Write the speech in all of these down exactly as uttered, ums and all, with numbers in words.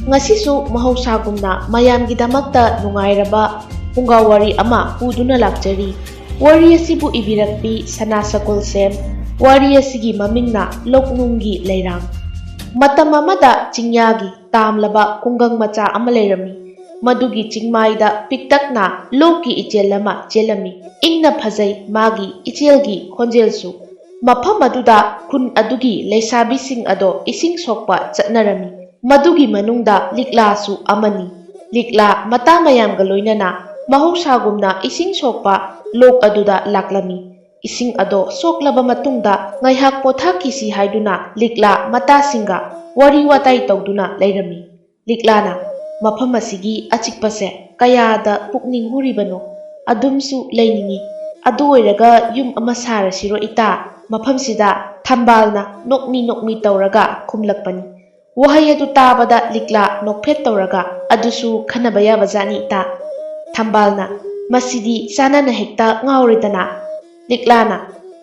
ꯉꯁꯤꯁꯨ ꯃꯍꯧꯁꯥꯒꯨꯝꯅ ꯃꯌꯥꯝꯒꯤꯗꯃꯛꯇ ꯅꯨꯡꯉꯥꯏꯔꯕ ꯐꯨꯡꯒꯥ ꯋꯥꯔꯤ ꯑꯃ ꯄꯨꯗꯨꯅ ꯂꯥꯛꯆꯔꯤ꯫ ꯋꯥꯔꯤ ꯑꯁꯤꯕꯨ ꯏꯕꯤꯔꯛꯄꯤ ꯁꯅꯥ ꯁꯒꯣꯜꯁꯦꯝ꯫ ꯋꯥꯔꯤ ꯑꯁꯤꯒꯤ ꯃꯃꯤꯡꯅ ꯂꯣꯛꯅꯨꯡꯒꯤ ꯂꯩꯔꯥꯡ꯫ ꯃꯇꯝ ꯑꯃꯗ ꯆꯤꯡꯌꯥꯒꯤ ꯇꯥꯝꯂꯕ ꯈꯨꯡꯒꯪ ꯃꯆꯥ ꯑꯃ ꯂꯩꯔꯝꯃꯤ꯫ ꯃꯗꯨꯒꯤ ꯆꯤꯡꯃꯥꯏꯗ ꯄꯤꯛꯇꯛꯅ ꯂꯣꯛꯀꯤ ꯏꯆꯦꯜ ꯑꯃ ꯆꯦꯜꯂꯝꯃꯤ꯫ ꯏꯪꯅ ꯐꯖꯩ ꯃꯥꯒꯤ ꯏꯆꯦꯜꯒꯤ ꯈꯣꯟꯖꯦꯜꯁꯨ꯫ ꯃꯐꯝ ꯑꯗꯨꯗ ꯈꯨꯟ ꯑꯗꯨꯒꯤ ꯂꯩꯁꯥꯕꯤꯁꯤꯡ ꯑꯗꯣ ꯏꯁꯤꯡ ꯁꯣꯛꯄ ꯆꯠꯅꯔꯝꯃꯤ꯫ ꯃꯗꯨꯒꯤ ꯃꯅꯨꯡꯗ ꯂꯤꯛꯂꯥꯁꯨ ꯑꯃꯅꯤ꯫ ꯂꯤꯛꯂꯥ ꯃꯇꯥ ꯃꯌꯥꯝꯒ ꯂꯣꯏꯅꯅ ꯃꯍꯧꯁꯥꯒꯨꯝꯅ ꯏꯁꯤꯡ ꯁꯣꯛꯄ ꯂꯣꯛ ꯑꯗꯨꯗ ꯂꯥꯛꯂꯝꯃꯤ꯫ ꯏꯁꯤꯡ ꯑꯗꯣ ꯁꯣꯛꯂꯕ ꯃꯇꯨꯡꯗ ꯉꯥꯏꯍꯥꯛ ꯄꯣꯊꯥꯈꯤꯁꯤ ꯍꯥꯏꯗꯨꯅ ꯂꯤꯛꯂꯥ ꯃꯇꯥꯁꯤꯡꯒ ꯋꯥꯔꯤ ꯋꯥꯇꯥꯏ ꯇꯧꯗꯨꯅ ꯂꯩꯔꯝꯃꯤ꯫ ꯂꯤꯛꯂꯥꯅ, "ꯃꯐꯝ ꯑꯁꯤꯒꯤ ꯑꯆꯤꯛꯄꯁꯦ ꯀꯌꯥꯗ ꯄꯨꯛꯅꯤꯡ ꯍꯨꯔꯤꯕꯅꯣ꯫ ꯑꯗꯨꯝꯁꯨ ꯂꯩꯅꯤꯡꯏ꯫ ꯑꯗꯨ ꯑꯣꯏꯔꯒ ꯌꯨꯝ ꯑꯃ ꯁꯥꯔꯁꯤꯔꯣ ꯏꯇꯥ?" ꯃꯐꯝꯁꯤꯗ ꯊꯝꯕꯥꯜꯅ ꯅꯣꯛꯃꯤ ꯅꯣꯛꯃꯤ ꯇꯧꯔꯒ ꯈꯨꯝꯂꯛꯄꯅꯤ꯫ ꯋꯥꯍꯩ ꯑꯗꯨ ꯇꯥꯕꯗ ꯂꯤꯛꯂꯥ ꯅꯣꯛꯐꯦꯠ ꯇꯧꯔꯒ, "ꯑꯗꯨꯁꯨ ꯈꯟꯅꯕ ꯌꯥꯕꯖꯥꯠꯅꯤ ꯏꯇꯥ꯫" ꯊꯝꯕꯥꯜꯅ, "ꯃꯁꯤꯗꯤ ꯆꯥꯅꯅ ꯍꯦꯛꯇ ꯉꯥꯎꯔꯦꯗꯅ꯫" ꯂꯤꯛꯂꯥꯅ,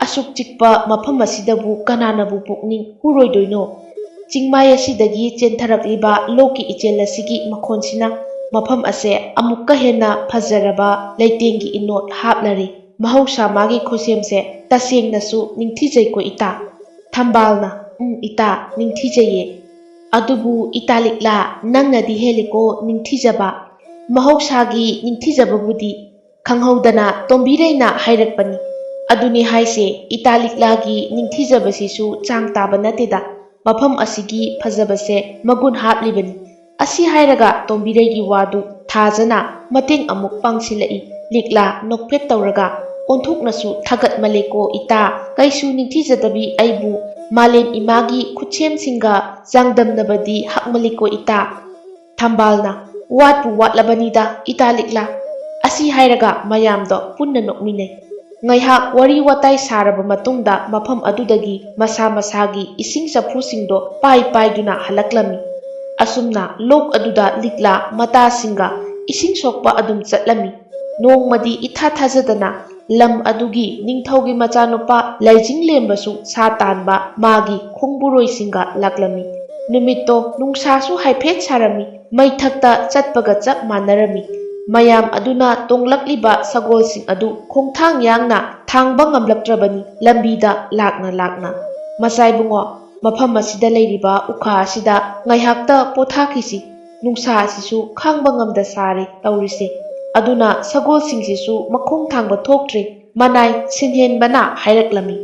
"ꯑꯁꯨꯛ ꯆꯤꯛꯄ ꯃꯐꯝ ꯑꯁꯤꯗꯕꯨ ꯀꯅꯥꯅꯕꯨ ꯄꯨꯛꯅꯤꯡ ꯍꯨꯔꯣꯏꯗꯣꯏꯅꯣ? ꯆꯤꯡꯃꯥꯏ ꯑꯁꯤꯗꯒꯤ ꯆꯦꯟꯊꯔꯛꯂꯤꯕ ꯂꯣꯛꯀꯤ ꯏꯆꯦꯜ ꯑꯁꯤꯒꯤ ꯃꯈꯣꯟꯁꯤꯅ ꯃꯐꯝ ꯑꯁꯦ ꯑꯃꯨꯛꯀ ꯍꯦꯟꯅ ꯐꯖꯔꯕ ꯂꯩꯇꯦꯡꯒꯤ ꯏꯅꯣꯠ ꯍꯥꯞꯂꯔꯦ꯫ ꯃꯍꯧꯁꯥ ꯃꯥꯒꯤ ꯈꯨꯠꯁꯦꯝꯁꯦ ꯇꯁꯦꯡꯅꯁꯨ ꯅꯤꯡꯊꯤꯖꯩꯀꯣ ꯏꯇꯥ꯫" ꯊꯝꯕꯥꯜꯅ, "ꯎꯝ ꯏꯇꯥ, ꯅꯤꯡꯊꯤꯖꯩꯌꯦ꯫ ꯑꯗꯨꯕꯨ ꯏꯇꯥ ꯂꯤꯛꯂꯥ, ꯅꯪꯅꯗꯤ ꯍꯦꯜꯂꯤꯀꯣ ꯅꯤꯡꯊꯤꯖꯕ꯫ ꯃꯍꯧꯁꯥꯒꯤ ꯅꯤꯡꯊꯤꯖꯕꯕꯨꯗꯤ ꯈꯪꯍꯧꯗꯅ ꯇꯣꯝꯕꯤꯔꯩꯅ ꯍꯥꯏꯔꯛꯄꯅꯤ꯫ ꯑꯗꯨꯅꯤ ꯍꯥꯏꯁꯦ, ꯏꯇꯥ ꯂꯤꯛꯂꯥꯒꯤ ꯅꯤꯡꯊꯤꯖꯕꯁꯤꯁꯨ ꯆꯥꯡ ꯇꯥꯕ ꯅꯠꯇꯦꯗ꯫ ꯃꯐꯝ ꯑꯁꯤꯒꯤ ꯐꯖꯕꯁꯦ ꯃꯒꯨꯟ ꯍꯥꯞꯂꯤꯕꯅꯤ꯫" ꯑꯁꯤ ꯍꯥꯏꯔꯒ ꯇꯣꯝꯕꯤꯔꯩꯒꯤ ꯋꯥꯗꯨ ꯊꯥꯖꯅ ꯃꯇꯦꯡ ꯑꯃꯨꯛ ꯄꯥꯡꯁꯤꯜꯂꯛꯏ꯫ ꯂꯤꯛꯂꯥ ꯅꯣꯛꯐꯦꯠ ꯇꯧꯔꯒ, "ꯑꯣꯟꯊꯣꯛꯅꯁꯨ ꯊꯥꯒꯠꯃꯜꯂꯦꯀꯣ ꯏꯇꯥ꯫ ꯀꯩꯁꯨ ꯅꯤꯡꯊꯤꯖꯗꯕꯤ ꯑꯩꯕꯨ ꯃꯥꯂꯦꯝ ꯏꯃꯥꯒꯤ ꯈꯨꯠꯁꯦꯝꯁꯤꯡꯒ ꯆꯥꯡꯗꯝꯅꯕꯗꯤ ꯍꯛꯃꯜꯂꯤꯀꯣ ꯏꯇꯥ꯫" ꯊꯝꯕꯥꯜꯅ, "ꯋꯥꯠꯄꯨ ꯋꯥꯠꯂꯕꯅꯤꯗ ꯏꯇꯥ ꯂꯤꯛꯂꯥ꯫" ꯑꯁꯤ ꯍꯥꯏꯔꯒ ꯃꯌꯥꯝꯗꯣ ꯄꯨꯟꯅ ꯅꯣꯛꯃꯤꯟꯅꯩ꯫ ꯉꯥꯏꯍꯥꯛ ꯋꯥꯔꯤ ꯋꯥꯇꯥꯏ ꯁꯥꯔꯕ ꯃꯇꯨꯡꯗ ꯃꯐꯝ ꯑꯗꯨꯗꯒꯤ ꯃꯁꯥ ꯃꯁꯥꯒꯤ ꯏꯁꯤꯡ ꯆꯐꯨꯁꯤꯡꯗꯣ ꯄꯥꯏ ꯄꯥꯏꯗꯨꯅ ꯍꯜꯂꯛꯂꯝꯃꯤ꯫ ꯑꯁꯨꯝꯅ ꯂꯣꯛ ꯑꯗꯨꯗ ꯂꯤꯛꯂꯥ ꯃꯇꯥꯁꯤꯡꯒ ꯏꯁꯤꯡ ꯁꯣꯛꯄ ꯑꯗꯨꯝ ꯆꯠꯂꯝꯃꯤ꯫ ꯅꯣꯡꯃꯗꯤ ꯏꯊꯥ ꯊꯥꯖꯗꯅ ꯂꯝ ꯑꯗꯨꯒꯤ ꯅꯤꯡꯊꯧꯒꯤ ꯃꯆꯥꯅꯨꯄꯥ ꯂꯥꯏꯖꯤꯡꯂꯦꯝꯕꯁꯨ ꯁꯥ ꯇꯥꯟꯕ ꯃꯥꯒꯤ ꯈꯣꯡꯕꯨꯔꯣꯏꯁꯤꯡꯒ ꯂꯥꯛꯂꯝꯃꯤ꯫ ꯅꯨꯃꯤꯠꯇꯣ ꯅꯨꯡꯁꯥꯁꯨ ꯍꯥꯏꯐꯦꯠ ꯁꯥꯔꯝꯃꯤ꯫ ꯃꯩꯊꯛꯇ ꯆꯠꯄꯒ ꯆꯞ ꯃꯥꯟꯅꯔꯝꯃꯤ꯫ ꯃꯌꯥꯝ ꯑꯗꯨꯅ ꯇꯣꯡꯂꯛꯂꯤꯕ ꯁꯒꯣꯜꯁꯤꯡ ꯑꯗꯨ ꯈꯣꯡꯊꯥꯡ ꯌꯥꯡꯅ ꯊꯥꯡꯕ ꯉꯝꯂꯛꯇ꯭ꯔꯕꯅꯤ, ꯂꯝꯕꯤꯗ ꯂꯥꯛꯅ ꯂꯥꯛꯅ꯫ "ꯃꯆꯥ ꯏꯕꯨꯡꯉꯣ, ꯃꯐꯝ ꯑꯁꯤꯗ ꯂꯩꯔꯤꯕ ꯎꯈꯥ ꯑꯁꯤꯗ ꯉꯥꯏꯍꯥꯛꯇ ꯄꯣꯊꯥꯈꯤꯁꯤ꯫ ꯅꯨꯡꯁꯥ ꯑꯁꯤꯁꯨ ꯈꯥꯡꯕ ꯉꯝꯗ ꯁꯥꯔꯦ ꯇꯧꯔꯤꯁꯦ꯫" ꯑꯗꯨꯅ ꯁꯒꯣꯜꯁꯤꯡꯁꯤꯁꯨ ꯃꯈꯣꯡ ꯊꯥꯡꯕ ꯊꯣꯛꯇ꯭ꯔꯦ꯫ ꯃꯅꯥꯏ ꯁꯤꯟꯍꯦꯟꯕꯅ ꯍꯥꯏꯔꯛꯂꯝꯃꯤ꯫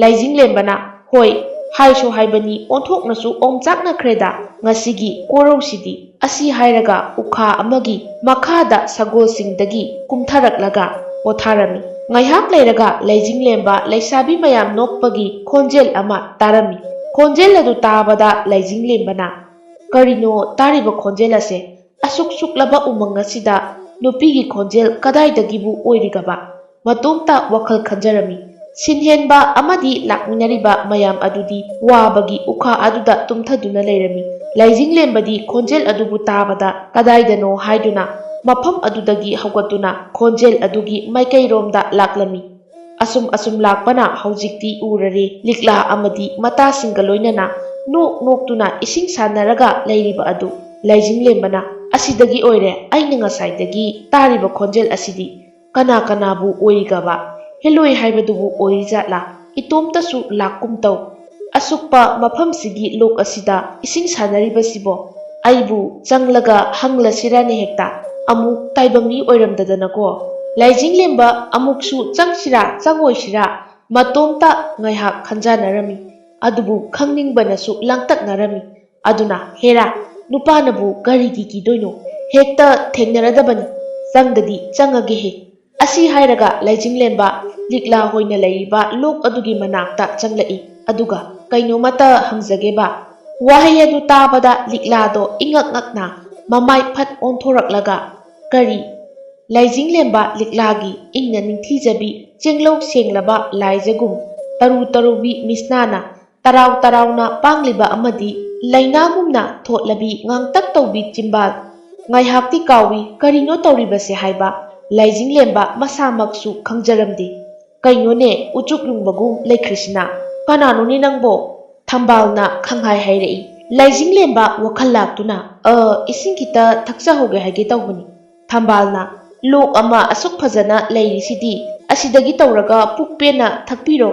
ꯂꯥꯏꯖꯤꯡꯂꯦꯝꯕꯅ, "ꯍꯣꯏ, ꯍꯥꯏꯁꯨ ꯍꯥꯏꯕꯅꯤ, ꯑꯣꯟꯊꯣꯛꯅꯁꯨ ꯑꯣꯝꯆꯥꯛꯅꯈ꯭ꯔꯦꯗ ꯉꯁꯤꯒꯤ ꯀꯣꯔꯧꯁꯤꯗꯤ꯫" ꯑꯁꯤ ꯍꯥꯏꯔꯒ ꯎꯈꯥ ꯑꯃꯒꯤ ꯃꯈꯥꯗ ꯁꯒꯣꯜꯁꯤꯡꯗꯒꯤ ꯀꯨꯝꯊꯔꯛꯂꯒ ꯄꯣꯊꯥꯔꯝꯃꯤ꯫ ꯉꯥꯏꯍꯥꯛ ꯂꯩꯔꯒ ꯂꯥꯏꯖꯤꯡꯂꯦꯝꯕ ꯂꯩꯁꯥꯕꯤ ꯃꯌꯥꯝ ꯅꯣꯛꯄꯒꯤ ꯈꯣꯟꯖꯦꯜ ꯑꯃ ꯇꯥꯔꯝꯃꯤ꯫ ꯈꯣꯟꯖꯦꯜ ꯑꯗꯨ ꯇꯥꯕꯗ ꯂꯥꯏꯖꯤꯡꯂꯦꯝꯕꯅ, "ꯀꯔꯤꯅꯣ ꯇꯥꯔꯤꯕ ꯈꯣꯟꯖꯦꯜ ꯑꯁꯦ? ꯑꯁꯨꯛ ꯁꯨꯛꯂꯕ ꯎꯃꯪ ꯑꯁꯤꯗ ꯅꯨꯄꯤꯒꯤ ꯈꯣꯟꯖꯦꯜ ꯀꯗꯥꯏꯗꯒꯤꯕꯨ ꯑꯣꯏꯔꯤꯒꯕ?" ꯃꯇꯣꯝꯇ ꯋꯥꯈꯜ ꯈꯟꯖꯔꯝꯃꯤ꯫ ꯁꯤꯟꯍꯦꯟꯕ ꯑꯃꯗꯤ ꯂꯥꯛꯃꯤꯟꯅꯔꯤꯕ ꯃꯌꯥꯝ ꯑꯗꯨꯗꯤ ꯋꯥꯕꯒꯤ ꯎꯈꯥ ꯑꯗꯨꯗ ꯇꯨꯝꯊꯗꯨꯅ ꯂꯩꯔꯝꯃꯤ꯫ ꯂꯥꯏꯖꯤꯡꯂꯦꯝꯕꯗꯤ ꯈꯣꯟꯖꯦꯜ ꯑꯗꯨꯕꯨ ꯇꯥꯕꯗ ꯀꯗꯥꯏꯗꯅꯣ ꯍꯥꯏꯗꯨꯅ ꯃꯐꯝ ꯑꯗꯨꯗꯒꯤ ꯍꯧꯒꯠꯇꯨꯅ ꯈꯣꯟꯖꯦꯜ ꯑꯗꯨꯒꯤ ꯃꯥꯏꯀꯩꯔꯣꯝꯗ ꯂꯥꯛꯂꯝꯃꯤ꯫ ꯑꯁꯨꯝ ꯑꯁꯨꯝ ꯂꯥꯛꯄꯅ ꯍꯧꯖꯤꯛꯇꯤ ꯎꯔꯔꯦ, ꯂꯤꯛꯂꯥ ꯑꯃꯗꯤ ꯃꯇꯥꯁꯤꯡꯒ ꯂꯣꯏꯅꯅ ꯅꯣꯛ ꯅꯣꯛꯇꯨꯅ ꯏꯁꯤꯡ ꯁꯥꯟꯅꯔꯒ ꯂꯩꯔꯤꯕ ꯑꯗꯨ꯫ ꯂꯥꯏꯖꯤꯡꯂꯦꯝꯕꯅ, "ꯑꯁꯤꯗꯒꯤ ꯑꯣꯏꯔꯦ ꯑꯩꯅ ꯉꯁꯥꯏꯗꯒꯤ ꯇꯥꯔꯤꯕ ꯈꯣꯟꯖꯦꯜ ꯑꯁꯤꯗꯤ꯫ ꯀꯅꯥ ꯀꯅꯥꯕꯨ ꯑꯣꯏꯔꯤꯒꯕ? ꯍꯦꯂꯣꯏ ꯍꯥꯏꯕꯗꯨꯕꯨ ꯑꯣꯏꯔꯤꯖꯥꯠꯂꯥ? ꯏꯇꯣꯝꯇꯁꯨ ꯂꯥꯛꯀꯨꯝ ꯇꯧ꯫ ꯑꯁꯨꯛꯄ ꯃꯐꯝꯁꯤꯒꯤ ꯂꯣꯛ ꯑꯁꯤꯗ ꯏꯁꯤꯡ ꯁꯥꯟꯅꯔꯤꯕꯁꯤꯕꯣ? ꯑꯩꯕꯨ ꯆꯪꯂꯒ ꯍꯪꯂꯁꯤꯔꯅꯦ ꯍꯦꯛꯇ꯫ ꯑꯃꯨꯛ ꯇꯥꯏꯕꯪ ꯃꯤ ꯑꯣꯏꯔꯝꯗꯗꯅꯀꯣ꯫ ꯂꯥꯏꯖꯤꯡꯂꯦꯝꯕ ꯑꯃꯨꯛꯁꯨ ꯆꯪꯁꯤꯔꯥ ꯆꯪꯉꯣꯏꯁꯤꯔꯥ?" ꯃꯇꯣꯝꯇ ꯉꯥꯏꯍꯥꯛ ꯈꯟꯖꯥꯟꯅꯔꯝꯃꯤ꯫ ꯑꯗꯨꯕꯨ ꯈꯪꯅꯤꯡꯕꯅꯁꯨ ꯂꯥꯡꯇꯛꯅꯔꯝꯃꯤ꯫ ꯑꯗꯨꯅ, "ꯍꯦꯔꯥ, ꯅꯨꯄꯥꯅꯕꯨ ꯀꯔꯤꯒꯤ ꯀꯤꯗꯣꯏꯅꯣ? ꯍꯦꯛꯇ ꯊꯦꯡꯅꯔꯗꯕꯅꯤ꯫ ꯆꯪꯗꯗꯤ ꯆꯪꯉꯒꯦꯍꯦ꯫" ꯑꯁꯤ ꯍꯥꯏꯔꯒ ꯂꯥꯏꯖꯤꯡꯂꯦꯝꯕ ꯂꯤꯛꯂꯥ ꯍꯣꯏꯅ ꯂꯩꯔꯤꯕ ꯂꯣꯛ ꯑꯗꯨꯒꯤ ꯃꯅꯥꯛꯇ ꯆꯪꯂꯛꯏ꯫ ꯑꯗꯨꯒ, "ꯀꯩꯅꯣꯃꯇ ꯍꯪꯖꯒꯦꯕ?" ꯋꯥꯍꯩ ꯑꯗꯨ ꯇꯥꯕꯗ ꯂꯤꯛꯂꯥꯗꯣ ꯏꯉꯛ ꯉꯛꯅ ꯃꯃꯥꯏ ꯐꯠ ꯑꯣꯟꯊꯣꯔꯛꯂꯒ, "ꯀꯔꯤ?" ꯂꯥꯏꯖꯤꯡꯂꯦꯝꯕ ꯂꯤꯛꯂꯥꯒꯤ ꯏꯪꯅ ꯅꯤꯡꯊꯤꯖꯕꯤ ꯆꯦꯡꯂꯧ ꯁꯦꯡꯂꯕ ꯂꯥꯏꯖꯒꯨꯝ ꯇꯔꯨ ꯇꯔꯨꯕꯤ ꯃꯤꯁꯅꯥꯅ ꯇꯔꯥꯎ ꯇꯔꯥꯎꯅ ꯄꯥꯡꯂꯤꯕ ꯑꯃꯗꯤ ꯂꯩꯅꯥꯒꯨꯝꯅ ꯊꯣꯠꯂꯕꯤ ꯉꯥꯡꯇꯛ ꯇꯧꯕꯤ ꯆꯤꯝꯕꯥꯜ꯫ ꯉꯥꯏꯍꯥꯛꯇꯤ ꯀꯥꯎꯏ ꯀꯔꯤꯅꯣ ꯇꯧꯔꯤꯕꯁꯦ ꯍꯥꯏꯕ ꯂꯥꯏꯖꯤꯡꯂꯦꯝꯕ ꯃꯁꯥꯃꯛꯁꯨ ꯈꯪꯖꯔꯝꯗꯦ꯫ "ꯀꯩꯅꯣꯅꯦ, ꯎꯆꯨꯛ ꯌꯨꯡꯕꯒꯨꯝ ꯂꯩꯈ꯭ꯔꯤꯁꯤꯅ? ꯀꯅꯥꯅꯣꯅꯦ ꯅꯪꯕꯣ?" ꯊꯝꯕꯥꯜꯅ ꯈꯪꯍꯥꯏ ꯍꯥꯏꯔꯛꯏ꯫ ꯂꯥꯏꯖꯤꯡꯂꯦꯝꯕ ꯋꯥꯈꯜ ꯂꯥꯛꯇꯨꯅ, "ꯑ, ꯏꯁꯤꯡ ꯈꯤꯇ ꯊꯛꯆꯍꯧꯒꯦ ꯍꯥꯏꯒꯦ ꯇꯧꯕꯅꯤ꯫ ꯊꯝꯕꯥꯜꯅ, ꯂꯣꯛ ꯑꯃ ꯑꯁꯨꯛ ꯐꯖꯅ ꯂꯩꯔꯤꯁꯤꯗꯤ, ꯑꯁꯤꯗꯒꯤ ꯇꯧꯔꯒ ꯄꯨꯛ ꯄꯦꯟꯅ ꯊꯛꯄꯤꯔꯣ꯫"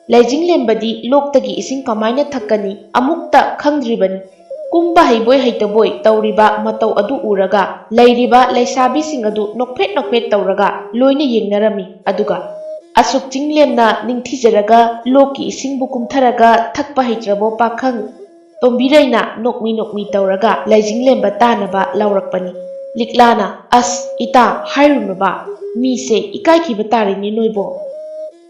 ꯂꯥꯏꯖꯤꯡꯂꯦꯝꯕꯗꯤ ꯂꯣꯛꯇꯒꯤ ꯏꯁꯤꯡ ꯀꯃꯥꯏꯅ ꯊꯛꯀꯅꯤ ꯑꯃꯨꯛꯇ ꯈꯪꯗ꯭ꯔꯤꯕꯅꯤ꯫ ꯀꯨꯝꯕ ꯍꯩꯕꯣꯏ ꯍꯩꯇꯕꯣꯏ ꯇꯧꯔꯤꯕ ꯃꯇꯧ ꯑꯗꯨ ꯎꯔꯒ ꯂꯩꯔꯤꯕ ꯂꯩꯁꯥꯕꯤꯁꯤꯡ ꯑꯗꯨ ꯅꯣꯛꯐꯦꯠ ꯅꯣꯛꯐꯦꯠ ꯇꯧꯔꯒ ꯂꯣꯏꯅ ꯌꯦꯡꯅꯔꯝꯃꯤ꯫ ꯑꯗꯨꯒ, "ꯑꯁꯨꯛ ꯆꯤꯡꯂꯦꯝꯅ ꯅꯤꯡꯊꯤꯖꯔꯒ ꯂꯣꯛꯀꯤ ꯏꯁꯤꯡꯕꯨ ꯀꯨꯝꯊꯔꯒ ꯊꯛꯄ ꯍꯩꯇ꯭ꯔꯕꯣ ꯄꯥꯈꯪ?" ꯇꯣꯝꯕꯤꯔꯩꯅ ꯅꯣꯛꯃꯤ ꯅꯣꯛꯃꯤ ꯇꯧꯔꯒ ꯂꯥꯏꯖꯤꯡꯂꯦꯝꯕ ꯇꯥꯅꯕ ꯂꯥꯎꯔꯛꯄꯅꯤ꯫ ꯂꯤꯛꯂꯥꯅ, "ꯑꯁ, ꯏꯇꯥ, ꯍꯥꯏꯔꯨꯅꯨꯕ, ꯃꯤꯁꯦ ꯏꯀꯥꯏꯈꯤꯕ ꯇꯥꯔꯦꯅꯦ ꯅꯣꯏꯕꯣ꯫"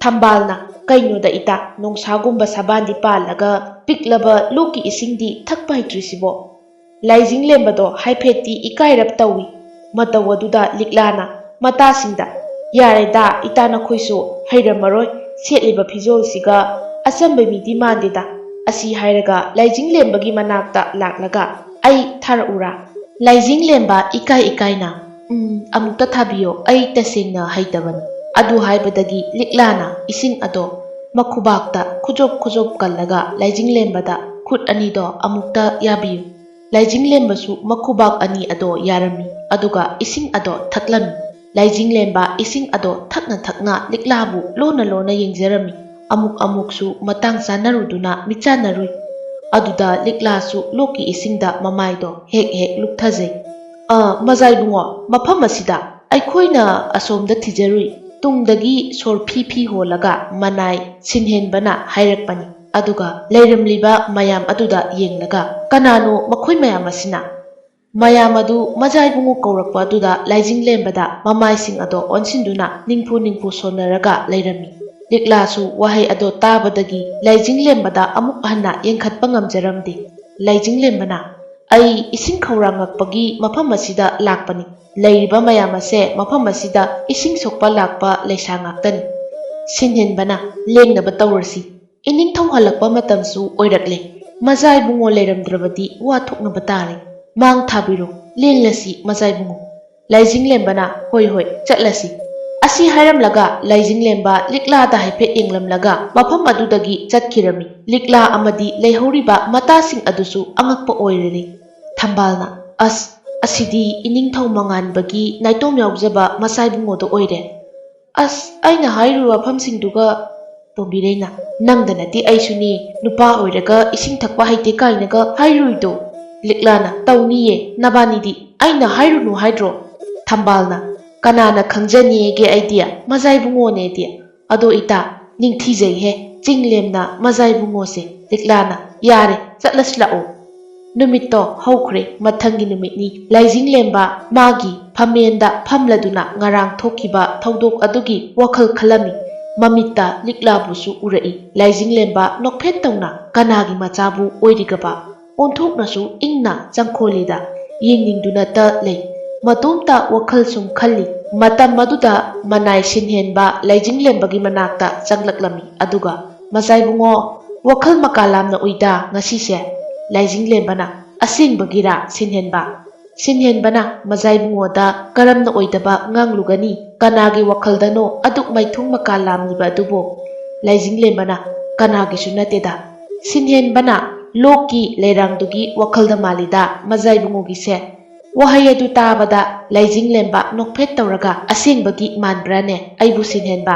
ꯊꯝꯕꯥꯜꯅ, "ꯀꯩꯅꯣꯗ ꯏꯇꯥ, ꯅꯣꯡꯁꯥꯒꯨꯝꯕ ꯁꯕꯥꯟꯗꯤ ꯄꯥꯜꯂꯒ ꯄꯤꯛꯂꯕ ꯂꯣꯛꯀꯤ ꯏꯁꯤꯡꯗꯤ ꯊꯛꯄ ꯍꯩꯇ꯭ꯔꯤꯁꯤꯕꯣ?" ꯂꯥꯏꯖꯤꯡꯂꯦꯝꯕꯗꯣ ꯍꯥꯏꯐꯦꯠꯇꯤ ꯏꯀꯥꯏꯔꯞ ꯇꯧꯏ꯫ ꯃꯇꯧ ꯑꯗꯨꯗ ꯂꯤꯛꯂꯥꯅ ꯃꯇꯥꯁꯤꯡꯗ, "ꯌꯥꯔꯦꯗ, ꯏꯇꯥ ꯅꯈꯣꯏꯁꯨ ꯍꯩꯔꯝꯃꯔꯣꯏ, ꯁꯦꯠꯂꯤꯕ ꯐꯤꯖꯣꯜꯁꯤꯒ ꯑꯆꯝꯕ ꯃꯤꯗꯤ ꯃꯥꯟꯗꯦꯗ꯫" ꯑꯁꯤ ꯍꯥꯏꯔꯒ ꯂꯥꯏꯖꯤꯡꯂꯦꯝꯕꯒꯤ ꯃꯅꯥꯛꯇ ꯂꯥꯛꯂꯒ, "ꯑꯩ ꯊꯥꯔꯛꯎꯔꯥ?" ꯂꯥꯏꯖꯤꯡꯂꯦꯝꯕ ꯏꯀꯥꯏ ꯏꯀꯥꯏꯅ, "ꯎꯝ, ꯑꯃꯨꯛꯇ ꯊꯥꯕꯤꯌꯣ, ꯑꯩ ꯇꯁꯦꯡꯅ ꯍꯩꯇꯕꯅꯤ꯫" ꯑꯗꯨ ꯍꯥꯏꯕꯗꯒꯤ ꯂꯤꯛꯂꯥꯅ ꯏꯁꯤꯡ ꯑꯗꯣ ꯃꯈꯨꯕꯥꯛꯇ ꯈꯨꯖꯣꯞ ꯈꯨꯖꯣꯞ ꯀꯜꯂꯒ ꯂꯥꯏꯖꯤꯡꯂꯦꯝꯕꯗ, "ꯈꯨꯠ ꯑꯅꯤꯗꯣ ꯑꯃꯨꯛꯇ ꯌꯥꯕꯤꯌꯨ꯫" ꯂꯥꯏꯖꯤꯡꯂꯦꯝꯕꯁꯨ ꯃꯈꯨꯕꯥꯛ ꯑꯅꯤ ꯑꯗꯣ ꯌꯥꯔꯝꯃꯤ, ꯑꯗꯨꯒ ꯏꯁꯤꯡ ꯑꯗꯣ ꯊꯛꯂꯝꯃꯤ꯫ ꯂꯥꯏꯖꯤꯡꯂꯦꯝꯕ ꯏꯁꯤꯡ ꯑꯗꯣ ꯊꯛꯅ ꯊꯛꯅ ꯂꯤꯛꯂꯥꯕꯨ ꯂꯣꯟꯅ ꯂꯣꯟꯅ ꯌꯦꯡꯖꯔꯝꯃꯤ꯫ ꯑꯃꯨꯛ ꯑꯃꯨꯛꯁꯨ ꯃꯇꯥꯡ ꯆꯥꯅꯔꯨꯗꯨꯅ ꯃꯤꯠꯆꯥꯟꯅꯔꯨꯏ꯫ ꯑꯗꯨꯗ ꯂꯤꯛꯂꯥꯁꯨ ꯂꯣꯛꯀꯤ ꯏꯁꯤꯡꯗ ꯃꯃꯥꯏꯗꯣ ꯍꯦꯛ ꯍꯦꯛ ꯂꯨꯞꯊꯖꯩ꯫ "ꯑ, ꯃꯖꯥ ꯏꯕꯨꯡꯉꯣ, ꯃꯐꯝ ꯑꯁꯤꯗ ꯑꯩꯈꯣꯏꯅ ꯑꯁꯣꯝꯗ ꯊꯤꯖꯔꯨꯏ, ꯇꯨꯡꯗꯒꯤ ꯁꯣꯔ ꯐꯤ ꯐꯤ ꯍꯣꯜꯂꯒ ꯃꯅꯥꯏ ꯁꯤꯟꯍꯦꯟꯕꯅ ꯍꯥꯏꯔꯛꯄꯅꯤ꯫" ꯑꯗꯨꯒ ꯂꯩꯔꯝꯂꯤꯕ ꯃꯌꯥꯝ ꯑꯗꯨꯗ ꯌꯦꯡꯂꯒ, "ꯀꯅꯥꯅꯣ ꯃꯈꯣꯏ ꯃꯌꯥꯝ ꯑꯁꯤꯅ?" ꯃꯌꯥꯝ ꯑꯗꯨ ꯃꯖꯥ ꯏꯕꯨꯡꯉꯣ ꯀꯧꯔꯛꯄ ꯑꯗꯨꯗ ꯂꯥꯏꯖꯤꯡꯂꯦꯝꯕꯗ ꯃꯃꯥꯏꯁꯤꯡ ꯑꯗꯣ ꯑꯣꯟꯁꯤꯟꯗꯨꯅ ꯅꯤꯡꯐꯨ ꯅꯤꯡꯐꯨ ꯁꯣꯟꯅꯔꯒ ꯂꯩꯔꯝꯃꯤ꯫ ꯂꯤꯛꯂꯥꯁꯨ ꯋꯥꯍꯩ ꯑꯗꯣ ꯇꯥꯕꯗꯒꯤ ꯂꯥꯏꯖꯤꯡꯂꯦꯝꯕꯗ ꯑꯃꯨꯛ ꯍꯟꯅ ꯌꯦꯡꯈꯠꯄ ꯉꯝꯖꯔꯝꯗꯦ꯫ ꯂꯥꯏꯖꯤꯡꯂꯦꯝꯕꯅ, "ꯑꯩ ꯏꯁꯤꯡ ꯈꯧꯔꯥꯡꯉꯛꯄꯒꯤ ꯃꯐꯝ ꯑꯁꯤꯗ ꯂꯥꯛꯄꯅꯤ꯫ ꯂꯩꯔꯤꯕ ꯃꯌꯥꯝ ꯑꯁꯦ ꯃꯐꯝ ꯑꯁꯤꯗ ꯏꯁꯤꯡ ꯁꯣꯛꯄ ꯂꯥꯛꯄ ꯂꯩꯁꯥ ꯉꯥꯛꯇꯅꯤ꯫" ꯁꯤꯟꯍꯦꯟꯕꯅ, "ꯂꯦꯡꯅꯕ ꯇꯧꯔꯁꯤ꯫ ꯏꯅꯤꯡꯊꯧ ꯍꯜꯂꯛꯄ ꯃꯇꯝꯁꯨ ꯑꯣꯏꯔꯛꯂꯦ꯫ ꯃꯖꯥ ꯏꯕꯨꯡꯉꯣ ꯂꯩꯔꯝꯗ꯭ꯔꯕꯗꯤ ꯋꯥ ꯊꯣꯛꯅꯕ ꯇꯥꯔꯦ꯫ ꯃꯥꯡ ꯊꯥꯕꯤꯔꯣ, ꯂꯦꯡꯂꯁꯤ ꯃꯖꯥ ꯏꯕꯨꯡꯉꯣ꯫" ꯂꯥꯏꯖꯤꯡꯂꯦꯝꯕꯅ, "ꯍꯣꯏ ꯍꯣꯏ, ꯆꯠꯂꯁꯤ꯫" ꯑꯁꯤ ꯍꯥꯏꯔꯝꯂꯒ ꯂꯥꯏꯖꯤꯡꯂꯦꯝꯕ ꯂꯤꯛꯂꯥꯗ ꯍꯥꯏꯐꯦꯠ ꯌꯦꯡꯂꯝꯂꯒ ꯃꯐꯝ ꯑꯗꯨꯗꯒꯤ ꯆꯠꯈꯤꯔꯝꯃꯤ꯫ ꯂꯤꯛꯂꯥ ꯑꯃꯗꯤ ꯂꯩꯍꯧꯔꯤꯕ ꯃꯇꯥꯁꯤꯡ ꯑꯗꯨꯁꯨ ꯑꯉꯛꯄ ꯑꯣꯏꯔꯅꯤ꯫ ꯊꯝꯕꯥꯜꯅ, "ꯑꯁ, ꯑꯁꯤꯗꯤ ꯏꯅꯤꯡꯊꯧ ꯃꯉꯥꯟꯕꯒꯤ ꯅꯥꯏꯇꯣꯝ ꯌꯥꯎꯖꯕ ꯃꯆꯥ ꯏꯕꯨꯡꯉꯣꯗꯣ ꯑꯣꯏꯔꯦ꯫ ꯑꯁ, ꯑꯩꯅ ꯍꯥꯏꯔꯤꯕ ꯋꯥꯐꯝꯁꯤꯡꯗꯨꯒ"꯫ ꯇꯣꯝꯕꯤꯔꯩꯅ, "ꯅꯪꯗ ꯅꯠꯇꯦ ꯑꯩꯁꯨꯅꯤ, ꯅꯨꯄꯥ ꯑꯣꯏꯔꯒ ꯏꯁꯤꯡ ꯊꯛꯄ ꯍꯩꯇꯦ ꯀꯥꯏꯅꯒ ꯍꯥꯏꯔꯨꯏꯗꯣ"꯫ ꯂꯤꯛꯂꯥꯅ, "ꯇꯧꯅꯤꯌꯦ ꯅꯕꯥꯅꯤꯗꯤ, ꯑꯩꯅ ꯍꯥꯏꯔꯨꯅꯨ ꯍꯥꯏꯗ꯭ꯔꯣ"꯫ ꯊꯝꯕꯥꯜꯅ, "ꯀꯅꯥꯅ ꯈꯪꯖꯅꯤꯒꯦ ꯑꯩꯗꯤ ꯃꯖꯥ ꯏꯕꯨꯡꯉꯣꯅꯦꯗꯤ꯫ ꯑꯗꯣ ꯏꯇꯥ, ꯅꯤꯡꯊꯤꯖꯩꯍꯦ, ꯆꯤꯡꯂꯦꯝꯅ ꯃꯖꯥ ꯏꯕꯨꯡꯉꯣꯁꯦ"꯫ ꯂꯤꯛꯂꯥꯅ, "ꯌꯥꯔꯦ, ꯆꯠꯂꯁꯤ ꯂꯥꯛꯑꯣ"꯫ ꯅꯨꯃꯤꯠꯇꯣ ꯍꯧꯈ꯭ꯔꯦ꯫ ꯃꯊꯪꯒꯤ ꯅꯨꯃꯤꯠꯅꯤ꯫ ꯂꯥꯏꯖꯤꯡꯂꯦꯝꯕ ꯃꯥꯒꯤ ꯐꯝꯃꯦꯟꯗ ꯐꯝꯂꯗꯨꯅ ꯉꯔꯥꯡ ꯊꯣꯛꯈꯤꯕ ꯊꯧꯗꯣꯛ ꯑꯗꯨꯒꯤ ꯋꯥꯈꯜ ꯈꯜꯂꯝꯃꯤ꯫ ꯃꯃꯤꯠꯇ ꯂꯤꯛꯂꯥꯕꯨꯁꯨ ꯎꯔꯛꯏ꯫ ꯂꯥꯏꯖꯤꯡꯂꯦꯝꯕ ꯅꯣꯛꯐꯦꯠ ꯇꯧꯅ ꯀꯅꯥꯒꯤ ꯃꯆꯥꯕꯨ ꯑꯣꯏꯔꯤꯒꯕ? ꯑꯣꯟꯊꯣꯛꯅꯁꯨ ꯏꯪꯅ ꯆꯪꯈꯣꯜꯂꯤꯗ꯫ ꯌꯦꯡꯅꯤꯡꯗꯨꯅꯇ ꯂꯩ꯫ ꯃꯇꯣꯝꯇ ꯋꯥꯈꯜ ꯁꯨꯝ ꯈꯜꯂꯤ꯫ ꯃꯇꯝ ꯑꯗꯨꯗ ꯃꯅꯥꯏ ꯁꯤꯟꯍꯦꯟꯕ ꯂꯥꯏꯖꯤꯡꯂꯦꯝꯕꯒꯤ ꯃꯅꯥꯛꯇ ꯆꯪꯂꯛꯂꯝꯃꯤ꯫ ꯑꯗꯨꯒ, "ꯃꯆꯥ ꯏꯕꯨꯡꯉꯣ, ꯋꯥꯈꯜ ꯃꯀꯥ ꯂꯥꯝꯅ ꯎꯏꯗ ꯉꯁꯤꯁꯦ"꯫ ꯂꯥꯏꯖꯤꯡꯂꯦꯝꯕꯅ, "ꯑꯁꯦꯡꯕꯒꯤꯔꯥ ꯁꯤꯟꯍꯦꯟꯕ?" ꯁꯤꯟꯍꯦꯟꯕꯅ, "ꯃꯖꯥ ꯏꯕꯨꯡꯉꯣꯗ ꯀꯔꯝꯅ ꯑꯣꯏꯗꯕ ꯉꯥꯡꯂꯨꯒꯅꯤ? ꯀꯅꯥꯒꯤ ꯋꯥꯈꯜꯗꯅꯣ ꯑꯗꯨꯛ ꯃꯥꯏꯊꯣꯡ ꯃꯀꯥ ꯂꯥꯝꯂꯤꯕ ꯑꯗꯨꯕꯨ?" ꯂꯥꯏꯖꯤꯡꯂꯦꯝꯕꯅ, "ꯀꯅꯥꯒꯤꯁꯨ ꯅꯠꯇꯦꯗ"꯫ ꯁꯤꯟꯍꯦꯟꯕꯅ, "ꯂꯣꯛꯀꯤ ꯂꯩꯔꯥꯡꯗꯨꯒꯤ ꯋꯥꯈꯜꯗ ꯃꯥꯜꯂꯤꯗ ꯃꯖꯥ ꯏꯕꯨꯡꯉꯣꯒꯤꯁꯦ"꯫ ꯋꯥꯍꯩ ꯑꯗꯨ ꯇꯥꯕꯗ ꯂꯥꯏꯖꯤꯡꯂꯦꯝꯕ ꯅꯣꯛꯐꯦꯠ ꯇꯧꯔꯒ, "ꯑꯁꯦꯡꯕꯒꯤ ꯃꯥꯟꯕ꯭ꯔꯥꯅꯦ ꯑꯩꯕꯨ ꯁꯤꯟꯍꯦꯟꯕ?"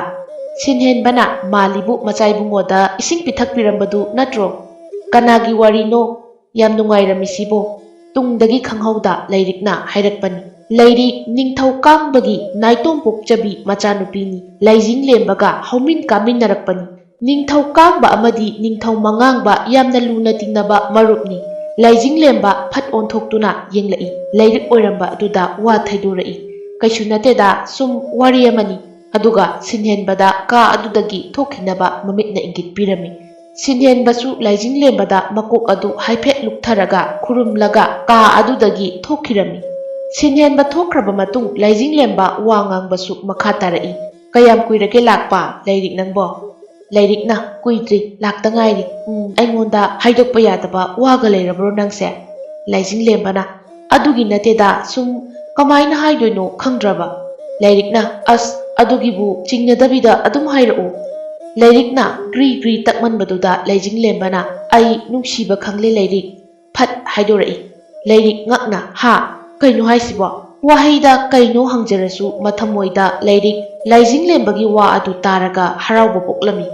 ꯁꯤꯟꯍꯦꯟꯕꯅ, "ꯃꯥꯜꯂꯤꯕꯨ ꯃꯆꯥ ꯏꯕꯨꯡꯉꯣꯗ ꯏꯁꯤꯡ ꯄꯤꯊꯛꯄꯤꯔꯝꯕꯗꯨ ꯅꯠꯇ꯭ꯔꯣ?" "ꯀꯅꯥꯒꯤ ꯋꯥꯔꯤꯅꯣ ꯌꯥꯝ ꯅꯨꯡꯉꯥꯏꯔꯝꯃꯤꯁꯤꯕꯣ? ꯇꯨꯡꯗꯒꯤ ꯈꯪꯍꯧꯗ ꯂꯥꯏꯔꯤꯛꯅ ꯍꯥꯏꯔꯛꯄꯅꯤ꯫ ꯂꯥꯏꯔꯤꯛ ꯅꯤꯡꯊꯧ ꯀꯥꯡꯕꯒꯤ ꯅꯥꯏꯇꯣꯝ ꯄꯣꯛꯆꯕꯤ ꯃꯆꯥꯅꯨꯄꯤꯅꯤ꯫ ꯂꯥꯏꯖꯤꯡꯂꯦꯝꯕꯒ ꯍꯧꯃꯤꯟ ꯀꯥꯃꯤꯟꯅꯔꯛꯄꯅꯤ꯫ ꯅꯤꯡꯊꯧ ꯀꯥꯡꯕ ꯑꯃꯗꯤ ꯅꯤꯡꯊꯧ ꯃꯉꯥꯡꯕ ꯌꯥꯝꯅ ꯂꯨꯅ ꯇꯤꯟꯅꯕ ꯃꯔꯨꯞꯅꯤ"꯫ ꯂꯥꯏꯖꯤꯡꯂꯦꯝꯕ ꯐꯠ ꯑꯣꯟꯊꯣꯛꯇꯨꯅ ꯌꯦꯡꯂꯛꯏ꯫ ꯂꯥꯏꯔꯤꯛ ꯑꯣꯏꯔꯝꯕ ꯑꯗꯨꯗ ꯋꯥ ꯊꯩꯗꯣꯔꯛꯏ꯫ "ꯀꯩꯁꯨ ꯅꯠꯇꯦꯗ, ꯁꯨꯝ ꯋꯥꯔꯤ ꯑꯃꯅꯤ"꯫ ꯑꯗꯨꯒ ꯁꯤꯟꯍꯦꯟꯕꯗ ꯀꯥ ꯑꯗꯨꯗꯒꯤ ꯊꯣꯛꯈꯤꯅꯕ ꯃꯃꯤꯠꯅ ꯏꯪꯒꯤꯠ ꯄꯤꯔꯝꯃꯤ꯫ ꯁꯤꯟꯍꯦꯟꯕꯁꯨ ꯂꯥꯏꯖꯤꯡꯂꯦꯝꯕꯗ ꯃꯀꯣꯛ ꯑꯗꯨ ꯍꯥꯏꯐꯦꯠ ꯂꯨꯛꯊꯔꯒ ꯈꯨꯔꯨꯝꯂꯒ ꯀꯥ ꯑꯗꯨꯗꯒꯤ ꯊꯣꯛꯈꯤꯔꯝꯃꯤ꯫ ꯁꯤꯟꯍꯦꯟꯕ ꯊꯣꯛꯈ꯭ꯔꯕ ꯃꯇꯨꯡ ꯂꯥꯏꯖꯤꯡꯂꯦꯝꯕ ꯋꯥ ꯉꯥꯡꯕꯁꯨ ꯃꯈꯥ ꯇꯥꯔꯛꯏ꯫ "ꯀꯌꯥꯝ ꯀꯨꯏꯔꯒꯦ ꯂꯥꯛꯄ, ꯂꯥꯏꯔꯤꯛ ꯅꯪꯕꯣ?" "ꯂꯥꯏꯔꯤꯛꯅ ꯀꯨꯏꯗ꯭ꯔꯤ, ꯂꯥꯛꯇ ꯉꯥꯏꯔꯤ꯫ ꯎꯝ, ꯑꯩꯉꯣꯟꯗ ꯍꯥꯏꯗꯣꯛꯄ ꯌꯥꯗꯕ ꯋꯥꯒ ꯂꯩꯔꯕ꯭ꯔꯣ ꯅꯪꯁꯦ?" ꯂꯥꯏꯖꯤꯡꯂꯦꯝꯕꯅ, "ꯑꯗꯨꯒꯤ ꯅꯠꯇꯦꯗ, ꯁꯨꯝ ꯀꯃꯥꯏꯅ ꯍꯥꯏꯗꯣꯏꯅꯣ ꯈꯪꯗ꯭ꯔꯕ"꯫ ꯂꯥꯏꯔꯤꯛꯅ, "ꯑꯁ, ꯑꯗꯨꯒꯤꯕꯨ ꯆꯤꯡꯅꯗꯕꯤꯗ ꯑꯗꯨꯝ ꯍꯥꯏꯔꯛꯎ꯫ ꯂꯩꯔꯤꯛꯅ ꯒ꯭ꯔꯤ ꯒ꯭ꯔꯤ ꯇꯛꯃꯟꯕꯗꯨꯗ ꯂꯩꯖꯤꯡꯂꯦꯝꯕꯅ, "ꯑꯩ ꯅꯨꯡꯁꯤꯕ ꯈꯪꯂꯦ ꯂꯩꯔꯤꯛ", ꯐꯠ ꯍꯥꯏꯗꯣꯔꯛꯏ꯫ ꯂꯩꯔꯤꯛ ꯉꯛꯅ, "ꯍꯥ? ꯀꯩꯅꯣ ꯍꯥꯏꯁꯤꯕꯣ?" ꯋꯥꯍꯩꯗ ꯀꯩꯅꯣ ꯍꯪꯖꯔꯁꯨ ꯃꯊꯃꯣꯏꯗ ꯂꯩꯔꯤꯛ ꯂꯩꯖꯤꯡꯂꯦꯝꯕꯒꯤ ꯋꯥ ꯑꯗꯨ ꯇꯥꯔꯒ ꯍꯔꯥꯎꯕ ꯄꯣꯛꯂꯝꯃꯤ꯫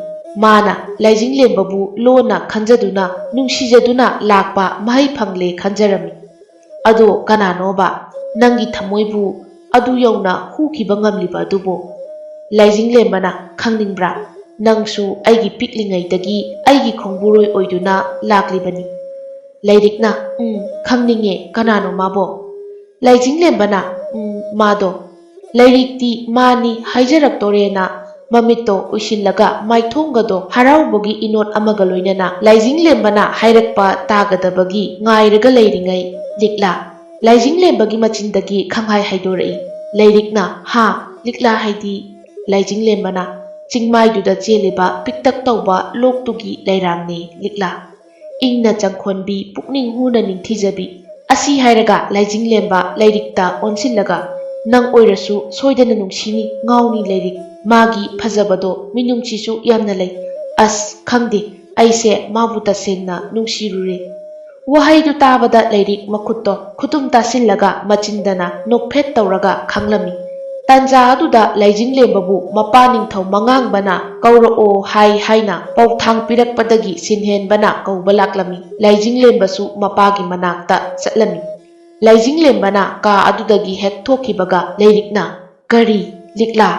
ꯃꯥꯅ ꯂꯩꯖꯤꯡꯂꯦꯝꯕꯕꯨ ꯂꯣꯟꯅ ꯈꯟꯖꯗꯨꯅ, ꯅꯨꯡꯁꯤꯖꯗꯨꯅ ꯂꯥꯛꯄ ꯃꯍꯩ ꯐꯪꯂꯦ ꯈꯟꯖꯔꯝꯃꯤ꯫ "ꯑꯗꯣ ꯀꯅꯥꯅꯣꯕ ꯅꯪꯒꯤ ꯊꯃꯣꯏꯕꯨ ꯑꯗꯨ ꯌꯧꯅ ꯍꯨꯈꯤꯕ ꯉꯝꯂꯤꯕ ꯑꯗꯨꯕꯨ?" ꯂꯩꯖꯤꯡꯂꯦꯝꯕꯅ, "ꯈꯪꯅꯤꯡꯕ꯭ꯔꯥ? ꯅꯪꯁꯨ ꯑꯩꯒꯤ ꯄꯤꯛꯂꯤꯉꯩꯗꯒꯤ ꯑꯩꯒꯤ ꯈꯣꯡꯕꯨꯔꯣꯏ ꯑꯣꯏꯗꯨꯅ ꯂꯥꯛꯂꯤꯕꯅꯤ꯫" ꯂꯩꯔꯤꯛꯅ, "ꯎꯝ, ꯈꯪꯅꯤꯡꯉꯦ, ꯀꯅꯥꯅꯣ ꯃꯥꯕꯣ?" ꯂꯩꯖꯤꯡꯂꯦꯝꯕꯅ, "ꯎꯝ, ꯃꯥꯗꯣ, ꯂꯩꯔꯤꯛꯇꯤ ꯃꯥꯅꯤ ꯍꯥꯏꯖꯔꯛꯇꯣꯔꯦꯅ" ꯃꯃꯤꯠꯇꯣ ꯎꯏꯁꯤꯜꯂꯒ ꯃꯥꯏꯊꯣꯡꯒꯗꯣ ꯍꯔꯥꯎꯕꯒꯤ ꯏꯅꯣꯠ ꯑꯃꯒ ꯂꯣꯏꯅꯅ ꯂꯩꯖꯤꯡꯂꯦꯝꯕꯅ ꯍꯥꯏꯔꯛꯄ ꯇꯥꯒꯗꯕꯒꯤ ꯉꯥꯏꯔꯒ ꯂꯩꯔꯤꯉꯩ, ꯂꯤꯛꯂꯥ, ꯂꯩꯖꯤꯡꯂꯦꯝꯕꯒꯤ ꯃꯆꯤꯟꯗꯒꯤ ꯈꯪꯍꯥꯏ ꯍꯥꯏꯗꯣꯔꯛꯏ꯫ ꯂꯩꯔꯤꯛꯅ, "ꯍꯥ? ꯂꯤꯛꯂꯥ ꯍꯥꯏꯗꯤ?" ꯂꯩꯖꯤꯡꯂꯦꯝꯕꯅ, "ꯆꯤꯡꯃꯥꯏꯗꯨꯗ ꯆꯦꯜꯂꯤꯕ ꯄꯤꯛꯇꯛ ꯇꯧꯕ ꯂꯣꯛꯇꯨꯒꯤ ꯂꯩꯔꯥꯡꯅꯦ ꯂꯤꯛꯂꯥ꯫ ꯏꯪꯅ ꯆꯪꯈꯣꯟꯕꯤ, ꯄꯨꯛꯅꯤꯡ ꯍꯨꯅ ꯅꯤꯡꯊꯤꯖꯕꯤ꯫ ꯑꯁꯤ ꯍꯥꯏꯔꯒ ꯂꯩꯖꯤꯡꯂꯦꯝꯕ ꯂꯩꯔꯤꯛꯇ ꯑꯣꯟꯁꯤꯜꯂꯒ, ꯅꯪ ꯑꯣꯏꯔꯁꯨ ꯁꯣꯏꯗꯅ ꯅꯨꯡꯁꯤꯅꯤ, ꯉꯥꯎꯅꯤ ꯂꯩꯔꯤꯛ꯫ ꯃꯥꯒꯤ ꯐꯖꯕꯗꯣ ꯃꯤꯅꯨꯡꯁꯤꯁꯨ ꯌꯥꯝꯅ ꯂꯩ꯫ ꯑꯁ, ꯈꯪꯗꯦ, ꯑꯩꯁꯦ ꯃꯥꯕꯨ ꯇꯁꯦꯡꯅ ꯅꯨꯡꯁꯤꯔꯨꯔꯦ꯫" ꯋꯥꯍꯩꯗꯨ ꯇꯥꯕꯗ ꯂꯩꯔꯤꯛ ꯃꯈꯨꯠꯇꯣ ꯈꯨꯇꯨꯝ ꯇꯥꯁꯤꯜꯂꯒ ꯃꯆꯤꯟꯗꯅ ꯅꯣꯛꯐꯦꯠ ꯇꯧꯔꯒ ꯈꯥꯡꯂꯝꯃꯤ꯫ ꯇꯥꯟꯖꯥ ꯑꯗꯨꯗ ꯂꯩꯖꯤꯡꯂꯦꯝꯕꯕꯨ ꯃꯄꯥ ꯅꯤꯡꯊꯧ ꯃꯉꯥꯡꯕꯅ ꯀꯧꯔꯛꯑꯣ ꯍꯥꯏ ꯍꯥꯏꯅ ꯄꯥꯎꯊꯥꯡ ꯄꯤꯔꯛꯄꯗꯒꯤ ꯁꯤꯟꯍꯦꯟꯕꯅ ꯀꯧꯕ ꯂꯥꯛꯂꯝꯃꯤ꯫ ꯂꯩꯖꯤꯡꯂꯦꯝꯕꯁꯨ ꯃꯄꯥꯒꯤ ꯃꯅꯥꯛꯇ ꯆꯠꯂꯝꯃꯤ꯫ ꯂꯩꯖꯤꯡꯂꯦꯝꯕꯅ ꯀꯥ ꯑꯗꯨꯗꯒꯤ ꯍꯦꯛ ꯊꯣꯛꯈꯤꯕꯒ ꯂꯩꯔꯤꯛꯅ, "ꯀꯔꯤ? ꯂꯤꯛꯂꯥ?"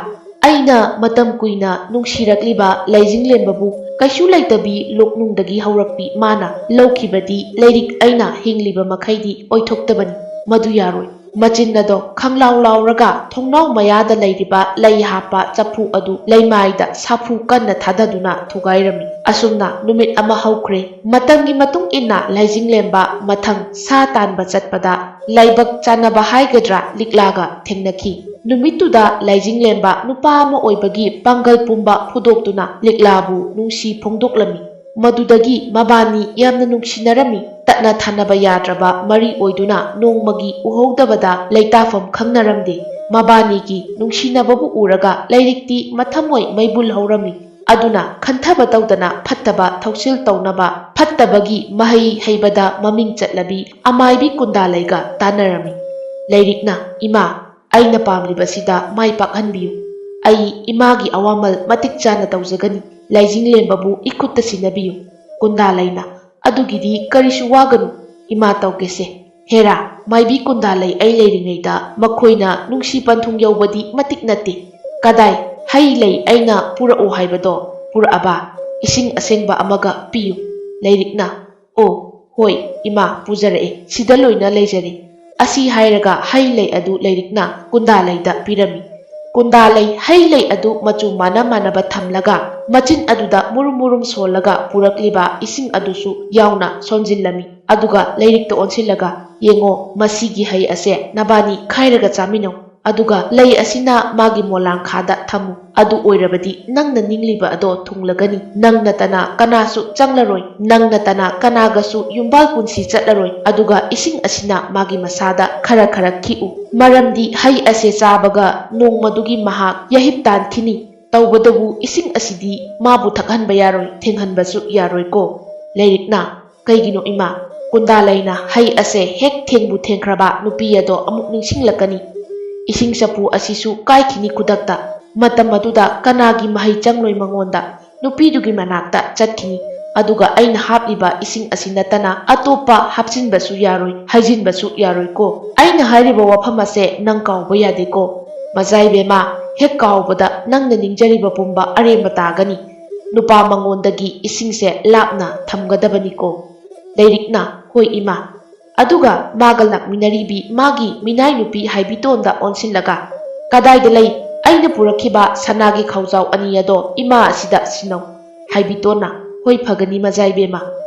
ꯑꯩꯅ ꯃꯇꯝ ꯀꯨꯏꯅ ꯅꯨꯡꯁꯤꯔꯛꯂꯤꯕ ꯂꯩꯖꯤꯡꯂꯦꯝꯕꯕꯨ ꯀꯩꯁꯨ ꯂꯩꯇꯕꯤ ꯂꯣꯛꯅꯨꯡꯗꯒꯤ ꯍꯧꯔꯛꯄꯤ ꯃꯥꯅ ꯂꯧꯈꯤꯕꯗꯤ ꯂꯩꯔꯤꯛ ꯑꯩꯅ ꯍꯤꯡꯂꯤꯕ ꯃꯈꯩꯗꯤ ꯑꯣꯏꯊꯣꯛꯇꯕꯅꯤ꯫ ꯃꯗꯨ ꯌꯥꯔꯣꯏ꯫ ꯃꯆꯤꯟ ꯑꯗꯣ ꯈꯪꯂꯥꯎ ꯂꯥꯎꯔꯒ ꯊꯣꯡꯅꯥꯎ ꯃꯌꯥꯗ ꯂꯩꯔꯤꯕ ꯂꯩ ꯍꯥꯞꯄ ꯆꯐꯨ ꯑꯗꯨ ꯂꯩꯃꯥꯏꯗ ꯁꯥꯐꯨ ꯀꯟꯅ ꯊꯥꯗꯗꯨꯅ ꯊꯨꯒꯥꯏꯔꯝꯃꯤ꯫ ꯑꯁꯨꯝꯅ ꯅꯨꯃꯤꯠ ꯑꯃ ꯍꯧꯈ꯭ꯔꯦ꯫ ꯃꯇꯝꯒꯤ ꯃꯇꯨꯡ ꯏꯟꯅ ꯂꯩꯖꯤꯡꯂꯦꯝꯕ ꯃꯊꯪ ꯁꯥ ꯇꯥꯟꯕ ꯆꯠꯄꯗ ꯂꯥꯏꯕꯛ ꯆꯥꯟꯅꯕ ꯍꯥꯏꯒꯗ꯭ꯔꯥ, ꯂꯤꯛꯂꯥꯒ ꯊꯦꯡꯅꯈꯤ꯫ ꯅꯨꯃꯤꯠꯇꯨꯗ ꯂꯩꯖꯤꯡꯂꯦꯝꯕ ꯅꯨꯄꯥ ꯑꯃ ꯑꯣꯏꯕꯒꯤ ꯄꯥꯡꯒꯜ ꯄꯨꯝꯕ ꯐꯨꯗꯣꯛꯇꯨꯅ ꯂꯤꯛꯂꯥꯕꯨ ꯅꯨꯡꯁꯤ ꯐꯣꯡꯗꯣꯛꯂꯝꯃꯤ꯫ ꯃꯗꯨꯗꯒꯤ ꯃꯕꯥꯅꯤ ꯌꯥꯝꯅ ꯅꯨꯡꯁꯤꯅꯔꯝꯃꯤ꯫ ꯇꯠꯅ ꯊꯥꯅꯕ ꯌꯥꯗ꯭ꯔꯕ ꯃꯔꯤ ꯑꯣꯏꯗꯨꯅ ꯅꯣꯡꯃꯒꯤ ꯎꯍꯧꯗꯕꯗ ꯂꯩꯇꯥꯐꯝ ꯈꯪꯅꯔꯝꯗꯦ꯫ ꯃꯕꯥꯅꯤꯒꯤ ꯅꯨꯡꯁꯤꯅꯕꯕꯨ ꯎꯔꯒ ꯂꯩꯔꯤꯛꯇꯤ ꯃꯊꯃꯣꯏ ꯃꯩꯕꯨꯜ ꯍꯧꯔꯝꯃꯤ꯫ ꯑꯗꯨꯅ ꯈꯟꯊꯕ ꯇꯧꯗꯅ ꯐꯠꯇꯕ ꯊꯧꯁꯤꯜ ꯇꯧꯅꯕ, ꯐꯠꯇꯕꯒꯤ ꯃꯍꯩ ꯍꯩꯕꯗ ꯃꯃꯤꯡ ꯆꯠꯂꯕꯤ ꯑꯃꯥꯏꯕꯤ ꯀꯨꯟꯗꯥꯂꯩꯒ ꯇꯥꯟꯅꯔꯝꯃꯤ꯫ ꯂꯩꯔꯤꯛꯅ, "ꯏꯃꯥ, ꯑꯩꯅ ꯄꯥꯝꯂꯤꯕꯁꯤꯗ ꯃꯥꯏ ꯄꯥꯛꯍꯟꯕꯤꯌꯨ꯫ ꯑꯩ ꯏꯃꯥꯒꯤ ꯑꯋꯥꯃꯜ ꯃꯇꯤꯛ ꯆꯥꯅ ꯇꯧꯖꯒꯅꯤ꯫ ꯂꯥꯏꯖꯤꯡꯂꯦꯝꯕꯕꯨ ꯏꯈꯨꯠꯇ ꯁꯤꯟꯅꯕꯤꯌꯨ꯫" ꯀꯨꯟꯗꯥꯂꯩꯅ, "ꯑꯗꯨꯒꯤꯗꯤ ꯀꯔꯤꯁꯨ ꯋꯥꯒꯅꯨ, ꯏꯃꯥ ꯇꯧꯒꯦꯁꯦ꯫ ꯍꯦꯔꯥ, ꯃꯥꯏꯕꯤ ꯀꯨꯟꯗꯥꯂꯩ ꯑꯩ ꯂꯩꯔꯤꯉꯩꯗ ꯃꯈꯣꯏꯅ ꯅꯨꯡꯁꯤ ꯄꯟꯊꯨꯡ ꯌꯧꯕꯗꯤ ꯃꯇꯤꯛ ꯅꯠꯇꯦ꯫ ꯀꯗꯥꯏ, ꯍꯩ ꯂꯩ ꯑꯩꯅ ꯄꯨꯔꯛꯎ ꯍꯥꯏꯕꯗꯣ ꯄꯨꯔꯛꯑꯕ? ꯏꯁꯤꯡ ꯑꯁꯦꯡꯕ ꯑꯃꯒ ꯄꯤꯌꯨ꯫" ꯂꯩꯔꯤꯛꯅ, "ꯑꯣ, ꯍꯣꯏ, ꯏꯃꯥ, ꯄꯨꯖꯔꯛꯑꯦ, ꯁꯤꯗ ꯂꯣꯏꯅ ꯂꯩꯖꯔꯦ꯫" ꯑꯁꯤ ꯍꯥꯏꯔꯒ ꯍꯩ ꯂꯩ ꯑꯗꯨ ꯂꯩꯔꯤꯛꯅ ꯀꯨꯟꯗꯥꯂꯩꯗ ꯄꯤꯔꯝꯃꯤ꯫ ꯀꯨꯟꯗꯥꯂꯩ ꯍꯩ ꯂꯩ ꯑꯗꯨ ꯃꯆꯨ ꯃꯥꯟꯅ ꯃꯥꯟꯅꯕ ꯊꯝꯂꯒ ꯃꯆꯤꯟ ꯑꯗꯨꯗ ꯃꯨꯔꯨꯝ ꯃꯨꯔꯨꯝ ꯁꯣꯜꯂꯒ ꯄꯨꯔꯛꯂꯤꯕ ꯏꯁꯤꯡ ꯑꯗꯨꯁꯨ ꯌꯥꯎꯅ ꯁꯣꯟꯖꯤꯜꯂꯝꯃꯤ꯫ ꯑꯗꯨꯒ ꯂꯩꯔꯤꯛꯇ ꯑꯣꯟꯁꯤꯜꯂꯒ, "ꯌꯦꯡꯉꯣ, ꯃꯁꯤꯒꯤ ꯍꯩ ꯑꯁꯦ ꯅꯕꯥꯅꯤ ꯈꯥꯏꯔꯒ ꯆꯥꯃꯤꯟꯅꯧ꯫ ꯑꯗꯨꯒ ꯂꯩ ꯑꯁꯤꯅ ꯃꯥꯒꯤ ꯃꯣꯂꯥꯡꯈꯥꯗ ꯊꯝꯃꯨ꯫ ꯑꯗꯨ ꯑꯣꯏꯔꯕꯗꯤ ꯅꯪꯅ ꯅꯤꯡꯂꯤꯕ ꯑꯗꯣ ꯊꯨꯡꯂꯒꯅꯤ꯫ ꯅꯪ ꯅꯠꯇꯅ ꯀꯅꯥꯁꯨ ꯆꯪꯂꯔꯣꯏ꯫ ꯅꯪ ꯅꯠꯇꯅ ꯀꯅꯥꯒꯁꯨ ꯌꯨꯝꯕꯥꯜ ꯄꯨꯟꯁꯤ ꯆꯠꯂꯔꯣꯏ꯫ ꯑꯗꯨꯒ ꯏꯁꯤꯡ ꯑꯁꯤꯅ ꯃꯥꯒꯤ ꯃꯁꯥꯗ ꯈꯔ ꯈꯔ ꯈꯤꯛꯎ꯫ ꯃꯔꯝꯗꯤ ꯍꯩ ꯑꯁꯦ ꯆꯥꯕꯒ ꯅꯣꯡꯃꯗꯨꯒꯤ ꯃꯍꯥꯛ ꯌꯥꯍꯤꯞ ꯇꯥꯟꯈꯤꯅꯤ꯫ ꯇꯧꯕꯇꯕꯨ ꯏꯁꯤꯡ ꯑꯁꯤꯗꯤ ꯃꯥꯕꯨ ꯊꯛꯍꯟꯕ ꯌꯥꯔꯣꯏ, ꯊꯦꯡꯍꯟꯕꯁꯨ ꯌꯥꯔꯣꯏꯀꯣ꯫" ꯂꯩꯔꯤꯛꯅ, "ꯀꯩꯒꯤꯅꯣ ꯏꯃꯥ? ꯀꯨꯟꯗꯥꯂꯩꯅ ꯍꯩ ꯑꯁꯦ ꯍꯦꯛ ꯊꯦꯡꯕꯨ ꯊꯦꯡꯈ꯭ꯔꯕ ꯅꯨꯄꯤ ꯑꯗꯣ ꯑꯃꯨꯛ ꯅꯤꯡꯁꯤꯡꯂꯛꯀꯅꯤ꯫ ꯏꯁꯤꯡ ꯆꯐꯨ ꯑꯁꯤꯁꯨ ꯀꯥꯏꯈꯤꯅꯤ ꯈꯨꯗꯛꯇ꯫ ꯃꯇꯝ ꯑꯗꯨꯗ ꯀꯅꯥꯒꯤ ꯃꯍꯩ ꯆꯪꯂꯣꯏ ꯃꯉꯣꯟꯗ? ꯅꯨꯄꯤꯗꯨꯒꯤ ꯃꯅꯥꯛꯇ ꯆꯠꯈꯤꯅꯤ꯫ ꯑꯗꯨꯒ ꯑꯩꯅ ꯍꯥꯞꯂꯤꯕ ꯏꯁꯤꯡ ꯑꯁꯤ ꯅꯠꯇꯅ ꯑꯇꯣꯞꯄ ꯍꯥꯞꯆꯤꯟꯕꯁꯨ ꯌꯥꯔꯣꯏ, ꯍꯩꯖꯤꯟꯕꯁꯨ ꯌꯥꯔꯣꯏꯀꯣ꯫ ꯑꯩꯅ ꯍꯥꯏꯔꯤꯕ ꯋꯥꯐꯝ ꯑꯁꯦ ꯅꯪ ꯀꯥꯎꯕ ꯌꯥꯗꯦꯀꯣ꯫ ꯃꯆꯥ ꯏꯕꯦꯝꯃ, ꯍꯦꯛ ꯀꯥꯎꯕꯗ ꯅꯪꯅ ꯅꯤꯡꯖꯔꯤꯕ ꯄꯨꯝꯕ ꯑꯔꯦꯝꯕ ꯇꯥꯒꯅꯤ꯫" ꯅꯨꯄꯥ ꯃꯉꯣꯟꯗꯒꯤ ꯏꯁꯤꯡꯁꯦ ꯂꯥꯞꯅ ꯊꯝꯒꯗꯕꯅꯤꯀꯣ꯫ ꯂꯩꯔꯤꯛꯅ, "ꯍꯣꯏ ꯏꯃꯥ꯫" ꯑꯗꯨꯒ ꯃꯥꯒ ꯂꯥꯛꯃꯤꯟꯅꯔꯤꯕꯤ ꯃꯥꯒꯤ ꯃꯤꯅꯥꯏ ꯅꯨꯄꯤ ꯍꯥꯏꯕꯤꯇꯣꯟꯗ ꯑꯣꯟꯁꯤꯜꯂꯒ, "ꯀꯗꯥꯏꯗ ꯂꯩ? ꯑꯩꯅ ꯄꯨꯔꯛꯈꯤꯕ ꯁꯅꯥꯒꯤ ꯈꯥꯎꯖꯥꯎ ꯑꯅꯤ ꯑꯗꯣ ꯏꯃꯥ ꯑꯁꯤꯗ ꯁꯤꯟꯅꯧ꯫" ꯍꯥꯏꯕꯤꯇꯣꯟꯅ, "ꯍꯣꯏ, ꯐꯒꯅꯤ ꯃꯆꯥ ꯏꯕꯦꯝꯃ꯫"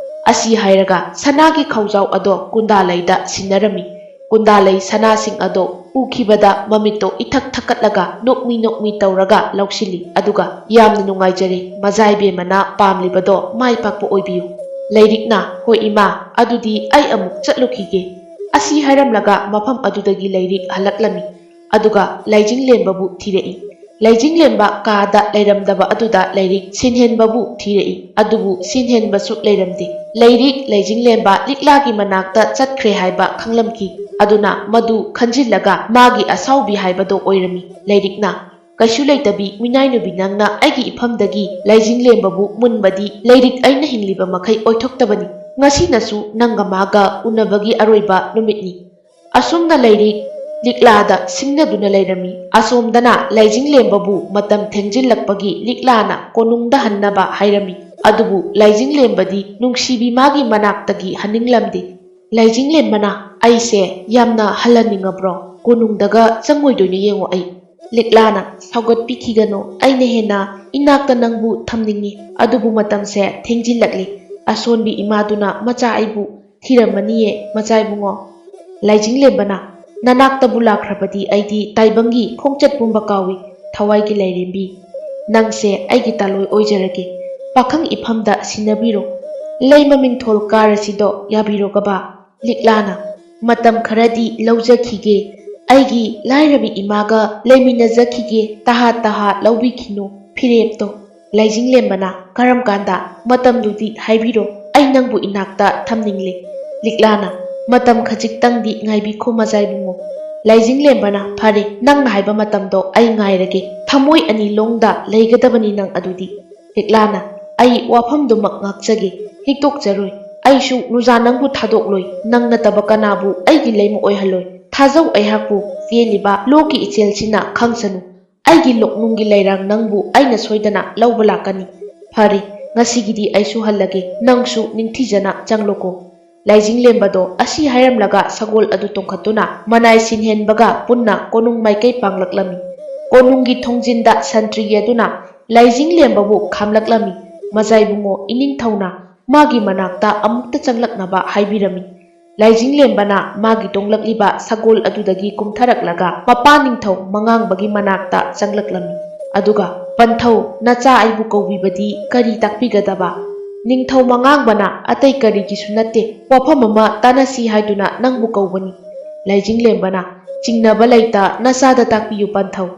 ꯑꯁꯤ ꯍꯥꯏꯔꯒ ꯁꯅꯥꯒꯤ ꯈꯥꯎꯖꯥꯎ ꯑꯗꯣ ꯀꯨꯟꯗꯥꯂꯩꯗ ꯁꯤꯟꯅꯔꯝꯃꯤ꯫ ꯀꯨꯟꯗꯥꯂꯩ ꯁꯅꯥꯁꯤꯡ ꯑꯗꯣ ꯎꯈꯤꯕꯗ ꯃꯃꯤꯠꯇꯣ ꯏꯊꯛ ꯊꯛꯀꯠꯂꯒ ꯅꯣꯛꯃꯤ ꯅꯣꯛꯃꯤ ꯇꯧꯔꯒ ꯂꯧꯁꯤꯜꯂꯤ꯫ ꯑꯗꯨꯒ, "ꯌꯥꯝꯅ ꯅꯨꯡꯉꯥꯏꯖꯔꯦ, ꯃꯖꯥ ꯏꯕꯦꯝꯃꯅ ꯄꯥꯝꯂꯤꯕꯗꯣ ꯃꯥꯏ ꯄꯥꯛꯄ ꯑꯣꯏꯕꯤꯌꯨ꯫" ꯂꯩꯔꯤꯛꯅ, "ꯍꯣꯏ ꯏꯃꯥ, ꯑꯗꯨꯗꯤ ꯑꯩ ꯑꯃꯨꯛ ꯆꯠꯂꯨꯈꯤꯒꯦ꯫" ꯑꯁꯤ ꯍꯥꯏꯔꯝꯂꯒ ꯃꯐꯝ ꯑꯗꯨꯗꯒꯤ ꯂꯩꯔꯤꯛ ꯍꯜꯂꯛꯂꯝꯃꯤ꯫ ꯑꯗꯨꯒ ꯂꯩꯖꯤꯡꯂꯦꯝꯕꯕꯨ ꯊꯤꯔꯛꯏ꯫ ꯂꯩꯖꯤꯡꯂꯦꯝꯕ ꯀꯥꯗ ꯂꯩꯔꯝꯗꯕ ꯑꯗꯨꯗ ꯂꯩꯔꯤꯛ ꯁꯤꯟꯍꯦꯟꯕꯕꯨ ꯊꯤꯔꯛꯏ꯫ ꯑꯗꯨꯕꯨ ꯁꯤꯟꯍꯦꯟꯕꯁꯨ ꯂꯩꯔꯝꯗꯦ꯫ ꯂꯩꯔꯤꯛ ꯂꯩꯖꯤꯡꯂꯦꯝꯕ ꯂꯤꯛꯂꯥꯒꯤ ꯃꯅꯥꯛꯇ ꯆꯠꯈ꯭ꯔꯦ ꯍꯥꯏꯕ ꯈꯪꯂꯝꯈꯤ꯫ ꯑꯗꯨꯅ ꯃꯗꯨ ꯈꯟꯖꯤꯜꯂꯒ ꯃꯥꯒꯤ ꯑꯁꯥꯎꯕꯤ ꯍꯥꯏꯕꯗꯣ ꯑꯣꯏꯔꯝꯃꯤ꯫ ꯂꯩꯔꯤꯛꯅ, "ꯀꯩꯁꯨ ꯂꯩꯇꯕꯤ ꯃꯤꯅꯥꯏ ꯅꯨꯕꯤ, ꯅꯪꯅ ꯑꯩꯒꯤ ꯏꯐꯝꯗꯒꯤ ꯂꯩꯖꯤꯡꯂꯦꯝꯕꯕꯨ ꯃꯨꯟꯕꯗꯤ ꯂꯩꯔꯤꯛ ꯑꯩꯅ ꯍꯤꯡꯂꯤꯕ ꯃꯈꯩ ꯑꯣꯏꯊꯣꯛꯇꯕꯅꯤ꯫ ꯉꯁꯤꯅꯁꯨ ꯅꯪꯒ ꯃꯥꯒ ꯎꯅꯕꯒꯤ ꯑꯔꯣꯏꯕ ꯅꯨꯃꯤꯠꯅꯤ꯫" ꯑꯁꯨꯝꯅ ꯂꯩꯔꯤꯛ ꯂꯤꯛꯂꯥꯗ ꯁꯤꯡꯅꯗꯨꯅ ꯂꯩꯔꯝꯃꯤ꯫ ꯑꯁꯣꯝꯗꯅ ꯂꯩꯖꯤꯡꯂꯦꯝꯕꯕꯨ ꯃꯇꯝ ꯊꯦꯡꯖꯤꯜꯂꯛꯄꯒꯤ ꯂꯤꯛꯂꯥꯅ ꯀꯣꯅꯨꯡꯗ ꯍꯟꯅꯕ ꯍꯥꯏꯔꯝꯃꯤ꯫ ꯑꯗꯨꯕꯨ ꯂꯩꯖꯤꯡꯂꯦꯝꯕꯗꯤ ꯅꯨꯡꯁꯤꯕꯤ ꯃꯥꯒꯤ ꯃꯅꯥꯛꯇꯒꯤ ꯍꯟꯅꯤꯡꯂꯝꯗꯦ꯫ ꯂꯩꯖꯤꯡꯂꯦꯝꯕꯅ, "ꯑꯩꯁꯦ ꯌꯥꯝꯅ ꯍꯜꯍꯟꯅꯤꯡꯉꯕ꯭ꯔꯣ? ꯀꯣꯅꯨꯡꯗꯒ ꯆꯪꯉꯣꯏꯗꯣꯏꯅꯦ ꯌꯦꯡꯉꯣ ꯑꯩ꯫" ꯂꯤꯛꯂꯥꯅ, "ꯁꯥꯎꯒꯠꯄꯤꯈꯤꯒꯅꯨ, ꯑꯩꯅ ꯍꯦꯟꯅ ꯏꯅꯥꯛꯇ ꯅꯪꯕꯨ ꯊꯝꯅꯤꯡꯉꯤ꯫ ꯑꯗꯨꯕꯨ ꯃꯇꯝꯁꯦ ꯊꯦꯡꯖꯤꯜꯂꯛꯂꯤ꯫ ꯑꯁꯣꯟꯕꯤ ꯏꯃꯥꯗꯨꯅ ꯃꯆꯥ ꯑꯩꯕꯨ ꯊꯤꯔꯝꯃꯅꯤꯌꯦ, ꯃꯆꯥ ꯏꯕꯨꯡꯉꯣ꯫" ꯂꯩꯖꯤꯡꯂꯦꯝꯕꯅ, "ꯅꯅꯥꯛꯇꯕꯨ ꯂꯥꯛꯈ꯭ꯔꯕꯗꯤ ꯑꯩꯗꯤ ꯇꯥꯏꯕꯪꯒꯤ ꯈꯣꯡꯆꯠ ꯄꯨꯝꯕ ꯀꯥꯎꯏ, ꯊꯋꯥꯏꯒꯤ ꯂꯥꯏꯔꯦꯝꯕꯤ꯫ ꯅꯪꯁꯦ ꯑꯩꯒꯤ ꯇꯥꯂꯣꯏ ꯑꯣꯏꯖꯔꯒꯦ꯫ ꯄꯥꯈꯪ ꯏꯐꯝꯗ ꯁꯤꯟꯅꯕꯤꯔꯣ꯫ ꯂꯩꯃ ꯃꯤꯡꯊꯣꯜ ꯀꯥꯔꯁꯤꯗꯣ ꯌꯥꯕꯤꯔꯣꯒꯕ?" ꯂꯤꯛꯂꯥꯅ, "ꯃꯇꯝ ꯈꯔꯗꯤ ꯂꯧꯖꯈꯤꯒꯦ꯫ ꯑꯩꯒꯤ ꯂꯥꯏꯔꯕꯤ ꯏꯃꯥꯒ ꯂꯩꯃꯤꯟꯅꯖꯈꯤꯒꯦ꯫ ꯇꯍꯥ ꯇꯍꯥ ꯂꯧꯕꯤꯈꯤꯅꯨ ꯐꯤꯔꯦꯞꯇꯣ꯫" ꯂꯩꯖꯤꯡꯂꯦꯝꯕꯅ, "ꯀꯔꯝ ꯀꯥꯟꯗ? ꯃꯇꯝꯗꯨꯗꯤ ꯍꯥꯏꯕꯤꯔꯣ꯫ ꯑꯩ ꯅꯪꯕꯨ ꯏꯅꯥꯛꯇ ꯊꯝꯅꯤꯡꯂꯦ꯫" ꯂꯤꯛꯂꯥꯅ, "ꯃꯇꯝ ꯈꯖꯤꯛꯇꯪꯗꯤ ꯉꯥꯏꯕꯤꯈꯣ, ꯃꯆꯥ ꯏꯕꯨꯡꯉꯣ꯫" ꯂꯩꯖꯤꯡꯂꯦꯝꯕꯅ, "ꯐꯔꯦ, ꯅꯪꯅ ꯍꯥꯏꯕ ꯃꯇꯝꯗꯣ ꯑꯩ ꯉꯥꯏꯔꯒꯦ꯫ ꯊꯃꯣꯏ ꯑꯅꯤ ꯂꯣꯡꯗ ꯂꯩꯒꯗꯕꯅꯤ ꯅꯪ ꯑꯗꯨꯗꯤ꯫" ꯂꯤꯛꯂꯥꯅ, "ꯑꯩ ꯋꯥꯐꯝꯗꯨꯃꯛ ꯉꯥꯛꯆꯒꯦ, ꯍꯤꯛꯇꯣꯛꯆꯔꯣꯏ꯫ ꯑꯩꯁꯨ ꯅꯨꯖꯥ ꯅꯪꯕꯨ ꯊꯥꯗꯣꯛꯂꯣꯏ, ꯅꯪ ꯅꯠꯇꯕ ꯀꯅꯥꯕꯨ ꯑꯩꯒꯤ ꯂꯩꯃ ꯑꯣꯏꯍꯜꯂꯣꯏ꯫ ꯊꯥꯖꯧ ꯑꯩꯍꯥꯛꯄꯨ, ꯆꯦꯜꯂꯤꯕ ꯂꯣꯛꯀꯤ ꯏꯆꯦꯜꯁꯤꯅ ꯈꯪꯁꯅꯨ꯫ ꯑꯩꯒꯤ ꯂꯣꯛꯅꯨꯡꯒꯤ ꯂꯩꯔꯥꯡ ꯅꯪꯕꯨ ꯑꯩꯅ ꯁꯣꯏꯗꯅ ꯂꯧꯕ ꯂꯥꯛꯀꯅꯤ꯫ ꯐꯔꯦ, ꯉꯁꯤꯒꯤꯗꯤ ꯑꯩꯁꯨ ꯍꯜꯂꯒꯦ, ꯅꯪꯁꯨ ꯅꯤꯡꯊꯤꯖꯅ ꯆꯪꯂꯣꯀꯣ꯫" ꯂꯩꯖꯤꯡꯂꯦꯝꯕꯗꯣ ꯑꯁꯤ ꯍꯥꯏꯔꯝꯂꯒ ꯁꯒꯣꯜ ꯑꯗꯨ ꯇꯣꯡꯈꯠꯇꯨꯅ ꯃꯅꯥꯏ ꯁꯤꯟꯍꯦꯟꯕꯒ ꯄꯨꯟꯅ ꯀꯣꯅꯨꯡ ꯃꯥꯏꯀꯩ ꯄꯥꯡꯂꯛꯂꯝꯃꯤ꯫ ꯀꯣꯅꯨꯡꯒꯤ ꯊꯣꯡꯖꯤꯟꯗ ꯁꯟꯇ꯭ꯔꯤ ꯑꯗꯨꯅ ꯂꯩꯖꯤꯡꯂꯦꯝꯕꯕꯨ ꯈꯥꯝꯂꯛꯂꯝꯃꯤ꯫ ꯃꯆꯥ ꯏꯕꯨꯡꯉꯣ ꯏꯅꯤꯡꯊꯧꯅ ꯃꯥꯒꯤ ꯃꯅꯥꯛꯇ ꯑꯃꯨꯛꯇ ꯆꯪꯂꯛꯅꯕ ꯍꯥꯏꯕꯤꯔꯝꯃꯤ꯫ ꯂꯥꯏꯖꯤꯡꯂꯦꯝꯕꯅ ꯃꯥꯒꯤ ꯇꯣꯡꯂꯛꯂꯤꯕ ꯁꯒꯣꯜ ꯑꯗꯨꯗꯒꯤ ꯀꯨꯝꯊꯔꯛꯂꯒ ꯃꯄꯥ ꯅꯤꯡꯊꯧ ꯃꯉꯥꯡꯕꯒꯤ ꯃꯅꯥꯛꯇ ꯆꯪꯂꯛꯂꯝꯃꯤ꯫ ꯑꯗꯨꯒ, "ꯄꯟꯊꯧ, ꯅꯆꯥ ꯑꯩꯕꯨ ꯀꯧꯕꯤꯕꯗꯤ ꯀꯔꯤ ꯇꯥꯛꯄꯤꯒꯗꯕ?" "ꯅꯤꯡꯊꯧ ꯃꯉꯥꯡꯕꯅ ꯑꯇꯩ ꯀꯔꯤꯒꯤꯁꯨ ꯅꯠꯇꯦ, ꯋꯥꯐꯝ ꯑꯃ ꯇꯥꯟꯅꯁꯤ ꯍꯥꯏꯗꯨꯅ ꯅꯪꯕꯨ ꯀꯧꯕꯅꯤ꯫" ꯂꯥꯏꯖꯤꯡꯂꯦꯝꯕꯅ, "ꯆꯤꯡꯅꯕ ꯂꯩꯇ ꯅꯆꯥꯗ ꯇꯥꯛꯄꯤꯌꯨ ꯄꯟꯊꯧ꯫"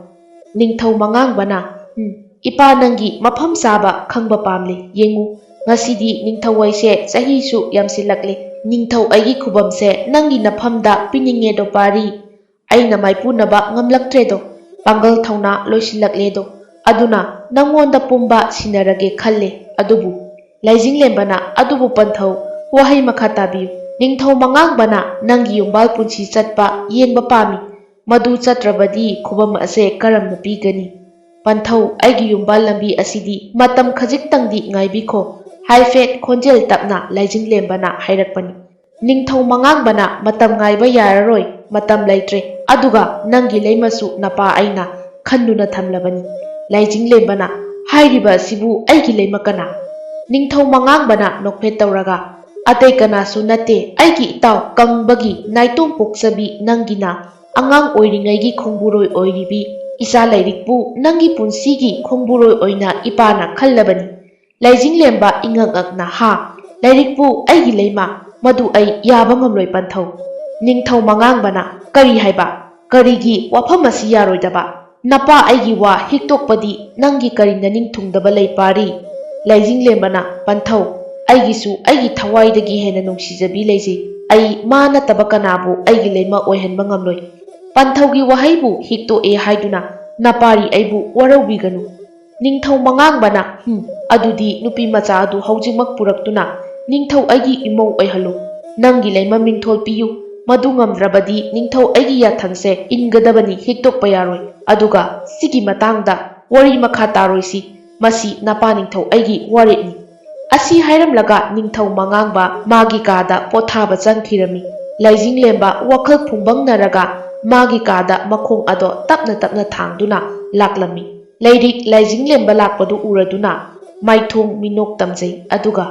ꯅꯤꯡꯊꯧ ꯃꯉꯥꯡꯕꯅ, "ꯎꯝ, ꯏꯄꯥ ꯅꯪꯒꯤ ꯃꯐꯝ ꯆꯥꯕ ꯈꯪꯕ ꯄꯥꯝꯂꯦ꯫ ꯌꯦꯡꯉꯨ, ꯉꯁꯤꯗꯤ ꯅꯤꯡꯊꯧ ꯑꯩꯁꯦ ꯆꯍꯤꯁꯨ ꯌꯥꯝꯁꯤꯜꯂꯛꯂꯦ꯫ ꯅꯤꯡꯊꯧ ꯑꯩꯒꯤ ꯈꯨꯕꯝꯁꯦ ꯅꯪꯒꯤ ꯅꯐꯝꯗ ꯄꯤꯅꯤꯡꯉꯦꯗꯣ ꯄꯥꯔꯤ꯫ ꯑꯩꯅ ꯃꯥꯏꯄꯨꯅꯕ ꯉꯝꯂꯛꯇ꯭ꯔꯦꯗꯣ, ꯄꯥꯡꯒꯜ ꯊꯧꯅꯥ ꯂꯣꯏꯁꯤꯜꯂꯛꯂꯦꯗꯣ꯫ ꯑꯗꯨꯅ ꯅꯪꯉꯣꯟꯗ ꯄꯨꯝꯕ ꯁꯤꯟꯅꯔꯒꯦ ꯈꯜꯂꯦ꯫ ꯑꯗꯨꯕꯨ," ꯂꯥꯏꯖꯤꯡꯂꯦꯝꯕꯅ, "ꯑꯗꯨꯕꯨ ꯄꯟꯊꯧ, ꯋꯥꯍꯩ ꯃꯈꯥ ꯇꯥꯕꯤꯌꯨ꯫ ꯅꯤꯡꯊꯧ ꯃꯉꯥꯡꯕꯅ ꯅꯪꯒꯤ ꯌꯨꯝꯕꯥꯜ ꯄꯨꯟꯁꯤ ꯆꯠꯄ ꯌꯦꯡꯕ ꯄꯥꯝꯃꯤ꯫ ꯃꯗꯨ ꯆꯠꯇ꯭ꯔꯕꯗꯤ ꯈꯨꯕꯝ ꯑꯁꯦ ꯀꯔꯝꯅ ꯄꯤꯒꯅꯤ? ꯄꯟꯊꯧ, ꯑꯩꯒꯤ ꯌꯨꯝꯕꯥꯜ ꯂꯝꯕꯤ ꯑꯁꯤꯗꯤ ꯃꯇꯝ ꯈꯖꯤꯛꯇꯪꯗꯤ ꯉꯥꯏꯕꯤꯈꯣ꯫" ꯍꯥꯏꯐꯦꯠ ꯈꯣꯟꯖꯦꯜ ꯇꯞꯅ ꯂꯥꯏꯖꯤꯡꯂꯦꯝꯕꯅ ꯍꯥꯏꯔꯛꯄꯅꯤ꯫ ꯅꯤꯡꯊꯧ ꯃꯉꯥꯡꯕꯅ, "ꯃꯇꯝ ꯉꯥꯏꯕ ꯌꯥꯔꯔꯣꯏ, ꯃꯇꯝ ꯂꯩꯇ꯭ꯔꯦ꯫ ꯑꯗꯨꯒ ꯅꯪꯒꯤ ꯂꯩꯃꯁꯨ ꯅꯄꯥ ꯑꯩꯅ ꯈꯟꯗꯨꯅ ꯊꯝꯂꯕꯅꯤ꯫" ꯂꯥꯏꯖꯤꯡꯂꯦꯝꯕꯅ, "ꯍꯥꯏꯔꯤꯕ ꯑꯁꯤꯕꯨ ꯑꯩꯒꯤ ꯂꯩꯃ ꯀꯅꯥ?" ꯅꯤꯡꯊꯧ ꯃꯉꯥꯡꯕꯅ ꯅꯣꯛꯐꯦꯠ ꯇꯧꯔꯒ, "ꯑꯇꯩ ꯀꯅꯥꯁꯨ ꯅꯠꯇꯦ, ꯑꯩꯒꯤ ꯏꯇꯥꯎ ꯀꯪꯕꯒꯤ ꯅꯥꯏꯇꯣꯝ ꯄꯣꯛꯆꯕꯤ ꯅꯪꯒꯤꯅ ꯑꯉꯥꯡ ꯑꯣꯏꯔꯤꯉꯩꯒꯤ ꯈꯣꯡꯕꯨꯔꯣꯏ ꯑꯣꯏꯔꯤꯕꯤ ꯏꯆꯥ ꯂꯥꯏꯔꯤꯛꯄꯨ ꯅꯪꯒꯤ ꯄꯨꯟꯁꯤꯒꯤ ꯈꯣꯡꯕꯨꯔꯣꯏ ꯑꯣꯏꯅ ꯏꯄꯥꯅ ꯈꯜꯂꯕꯅꯤ꯫" ꯂꯥꯏꯖꯤꯡꯂꯦꯝꯕ ꯏꯉꯛ ꯉꯛꯅ, "ꯍꯥ? ꯂꯥꯏꯔꯤꯛꯄꯨ ꯑꯩꯒꯤ ꯂꯩꯃ? ꯃꯗꯨ ꯑꯩ ꯌꯥꯕ ꯉꯝꯂꯣꯏ ꯄꯟꯊꯧ꯫" ꯅꯤꯡꯊꯧ ꯃꯉꯥꯡꯕꯅ, "ꯀꯔꯤ ꯍꯥꯏꯕ? ꯀꯔꯤꯒꯤ ꯋꯥꯐꯝ ꯑꯁꯤ ꯌꯥꯔꯣꯏꯗꯕ? ꯅꯄꯥ ꯑꯩꯒꯤ ꯋꯥ ꯍꯤꯛꯇꯣꯛꯄꯗꯤ ꯅꯪꯒꯤ ꯀꯔꯤ ꯅꯅꯤꯡ ꯊꯨꯡꯗꯕ ꯂꯩ ꯄꯥꯔꯤ?" ꯂꯥꯏꯖꯤꯡꯂꯦꯝꯕꯅ, "ꯄꯟꯊꯧ, ꯑꯩꯒꯤꯁꯨ ꯑꯩꯒꯤ ꯊꯋꯥꯏꯗꯒꯤ ꯍꯦꯟꯅ ꯅꯨꯡꯁꯤꯖꯕꯤ ꯂꯩꯖꯩ꯫ ꯑꯩ ꯃꯥ ꯅꯠꯇꯕ ꯀꯅꯥꯕꯨ ꯑꯩꯒꯤ ꯂꯩꯃ ꯑꯣꯏꯍꯟꯕ ꯉꯝꯂꯣꯏ꯫" ꯄꯟꯊꯧꯒꯤ ꯋꯥꯍꯩꯕꯨ ꯍꯤꯛꯇꯣꯛꯑꯦ ꯍꯥꯏꯗꯨꯅ ꯅꯄꯥꯔꯤ ꯑꯩꯕꯨ ꯋꯥꯔꯧꯕꯤꯒꯅꯨ꯫ ꯅꯤꯡꯊꯧ ꯃꯉꯥꯡꯕꯅ, "ꯍꯨꯝ, ꯑꯗꯨꯗꯤ ꯅꯨꯄꯤ ꯃꯆꯥ ꯑꯗꯨ ꯍꯧꯖꯤꯛꯃꯛ ꯄꯨꯔꯛꯇꯨꯅ ꯅꯤꯡꯊꯧ ꯑꯩꯒꯤ ꯏꯃꯧ ꯑꯣꯏꯍꯜꯂꯨ꯫ ꯅꯪꯒꯤ ꯂꯩꯃ ꯃꯤꯡꯊꯣꯜ ꯄꯤꯌꯨ꯫ ꯃꯗꯨ ꯉꯝꯗ꯭ꯔꯕꯗꯤ ꯅꯤꯡꯊꯧ ꯑꯩꯒꯤ ꯌꯥꯊꯪꯁꯦ ꯏꯟꯒꯗꯕꯅꯤ, ꯍꯤꯛꯇꯣꯛꯄ ꯌꯥꯔꯣꯏ꯫ ꯑꯗꯨꯒ ꯁꯤꯒꯤ ꯃꯇꯥꯡꯗ ꯋꯥꯔꯤ ꯃꯈꯥ ꯇꯥꯔꯣꯏꯁꯤ꯫ ꯃꯁꯤ ꯅꯄꯥ ꯅꯤꯡꯊꯧ ꯑꯩꯒꯤ ꯋꯥꯔꯦꯞꯅꯤ꯫" ꯑꯁꯤ ꯍꯥꯏꯔꯝꯂꯒ ꯅꯤꯡꯊꯧ ꯃꯉꯥꯡꯕ ꯃꯥꯒꯤ ꯀꯥꯗ ꯄꯣꯊꯥꯕ ꯆꯪꯈꯤꯔꯝꯃꯤ꯫ ꯂꯥꯏꯖꯤꯡꯂꯦꯝꯕ ꯋꯥꯈꯜ ꯐꯨꯡꯕꯪꯅꯔꯒ ꯃꯥꯒꯤ ꯀꯥꯗ ꯃꯈꯣꯡ ꯑꯗꯣ ꯇꯞꯅ ꯇꯞꯅ ꯊꯥꯡꯗꯨꯅ ꯂꯥꯛꯂꯝꯃꯤ꯫ ꯂꯩꯔꯤꯛ ꯂꯥꯏꯖꯤꯡꯂꯦꯝꯕ ꯂꯥꯛꯄꯗꯨ ꯎꯔꯗꯨꯅ ꯃꯥꯏꯊꯣꯡ ꯃꯤꯅꯣꯛ ꯇꯝꯖꯩ꯫ ꯑꯗꯨꯒ,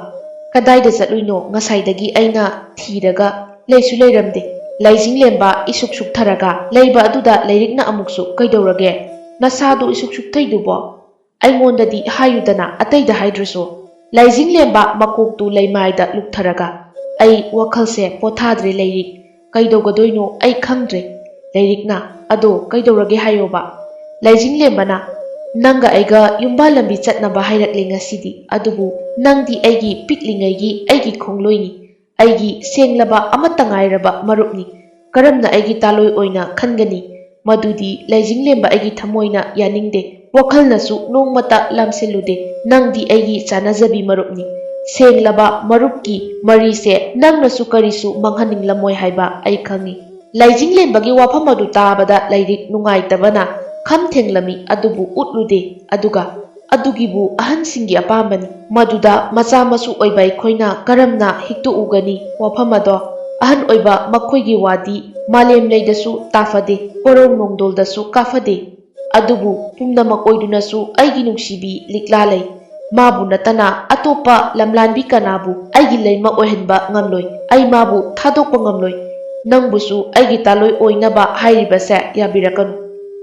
"ꯀꯗꯥꯏꯗ ꯆꯠꯂꯨꯏꯅꯣ? ꯉꯁꯥꯏꯗꯒꯤ ꯑꯩꯅ ꯊꯤꯔꯒ ꯂꯩꯁꯨ ꯂꯩꯔꯝꯗꯦ꯫ ꯂꯩꯖꯤꯡꯂꯦꯝꯕ ꯏꯁꯨꯛ ꯁꯨꯛꯊꯔꯒ ꯂꯩꯕ ꯑꯗꯨꯗ ꯂꯩꯔꯤꯛꯅ ꯑꯃꯨꯛꯁꯨ "ꯀꯩꯗꯧꯔꯒꯦ? ꯅꯁꯥꯗꯨ ꯏꯁꯨꯛ ꯁꯨꯛꯊꯩꯗꯨꯕꯣ? ꯑꯩꯉꯣꯟꯗꯗꯤ ꯍꯥꯏꯌꯨꯗꯅ, ꯑꯇꯩꯗ ꯍꯥꯏꯗ꯭ꯔꯁꯨ"꯫ ꯂꯩꯖꯤꯡꯂꯦꯝꯕ ꯃꯀꯣꯛꯇꯨ ꯂꯩꯃꯥꯏꯗ ꯂꯨꯞꯊꯔꯒ, "ꯑꯩ ꯋꯥꯈꯜꯁꯦ ꯄꯣꯊꯥꯗ꯭ꯔꯦ ꯂꯩꯔꯤꯛ꯫ ꯀꯩꯗꯧꯒꯗꯣꯏꯅꯣ ꯑꯩ ꯈꯪꯗ꯭ꯔꯦ"꯫ ꯂꯩꯔꯤꯛꯅ, "ꯑꯗꯣ ꯀꯩꯗꯧꯔꯒꯦ ꯍꯥꯏꯌꯣꯕ"꯫ ꯂꯩꯖꯤꯡꯂꯦꯝꯕꯅ, "ꯅꯪꯒ ꯑꯩꯒ ꯌꯨꯝꯕꯥꯜ ꯂꯝꯕꯤ ꯆꯠꯅꯕ ꯍꯥꯏꯔꯛꯂꯦ ꯉꯁꯤꯗꯤ, ꯑꯗꯨꯕꯨ ꯅꯪꯗꯤ ꯑꯩꯒꯤ ꯄꯤꯛꯂꯤꯉꯩꯒꯤ ꯑꯩꯒꯤ ꯈꯣꯡꯂꯣꯏꯅꯤ꯫ ꯑꯩꯒꯤ ꯁꯦꯡꯂꯕ ꯑꯃꯠꯇ ꯉꯥꯏꯔꯕ ꯃꯔꯨꯞꯅꯤ꯫ ꯀꯔꯝꯅ ꯑꯩꯒꯤ ꯇꯥꯂꯣꯏ ꯑꯣꯏꯅ ꯈꯟꯒꯅꯤ? ꯃꯗꯨꯗꯤ ꯂꯩꯖꯤꯡꯂꯦꯝꯕ ꯑꯩꯒꯤ ꯊꯃꯣꯏꯅ ꯌꯥꯅꯤꯡꯗꯦ꯫ ꯋꯥꯈꯜꯅꯁꯨ ꯅꯣꯡꯃꯇ ꯂꯥꯝꯁꯤꯜꯂꯨꯗꯦ꯫ ꯅꯪꯗꯤ ꯑꯩꯒꯤ ꯆꯥꯅꯖꯕꯤ ꯃꯔꯨꯞꯅꯤ꯫ ꯁꯦꯡꯂꯕ ꯃꯔꯨꯞꯀꯤ ꯃꯔꯤꯁꯦ ꯅꯪꯅꯁꯨ ꯀꯔꯤꯁꯨ ꯃꯥꯡꯍꯟꯅꯤꯡꯂꯝꯃꯣꯏ ꯍꯥꯏꯕ ꯑꯩ ꯈꯪꯏ"꯫ ꯂꯩꯖꯤꯡꯂꯦꯝꯕꯒꯤ ꯋꯥꯐꯝ ꯑꯗꯨ ꯇꯥꯕꯗ ꯂꯩꯔꯤꯛ ꯅꯨꯡꯉꯥꯏꯇꯕꯅ ꯈꯝ ꯊꯦꯡꯂꯝꯃꯤ, ꯑꯗꯨꯕꯨ ꯎꯠꯂꯨꯗꯦ꯫ ꯑꯗꯨꯒ, "ꯑꯗꯨꯒꯤꯕꯨ ꯑꯍꯟꯁꯤꯡꯒꯤ ꯑꯄꯥꯝꯕꯅꯤ꯫ ꯃꯗꯨꯗ ꯃꯆꯥ ꯃꯁꯨ ꯑꯣꯏꯕ ꯑꯩꯈꯣꯏꯅ ꯀꯔꯝꯅ ꯍꯤꯛꯇꯣꯛꯎꯒꯅꯤ? ꯋꯥꯐꯝ ꯑꯗꯣ ꯑꯍꯟ ꯑꯣꯏꯕ ꯃꯈꯣꯏꯒꯤ ꯋꯥꯗꯤ ꯃꯥꯂꯦꯝ ꯂꯩꯗꯁꯨ ꯇꯥꯐꯗꯦ, ꯀꯣꯔꯧ ꯅꯣꯡꯗꯣꯜꯗꯁꯨ ꯀꯥꯐꯗꯦ꯫ ꯑꯗꯨꯕꯨ ꯄꯨꯝꯅꯃꯛ ꯑꯣꯏꯗꯨꯅꯁꯨ ꯑꯩꯒꯤ ꯅꯨꯡꯁꯤꯕꯤ ꯂꯤꯛꯂꯥ ꯂꯩ꯫ ꯃꯥꯕꯨ ꯅꯠꯇꯅ ꯑꯇꯣꯞꯄ ꯂꯝꯂꯥꯟꯕꯤ ꯀꯅꯥꯕꯨ ꯑꯩꯒꯤ ꯂꯩꯃ ꯑꯣꯏꯍꯟꯕ ꯉꯝꯂꯣꯏ꯫ ꯑꯩ ꯃꯥꯕꯨ ꯊꯥꯗꯣꯛꯄ ꯉꯝꯂꯣꯏ꯫ ꯅꯪꯕꯨꯁꯨ ꯑꯩꯒꯤ ꯇꯥꯂꯣꯏ ꯑꯣꯏꯅꯕ ꯍꯥꯏꯔꯤꯕꯁꯦ ꯌꯥꯕꯤꯔꯛꯀꯅꯨ"꯫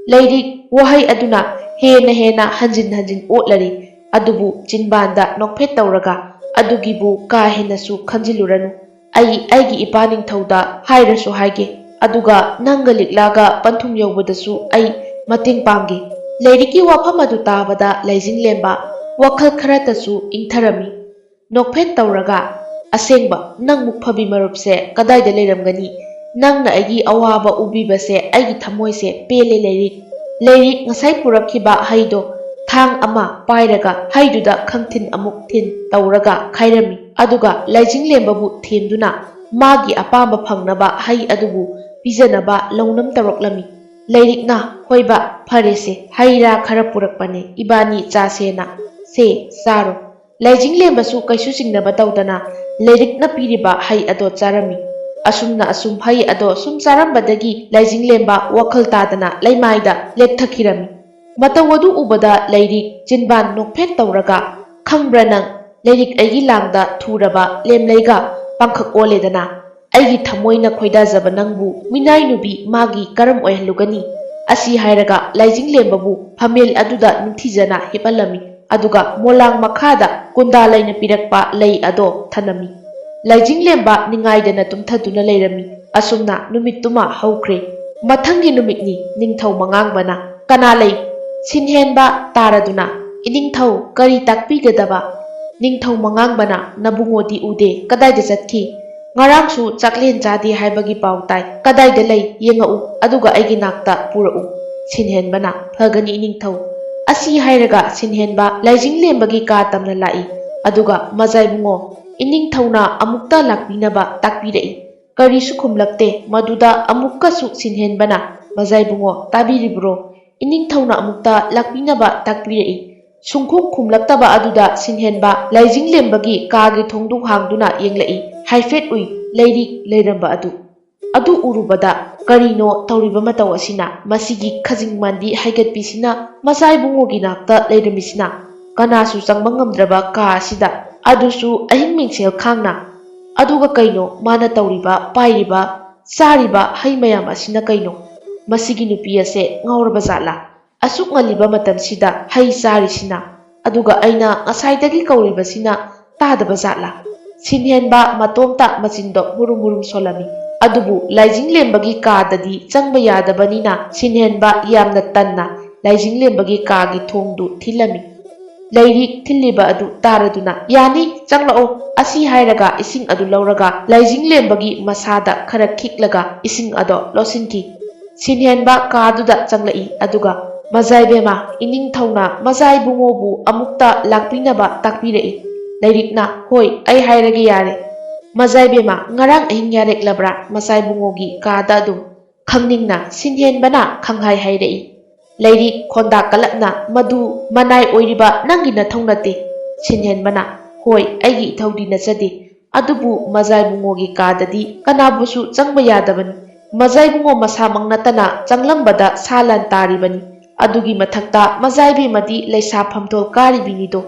ꯂꯩꯔꯤꯛ ꯋꯥꯍꯩ ꯑꯗꯨꯅ ꯍꯦꯟꯅ ꯍꯦꯟꯅ ꯍꯟꯖꯤꯟ ꯍꯟꯖꯤꯟ ꯑꯣꯠꯂꯔꯤ꯫ ꯑꯗꯨꯕꯨ ꯆꯤꯟꯕꯥꯟꯗ ꯅꯣꯛꯐꯦꯠ ꯇꯧꯔꯒ, "ꯑꯗꯨꯒꯤꯕꯨ ꯀꯥ ꯍꯦꯟꯅꯁꯨ ꯈꯟꯖꯤꯜꯂꯨꯔꯅꯨ꯫ ꯑꯩ ꯑꯩꯒꯤ ꯏꯄꯥ ꯅꯤꯡꯊꯧꯗ ꯍꯥꯏꯔꯁꯨ ꯍꯥꯏꯒꯦ꯫ ꯑꯗꯨꯒ ꯅꯪꯒ ꯂꯤꯛꯂꯥꯒ ꯄꯟꯊꯨꯡ ꯌꯧꯕꯗꯁꯨ ꯑꯩ ꯃꯇꯦꯡ ꯄꯥꯡꯒꯦ"꯫ ꯂꯩꯔꯤꯛꯀꯤ ꯋꯥꯐꯝ ꯑꯗꯨ ꯇꯥꯕꯗ ꯂꯩꯖꯤꯡꯂꯦꯝꯕ ꯋꯥꯈꯜ ꯈꯔꯇꯁꯨ ꯏꯪꯊꯔꯝꯃꯤ꯫ ꯅꯣꯛꯐꯦꯠ ꯇꯧꯔꯒ, "ꯑꯁꯦꯡꯕ, ꯅꯪ ꯃꯨꯛ ꯐꯕꯤ ꯃꯔꯨꯞꯁꯦ ꯀꯗꯥꯏꯗ ꯂꯩꯔꯝꯒꯅꯤ? ꯅꯪꯅ ꯑꯩꯒꯤ ꯑꯋꯥꯕ ꯎꯕꯤꯕꯁꯦ ꯑꯩꯒꯤ ꯊꯃꯣꯏꯁꯦ ꯄꯦꯜꯂꯦ ꯂꯩꯔꯤꯛ"꯫ ꯂꯩꯔꯤꯛ ꯉꯁꯥꯏ ꯄꯨꯔꯛꯈꯤꯕ ꯍꯩꯗꯣ ꯊꯥꯡ ꯑꯃ ꯄꯥꯏꯔꯒ ꯍꯩꯗꯨꯗ ꯈꯪꯊꯤꯟ ꯑꯃꯨꯛ ꯊꯤꯟ ꯇꯧꯔꯒ ꯈꯥꯏꯔꯝꯃꯤ꯫ ꯑꯗꯨꯒ ꯂꯩꯖꯤꯡꯂꯦꯝꯕꯕꯨ ꯊꯦꯝꯗꯨꯅ ꯃꯥꯒꯤ ꯑꯄꯥꯝꯕ ꯐꯪꯅꯕ ꯍꯩ ꯑꯗꯨꯕꯨ ꯄꯤꯖꯅꯕ ꯂꯧꯅꯝ ꯇꯧꯔꯛꯂꯝꯃꯤ꯫ ꯂꯩꯔꯤꯛꯅ, "ꯍꯣꯏꯕ, ꯐꯔꯦꯁꯦ, ꯍꯩ ꯔꯥ ꯈꯔ ꯄꯨꯔꯛꯄꯅꯦ, ꯏꯕꯥꯅꯤ ꯆꯥꯁꯦꯅ꯫ ꯁꯦ, ꯆꯥꯔꯣ"꯫ ꯂꯩꯖꯤꯡꯂꯦꯝꯕꯁꯨ ꯀꯩꯁꯨ ꯆꯤꯡꯅꯕ ꯇꯧꯗꯅ ꯂꯩꯔꯤꯛꯅ ꯄꯤꯔꯤꯕ ꯍꯩ ꯑꯗꯣ ꯆꯥꯔꯝꯃꯤ꯫ ꯑꯁꯨꯝꯅ ꯑꯁꯨꯝ ꯍꯩ ꯑꯗꯣ ꯁꯨꯝ ꯆꯥꯔꯝꯕꯗꯒꯤ ꯂꯩꯖꯤꯡꯂꯦꯝꯕ ꯋꯥꯈꯜ ꯇꯥꯗꯅ ꯂꯩꯃꯥꯏꯗ ꯂꯦꯞꯊꯈꯤꯔꯝꯃꯤ꯫ ꯃꯇꯧ ꯑꯗꯨ ꯎꯕꯗ ꯂꯩꯔꯤꯛ ꯆꯤꯟꯕꯥꯟ ꯅꯣꯛꯐꯦꯠ ꯇꯧꯔꯒ, "ꯈꯪꯕ꯭ꯔꯥ ꯅꯪ, ꯂꯩꯔꯤꯛ ꯑꯩꯒꯤ ꯂꯥꯡꯗ ꯊꯨꯔꯕ ꯂꯦꯝꯂꯩꯒ ꯄꯥꯡꯈꯛ ꯑꯣꯜꯂꯦꯗꯅ"꯫ ꯑꯩꯒꯤ ꯊꯃꯣꯏꯅ ꯈꯣꯏꯗꯥꯖꯕ ꯅꯪꯕꯨ ꯃꯤꯅꯥꯏ ꯅꯨꯄꯤ ꯃꯥꯒꯤ ꯀꯔꯝ ꯑꯣꯏꯍꯜꯂꯨꯒꯅꯤ?" ꯑꯁꯤ ꯍꯥꯏꯔꯒ ꯂꯥꯏꯖꯤꯡꯂꯦꯝꯕꯕꯨ ꯐꯝꯃꯦꯜ ꯑꯗꯨꯗ ꯅꯤꯡꯊꯤꯖꯅ ꯍꯤꯞꯍꯜꯂꯝꯃꯤ꯫ ꯑꯗꯨꯒ ꯃꯣꯂꯥꯡ ꯃꯈꯥꯗ ꯀꯨꯟꯗꯥ ꯂꯩꯅ ꯄꯤꯔꯛꯄ ꯂꯩ ꯑꯗꯣ ꯊꯅꯝꯃꯤ꯫ ꯂꯥꯏꯖꯤꯡꯂꯦꯝꯕ ꯅꯤꯡꯉꯥꯏꯗꯅ ꯇꯨꯝꯊꯗꯨꯅ ꯂꯩꯔꯝꯃꯤ꯫ ꯑꯁꯨꯝꯅ ꯅꯨꯃꯤꯠꯇꯨꯃ ꯍꯧꯈ꯭ꯔꯦ꯫ ꯃꯊꯪꯒꯤ ꯅꯨꯃꯤꯠꯅꯤ ꯅꯤꯡꯊꯧ ꯃꯉꯥꯡꯕꯅ, "ꯀꯅꯥ ꯂꯩ?" ꯁꯤꯟꯍꯦꯟꯕ ꯇꯥꯔꯗꯨꯅ, "ꯏꯅꯤꯡꯊꯧ, ꯀꯔꯤ ꯇꯥꯛꯄꯤꯒꯗꯕ?" ꯅꯤꯡꯊꯧ ꯃꯉꯥꯡꯕꯅ, "ꯅꯕꯨꯡꯉꯣꯗꯤ ꯎꯗꯦ, ꯀꯗꯥꯏꯗ ꯆꯠꯈꯤ? ꯉꯔꯥꯡꯁꯨ ꯆꯥꯛꯂꯦꯟ ꯆꯥꯗꯦ ꯍꯥꯏꯕꯒꯤ ꯄꯥꯎ ꯇꯥꯏ꯫ ꯀꯗꯥꯏꯗ ꯂꯩ? ꯌꯦꯡꯉꯛꯎ, ꯑꯗꯨꯒ ꯑꯩꯒꯤ ꯅꯥꯛꯇ ꯄꯨꯔꯛꯎ꯫" ꯁꯤꯟꯍꯦꯟꯕꯅ, "ꯐꯒꯅꯤ ꯏꯅꯤꯡꯊꯧ꯫" ꯑꯁꯤ ꯍꯥꯏꯔꯒ ꯁꯤꯟꯍꯦꯟꯕ ꯂꯥꯏꯖꯤꯡꯂꯦꯝꯕꯒꯤ ꯀꯥ ꯇꯝꯅ ꯂꯥꯛꯏ꯫ ꯑꯗꯨꯒ ꯃꯖꯥꯏꯕꯨꯡꯉꯣ ꯏꯅꯤꯡꯊꯧꯅ ꯑꯃꯨꯛꯇ ꯂꯥꯛꯄꯤꯅꯕ ꯇꯥꯛꯄꯤꯔꯛꯏ꯫ ꯀꯔꯤꯁꯨ ꯈꯨꯝꯂꯛꯇꯦ꯫ ꯃꯗꯨꯗ ꯑꯃꯨꯛꯀꯁꯨ ꯁꯤꯟꯍꯦꯟꯕꯅ, "ꯃꯖꯥꯏꯕꯨꯡꯉꯣ, ꯇꯥꯕꯤꯔꯤꯕ꯭ꯔꯣ? ꯏꯅꯤꯡꯊꯧꯅ ꯑꯃꯨꯛꯇ ꯂꯥꯛꯄꯤꯅꯕ ꯇꯥꯛꯄꯤꯔꯛꯏ꯫" ꯁꯨꯡꯈꯨꯝ ꯈꯨꯝꯂꯛꯇꯕ ꯑꯗꯨꯗ ꯁꯤꯟꯍꯦꯟꯕ ꯂꯥꯏꯖꯤꯡꯂꯦꯝꯕꯒꯤ ꯀꯥꯒꯤ ꯊꯣꯡꯗꯨ ꯍꯥꯡꯗꯨꯅ ꯌꯦꯡꯂꯛꯏ꯫ ꯍꯥꯏꯐꯦꯠ ꯎꯏ, ꯂꯩꯔꯤ ꯂꯩꯔꯝꯕ ꯑꯗꯨ꯫ ꯑꯗꯨ ꯎꯔꯨꯕꯗ, "ꯀꯔꯤꯅꯣ ꯇꯧꯔꯤꯕ ꯃꯇꯧ ꯑꯁꯤꯅ? ꯃꯁꯤꯒꯤ ꯈꯖꯤꯡ ꯃꯥꯟꯕꯤ ꯍꯥꯏꯒꯠꯄꯤꯁꯤꯅ ꯃꯆꯥ ꯏꯕꯨꯡꯉꯣꯒꯤ ꯅꯥꯛꯇ ꯂꯩꯔꯝꯃꯤꯁꯤꯅ?" ꯀꯅꯥꯁꯨ ꯆꯪꯕ ꯉꯝꯗ꯭ꯔꯕ ꯀꯥ ꯑꯁꯤꯗ, ꯑꯗꯨꯁꯨ ꯑꯍꯤꯡ ꯃꯤꯡꯁꯦꯜ ꯈꯥꯡꯅ꯫ ꯑꯗꯨꯒ ꯀꯩꯅꯣ ꯃꯥꯅ ꯇꯧꯔꯤꯕ, ꯄꯥꯏꯔꯤꯕ, ꯆꯥꯔꯤꯕ ꯍꯩ ꯃꯌꯥꯝ ꯑꯁꯤꯅ ꯀꯩꯅꯣ? ꯃꯁꯤꯒꯤ ꯅꯨꯄꯤ ꯑꯁꯦ ꯉꯥꯎꯔꯕ ꯖꯥꯠꯂꯥ? ꯑꯁꯨꯛ ꯉꯜꯂꯤꯕ ꯃꯇꯝꯁꯤꯗ ꯍꯩ ꯆꯥꯔꯤꯁꯤꯅ? ꯑꯗꯨꯒ ꯑꯩꯅ ꯉꯁꯥꯏꯗꯒꯤ ꯀꯧꯔꯤꯕꯁꯤꯅ ꯇꯥꯗꯕ ꯖꯥꯠꯂꯥ? ꯁꯤꯟꯍꯦꯟꯕ ꯃꯇꯣꯝꯇ ꯃꯆꯤꯟꯗꯣ ꯃꯨꯔꯨꯝ ꯃꯨꯔꯨꯝ ꯁꯣꯜꯂꯝꯃꯤ꯫ ꯑꯗꯨꯕꯨ ꯂꯥꯏꯖꯤꯡꯂꯦꯝꯕꯒꯤ ꯀꯥꯗꯗꯤ ꯆꯪꯕ ꯌꯥꯗꯕꯅꯤꯅ ꯁꯤꯟꯍꯦꯟꯕ ꯌꯥꯝꯅ ꯇꯟꯅ ꯂꯥꯏꯖꯤꯡꯂꯦꯝꯕꯒꯤ ꯀꯥꯒꯤ ꯊꯣꯡꯗꯨ ꯊꯤꯜꯂꯝꯃꯤ꯫ ꯂꯩꯔꯤꯛ ꯊꯤꯜꯂꯤꯕ ꯑꯗꯨ ꯇꯥꯔꯗꯨꯅ, "ꯌꯥꯅꯤ, ꯆꯪꯂꯛꯑꯣ꯫" ꯑꯁꯤ ꯍꯥꯏꯔꯒ ꯏꯁꯤꯡ ꯑꯗꯨ ꯂꯧꯔꯒ ꯂꯥꯏꯖꯤꯡꯂꯦꯝꯕꯒꯤ ꯃꯁꯥꯗ ꯈꯔ ꯈꯤꯛꯂꯒ ꯏꯁꯤꯡ ꯑꯗꯣ ꯂꯣꯠꯁꯤꯟꯈꯤ꯫ ꯁꯤꯟꯍꯦꯟꯕ ꯀꯥꯗꯨꯗ ꯆꯪꯂꯛꯏ, ꯑꯗꯨꯒ, "ꯃꯖꯥꯏꯕꯦꯝꯃ, ꯏꯅꯤꯡꯊꯧꯅ ꯃꯖꯥꯏꯕꯨꯡꯉꯣꯕꯨ ꯑꯃꯨꯛꯇ ꯂꯥꯛꯄꯤꯅꯕ ꯇꯥꯛꯄꯤꯔꯛꯏ꯫" ꯂꯩꯔꯤꯛꯅ, "ꯍꯣꯏ, ꯑꯩ ꯍꯥꯏꯔꯒꯦ ꯌꯥꯔꯦ꯫ ꯃꯖꯥꯏꯕꯦꯝꯃ, ꯉꯔꯥꯡ ꯑꯍꯤꯡ ꯌꯥꯔꯦꯛꯂꯕ꯭ꯔꯥ ꯃꯖꯥꯏꯕꯨꯡꯉꯣꯒꯤ ꯀꯥꯗ ꯑꯗꯨꯝ?" ꯈꯪꯅꯤꯡꯅ ꯁꯤꯟꯍꯦꯟꯕꯅ ꯈꯪꯍꯥꯏ ꯍꯥꯏꯔꯛꯏ꯫ ꯂꯩꯔꯤꯛ ꯈꯣꯟꯗꯥ ꯀꯜꯂꯛꯅ, "ꯃꯗꯨ ꯃꯅꯥꯏ ꯑꯣꯏꯔꯤꯕ ꯅꯪꯒꯤ ꯅꯊꯧ ꯅꯠꯇꯦ꯫" ꯁꯤꯟꯍꯦꯟꯕꯅ, "ꯍꯣꯏ, ꯑꯩꯒꯤ ꯏꯊꯧꯗꯤ ꯅꯠꯆꯗꯦ꯫ ꯑꯗꯨꯕꯨ ꯃꯖꯥꯏꯕꯨꯡꯉꯣꯒꯤ ꯀꯥꯗꯗꯤ ꯀꯅꯥꯕꯨꯁꯨ ꯆꯪꯕ ꯌꯥꯗꯕꯅꯤ꯫ ꯃꯖꯥꯏꯕꯨꯡꯉꯣ ꯃꯁꯥꯃꯛ ꯅꯠꯇꯅ ꯆꯪꯂꯝꯕꯗ ꯁꯥ ꯂꯥꯟ ꯇꯥꯔꯤꯕꯅꯤ꯫ ꯑꯗꯨꯒꯤ ꯃꯊꯛꯇ ꯃꯖꯥꯏꯕꯦꯝꯃꯗꯤ ꯂꯩꯁꯥ ꯐꯝꯊꯣꯜ ꯀꯥꯔꯤꯕꯤꯅꯤꯗꯣ꯫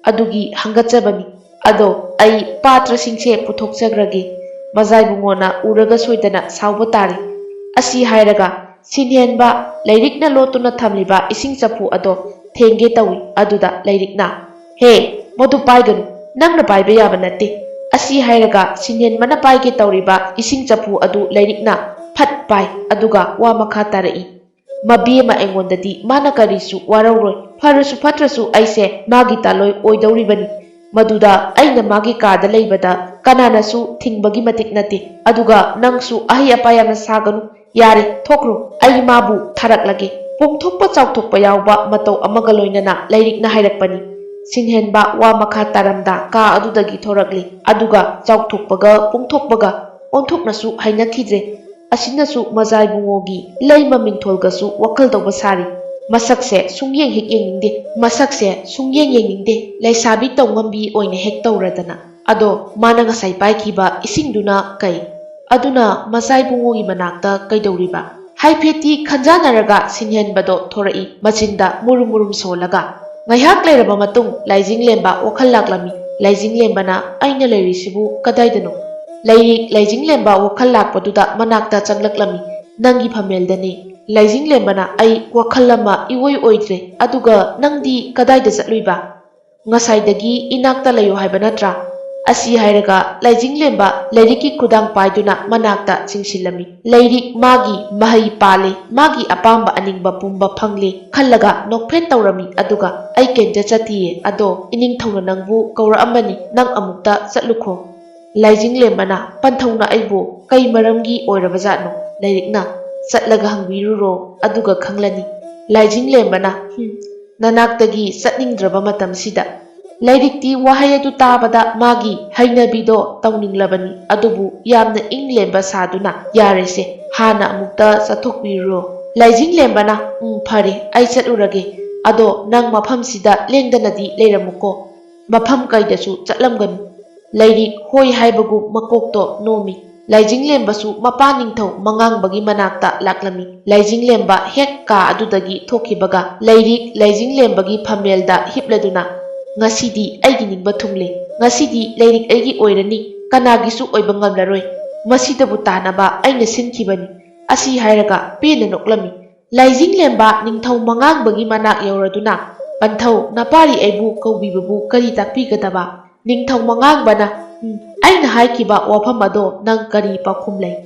ꯑꯗꯨꯒꯤ ꯍꯪꯒꯠꯆꯕꯅꯤ꯫ ꯑꯗꯣ ꯑꯩ ꯄꯥꯇ꯭ꯔꯁꯤꯡꯁꯦ ꯄꯨꯊꯣꯛꯆꯈ꯭ꯔꯒꯦ꯫ ꯃꯖꯥꯏꯕꯨꯡꯉꯣꯅ ꯎꯔꯒ ꯁꯣꯏꯗꯅ ꯁꯥꯎꯕ ꯇꯥꯔꯦ꯫ ꯑꯁꯤ ꯍꯥꯏꯔꯒ ꯁꯤꯟꯍꯦꯟꯕ ꯂꯥꯏꯔꯤꯛꯅ ꯂꯣꯠꯇꯨꯅ ꯊꯝꯂꯤꯕ ꯏꯁꯤꯡ ꯆꯐꯨ ꯑꯗꯣ ꯊꯦꯡꯒꯦ ꯇꯧꯏ꯫ ꯑꯗꯨꯗ ꯂꯥꯏꯔꯤꯛꯅ, "ꯍꯦ, ꯃꯗꯨ ꯄꯥꯏꯒꯅꯨ, ꯅꯪꯅ ꯄꯥꯏꯕ ꯌꯥꯕ ꯅꯠꯇꯦ"꯫ ꯑꯁꯤ ꯍꯥꯏꯔꯒ ꯁꯤꯟꯍꯦꯟꯕꯅ ꯄꯥꯏꯒꯦ ꯇꯧꯔꯤꯕ ꯏꯁꯤꯡ ꯆꯐꯨ ꯑꯗꯨ ꯂꯥꯏꯔꯤꯛꯅ ꯐꯠ ꯄꯥꯏ, ꯑꯗꯨꯒ ꯋꯥ ꯃꯈꯥ ꯇꯥꯔꯛꯏ, "ꯃꯕꯦꯝꯃ ꯑꯩꯉꯣꯟꯗꯗꯤ ꯃꯥꯅ ꯀꯔꯤꯁꯨ ꯋꯥꯔꯧꯔꯣꯏ꯫ ꯐꯔꯁꯨ ꯐꯠꯇ꯭ꯔꯁꯨ ꯑꯩꯁꯦ ꯃꯥꯒꯤ ꯇꯥꯂꯣꯏ ꯑꯣꯏꯗꯧꯔꯤꯕꯅꯤ꯫ ꯃꯗꯨꯗ ꯑꯩꯅ ꯃꯥꯒꯤ ꯀꯥꯗ ꯂꯩꯕꯗ ꯀꯅꯥꯅꯁꯨ ꯊꯤꯡꯕꯒꯤ ꯃꯇꯤꯛ ꯅꯠꯇꯦ꯫ ꯑꯗꯨꯒ ꯅꯪꯁꯨ ꯑꯍꯩ ꯑꯄꯥ ꯌꯥꯝꯅ ꯁꯥꯒꯅꯨ꯫ ꯌꯥꯔꯦ, ꯊꯣꯛꯈ꯭ꯔꯣ, ꯑꯩ ꯃꯥꯕꯨ ꯊꯥꯔꯛꯂꯒꯦ"꯫ ꯄꯣꯡꯊꯣꯛꯄ ꯆꯥꯎꯊꯣꯛꯄ ꯌꯥꯎꯕ ꯃꯇꯧ ꯑꯃꯒ ꯂꯣꯏꯅꯅ ꯂꯥꯏꯔꯤꯛꯅ ꯍꯥꯏꯔꯛꯄꯅꯤ꯫ ꯁꯤꯟꯍꯦꯟꯕ ꯋꯥ ꯃꯈꯥ ꯇꯥꯔꯝꯗ ꯀꯥ ꯑꯗꯨꯗꯒꯤ ꯊꯣꯔꯛꯂꯤ, ꯑꯗꯨꯒ ꯆꯥꯎꯊꯣꯛꯄꯒ ꯄꯣꯡꯊꯣꯛꯄꯒ ꯑꯣꯟꯊꯣꯛꯅꯁꯨ ꯍꯩꯅꯈꯤꯗ꯭ꯔꯦ꯫ ꯑꯁꯤꯅꯁꯨ ꯃꯖꯥꯏꯕꯨꯡꯉꯣꯒꯤ ꯂꯩꯃ ꯃꯤꯡꯊꯣꯜꯒꯁꯨ ꯋꯥꯈꯜ ꯇꯧꯕ ꯁꯥꯔꯤ꯫ ꯃꯁꯛꯁꯦ ꯁꯨꯡꯌꯦꯡ ꯍꯦꯛ ꯌꯦꯡꯅꯤꯡꯗꯦ, ꯃꯁꯛꯁꯦ ꯁꯨꯡꯌꯦꯡ ꯌꯦꯡꯅꯤꯡꯗꯦ, ꯂꯩꯁꯥꯕꯤ ꯇꯧꯉꯝꯕꯤ ꯑꯣꯏꯅ ꯍꯦꯛ ꯇꯧꯔꯗꯅ꯫ ꯑꯗꯣ ꯃꯥꯅ ꯉꯁꯥꯏ ꯄꯥꯏꯈꯤꯕ ꯏꯁꯤꯡꯗꯨꯅ ꯀꯩ? ꯑꯗꯨꯅ ꯃꯆꯥꯏꯕꯨꯡꯉꯣꯒꯤ ꯃꯅꯥꯛꯇ ꯀꯩꯗꯧꯔꯤꯕ? ꯍꯥꯏꯐꯦꯠꯇꯤ ꯈꯟꯖꯥꯟꯅꯔꯒ ꯁꯤꯟꯍꯦꯟꯕꯗꯣ ꯊꯣꯔꯛꯏ, ꯃꯆꯤꯟꯗ ꯃꯨꯔꯨꯝ ꯃꯨꯔꯨꯝ ꯁꯣꯜꯂꯒ꯫ ꯉꯥꯏꯍꯥꯛ ꯂꯩꯔꯕ ꯃꯇꯨꯡ ꯂꯥꯏꯖꯤꯡꯂꯦꯝꯕ ꯋꯥꯈꯜ ꯂꯥꯛꯂꯝꯃꯤ꯫ ꯂꯥꯏꯖꯤꯡꯂꯦꯝꯕꯅ, "ꯑꯩꯅ ꯂꯩꯔꯤꯁꯤꯕꯨ ꯀꯗꯥꯏꯗꯅꯣ?" ꯂꯩꯔꯤꯛ ꯂꯥꯏꯖꯤꯡꯂꯦꯝꯕ ꯋꯥꯈꯜ ꯂꯥꯛꯄꯗꯨꯗ ꯃꯅꯥꯛꯇ ꯆꯪꯂꯛꯂꯝꯃꯤ꯫ "ꯅꯪꯒꯤ ꯐꯝꯃꯦꯜꯗꯅꯤ"꯫ ꯂꯥꯏꯖꯤꯡꯂꯦꯝꯕꯅ, "ꯑꯩ ꯋꯥꯈꯜ ꯑꯃ ꯏꯑꯣꯏ ꯑꯣꯏꯗ꯭ꯔꯦ꯫ ꯑꯗꯨꯒ ꯅꯪꯗꯤ ꯀꯗꯥꯏꯗ ꯆꯠꯂꯨꯏꯕ? ꯉꯁꯥꯏꯗꯒꯤ ꯏꯅꯥꯛꯇ ꯂꯩꯌꯨ ꯍꯥꯏꯕ ꯅꯠꯇ꯭ꯔꯥ?" ꯑꯁꯤ ꯍꯥꯏꯔꯒ ꯂꯥꯏꯖꯤꯡꯂꯦꯝꯕ ꯂꯥꯏꯔꯤꯛꯀꯤ ꯈꯨꯗꯥꯡ ꯄꯥꯏꯗꯨꯅ ꯃꯅꯥꯛꯇ ꯆꯤꯡꯁꯤꯜꯂꯝꯃꯤ꯫ ꯂꯥꯏꯔꯤꯛ ꯃꯥꯒꯤ ꯃꯍꯩ ꯄꯥꯜꯂꯦ, ꯃꯥꯒꯤ ꯑꯄꯥꯝꯕ ꯑꯅꯤꯡꯕ ꯄꯨꯝꯕ ꯐꯪꯂꯦ ꯈꯜꯂꯒ ꯅꯣꯛꯐꯦꯠ ꯇꯧꯔꯝꯃꯤ꯫ ꯑꯗꯨꯒ, "ꯑꯩ ꯀꯩꯝꯇ ꯆꯠꯇꯤꯌꯦ, ꯑꯗꯣ ꯏꯅꯤꯡꯊꯧꯅ ꯅꯪꯕꯨ ꯀꯧꯔꯛꯑꯝꯕꯅꯤ, ꯅꯪ ꯑꯃꯨꯛꯇ ꯆꯠꯂꯨꯈꯣ"꯫ ꯂꯥꯏꯖꯤꯡꯂꯦꯝꯕꯅ, "ꯄꯟꯊꯧꯅ ꯑꯩꯕꯨ ꯀꯩ ꯃꯔꯝꯒꯤ ꯑꯣꯏꯔꯕꯖꯥꯠꯅꯣ?" ꯂꯥꯏꯔꯤꯛꯅ, "ꯆꯠꯂꯒ ꯍꯪꯕꯤꯔꯨꯔꯣ, ꯑꯗꯨꯒ ꯈꯪꯂꯅꯤ"꯫ ꯂꯥꯏꯖꯤꯡꯂꯦꯝꯕꯅ, "ꯍꯨꯝ, ꯅꯅꯥꯛꯇꯒꯤ ꯆꯠꯅꯤꯡꯗ꯭ꯔꯕ ꯃꯇꯝꯁꯤꯗ"꯫ ꯂꯥꯏꯔꯤꯛꯇꯤ ꯋꯥꯍꯩ ꯑꯗꯨ ꯇꯥꯕꯗ ꯃꯥꯒꯤ ꯍꯩꯅꯕꯤꯗꯣ ꯇꯧꯅꯤꯡꯂꯕꯅꯤ, ꯑꯗꯨꯕꯨ ꯌꯥꯝꯅ ꯏꯪ ꯂꯦꯝꯕ ꯁꯥꯗꯨꯅ, "ꯌꯥꯔꯦꯁꯦ, ꯍꯥꯟꯅ ꯑꯃꯨꯛꯇ ꯆꯠꯊꯣꯛꯄꯤꯔꯨꯔꯣ"꯫ ꯂꯥꯏꯖꯤꯡꯂꯦꯝꯕꯅ, "ꯎꯝ, ꯐꯔꯦ, ꯑꯩ ꯆꯠꯂꯨꯔꯒꯦ꯫ ꯑꯗꯣ ꯅꯪ ꯃꯐꯝꯁꯤꯗ ꯂꯦꯡꯗꯅꯗꯤ ꯂꯩꯔꯝꯃꯨꯀꯣ꯫ ꯃꯐꯝ ꯀꯩꯗꯁꯨ ꯆꯠꯂꯝꯒꯅꯨ"꯫ ꯂꯥꯏꯔꯤꯛ ꯍꯣꯏ ꯍꯥꯏꯕꯒꯨꯝ ꯃꯀꯣꯛꯇꯣ ꯅꯣꯝꯃꯤ꯫ ꯂꯥꯏꯖꯤꯡꯂꯦꯝꯕꯁꯨ ꯃꯄꯥ ꯅꯤꯡꯊꯧ ꯃꯉꯥꯡꯕꯒꯤ ꯃꯅꯥꯛꯇ ꯂꯥꯛꯂꯝꯃꯤ꯫ ꯂꯥꯏꯖꯤꯡꯂꯦꯝꯕ ꯍꯦꯛ ꯀꯥ ꯑꯗꯨꯗꯒꯤ ꯊꯣꯛꯈꯤꯕꯒ ꯂꯥꯏꯔꯤꯛ ꯂꯥꯏꯖꯤꯡꯂꯦꯝꯕꯒꯤ ꯐꯝꯃꯦꯜꯗ ꯍꯤꯞꯂꯗꯨꯅ, "ꯉꯁꯤꯗꯤ ꯑꯩꯒꯤ ꯅꯤꯡꯕ ꯊꯨꯡꯂꯦ꯫ ꯉꯁꯤꯗꯤ ꯂꯥꯏꯔꯤꯛ ꯑꯩꯒꯤ ꯑꯣꯏꯔꯅꯤ"꯫ ꯀꯅꯥꯒꯤꯁꯨ ꯑꯣꯏꯕ ꯉꯝꯂꯔꯣꯏ꯫ ꯃꯁꯤꯗꯕꯨ ꯇꯥꯅꯕ ꯑꯩꯅ ꯁꯤꯟꯈꯤꯕꯅꯤ꯫ ꯑꯁꯤ ꯍꯥꯏꯔꯒ ꯄꯦꯟꯅ ꯅꯣꯛꯂꯝꯃꯤ꯫ ꯂꯥꯏꯖꯤꯡꯂꯦꯝꯕ ꯅꯤꯡꯊꯧ ꯃꯉꯥꯡꯕꯒꯤ ꯃꯅꯥꯛ ꯌꯧꯔꯗꯨꯅ, "ꯄꯟꯊꯧ, ꯅꯄꯥꯔꯤ ꯑꯩꯕꯨ ꯀꯧꯕꯤꯕꯕꯨ ꯀꯔꯤ ꯇꯥꯛꯄꯤꯒꯗꯕ?" ꯅꯤꯡꯊꯧ ꯃꯉꯥꯡꯕꯅ, "ꯎꯝ, ꯑꯩꯅ ꯍꯥꯏꯈꯤꯕ ꯋꯥꯐꯝ ꯑꯗꯣ ꯅꯪ ꯀꯔꯤ ꯄꯥꯎꯈꯨꯝ ꯂꯩ?"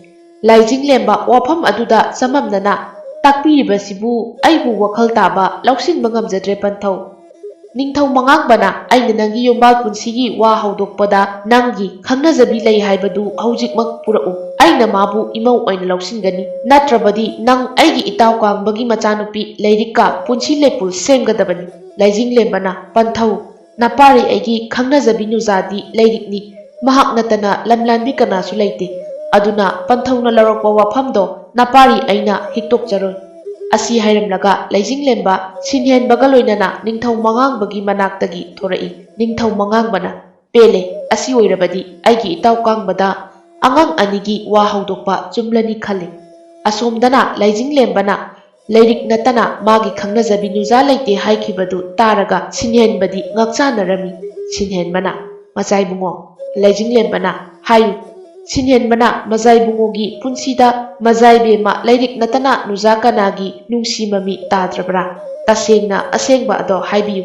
ꯂꯥꯏꯖꯤꯡꯂꯦꯝꯕ ꯋꯥꯐꯝ ꯑꯗꯨꯗ ꯆꯃꯝꯅꯅ, "ꯇꯥꯛꯄꯤꯔꯤꯕꯁꯤꯕꯨ ꯑꯩꯕꯨ ꯋꯥꯈꯜ ꯇꯥꯕ ꯂꯧꯁꯤꯟꯕ ꯉꯝꯖꯗ꯭ꯔꯦ, ꯄꯟꯊꯧ꯫ ꯅꯤꯡꯊꯧ ꯃꯉꯥꯡꯕꯅ ꯑꯩꯅ ꯅꯪꯒꯤ ꯌꯨꯝꯕꯥꯜ ꯄꯨꯟꯁꯤꯒꯤ ꯋꯥ ꯍꯧꯗꯣꯛꯄꯗ ꯅꯪꯒꯤ ꯈꯪꯅꯖꯕꯤ ꯂꯩ ꯍꯥꯏꯕꯗꯨ ꯍꯧꯖꯤꯛꯃꯛ ꯄꯨꯔꯛꯎ꯫ ꯑꯩꯅ ꯃꯥꯕꯨ ꯏꯃꯧ ꯑꯣꯏꯅ ꯂꯧꯁꯤꯟꯒꯅꯤ꯫ ꯅꯠꯇ꯭ꯔꯕꯗꯤ ꯅꯪ ꯑꯩꯒꯤ ꯏꯇꯥꯎ ꯀꯥꯡꯕꯒꯤ ꯃꯆꯥꯅꯨꯄꯤ ꯂꯩꯔꯤꯛꯀ ꯄꯨꯟꯁꯤ ꯂꯩꯄꯨꯜ ꯁꯦꯝꯒꯗꯕꯅꯤ꯫" ꯂꯥꯏꯖꯤꯡꯂꯦꯝꯕꯅ, "ꯄꯟꯊꯧ, ꯅꯄꯥꯔꯤ ꯑꯩꯒꯤ ꯈꯪꯅꯖꯕꯤ ꯅꯨꯖꯥꯗꯤ ꯂꯩꯔꯤꯛꯅꯤ꯫ ꯃꯍꯥꯛ ꯅꯠꯇꯅ ꯂꯝꯂꯥꯟꯕꯤ ꯀꯅꯥꯁꯨ ꯂꯩꯇꯦ꯫ ꯑꯗꯨꯅ ꯄꯟꯊꯧꯅ ꯂꯧꯔꯛꯄ ꯋꯥꯐꯝꯗꯣ ꯅꯄꯥꯔꯤ ꯑꯩꯅ ꯍꯤꯛꯇꯣꯛꯆꯔꯣꯏ꯫" ꯑꯁꯤ ꯍꯥꯏꯔꯝꯂꯒ ꯂꯩꯖꯤꯡꯂꯦꯝꯕ ꯁꯤꯟꯍꯦꯟꯕꯒ ꯂꯣꯏꯅꯅ ꯅꯤꯡꯊꯧ ꯃꯉꯥꯡꯕꯒꯤ ꯃꯅꯥꯛꯇꯒꯤ ꯊꯣꯔꯛꯏ꯫ ꯅꯤꯡꯊꯧ ꯃꯉꯥꯡꯕꯅ, "ꯄꯦꯜꯂꯦ, ꯑꯁꯤ ꯑꯣꯏꯔꯕꯗꯤ ꯑꯩꯒꯤ ꯏꯇꯥꯎ ꯀꯥꯡꯕꯗ ꯑꯉꯥꯡ ꯑꯅꯤꯒꯤ ꯋꯥ ꯍꯧꯗꯣꯛꯄ ꯆꯨꯝꯂꯅꯤ ꯈꯜꯂꯤ꯫" ꯑꯁꯣꯝꯗꯅ ꯂꯩꯖꯤꯡꯂꯦꯝꯕꯅ ꯂꯩꯔꯤꯛ ꯅꯠꯇꯅ ꯃꯥꯒꯤ ꯈꯪꯅꯖꯕꯤ ꯅꯨꯖꯥ ꯂꯩꯇꯦ ꯍꯥꯏꯈꯤꯕꯗꯨ ꯇꯥꯔꯒ ꯁꯤꯟꯍꯦꯟꯕꯗꯤ ꯉꯛꯆꯥꯅꯔꯝꯃꯤ꯫ ꯁꯤꯟꯍꯦꯟꯕꯅ, "ꯃꯆꯥꯏꯕꯨꯡꯉꯣ, ꯂꯩꯖꯤꯡꯂꯦꯝꯕꯅ ꯍꯥꯏꯌꯨ꯫" ꯁꯤꯟꯍꯦꯟꯕꯅ ꯃꯖꯥꯏꯕꯨꯡꯉꯣꯒꯤ ꯄꯨꯟꯁꯤꯗ ꯃꯖꯥꯏꯕꯦꯝꯃ ꯂꯩꯔꯤꯛ ꯅꯠꯇꯅ ꯅꯨꯖꯥ ꯀꯅꯥꯒꯤ ꯅꯨꯡꯁꯤ ꯃꯃꯤ ꯇꯥꯗ꯭ꯔꯕ꯭ꯔꯥ? ꯇꯁꯦꯡꯅ ꯑꯁꯦꯡꯕ ꯑꯗꯣ ꯍꯥꯏꯕꯤꯌꯨ꯫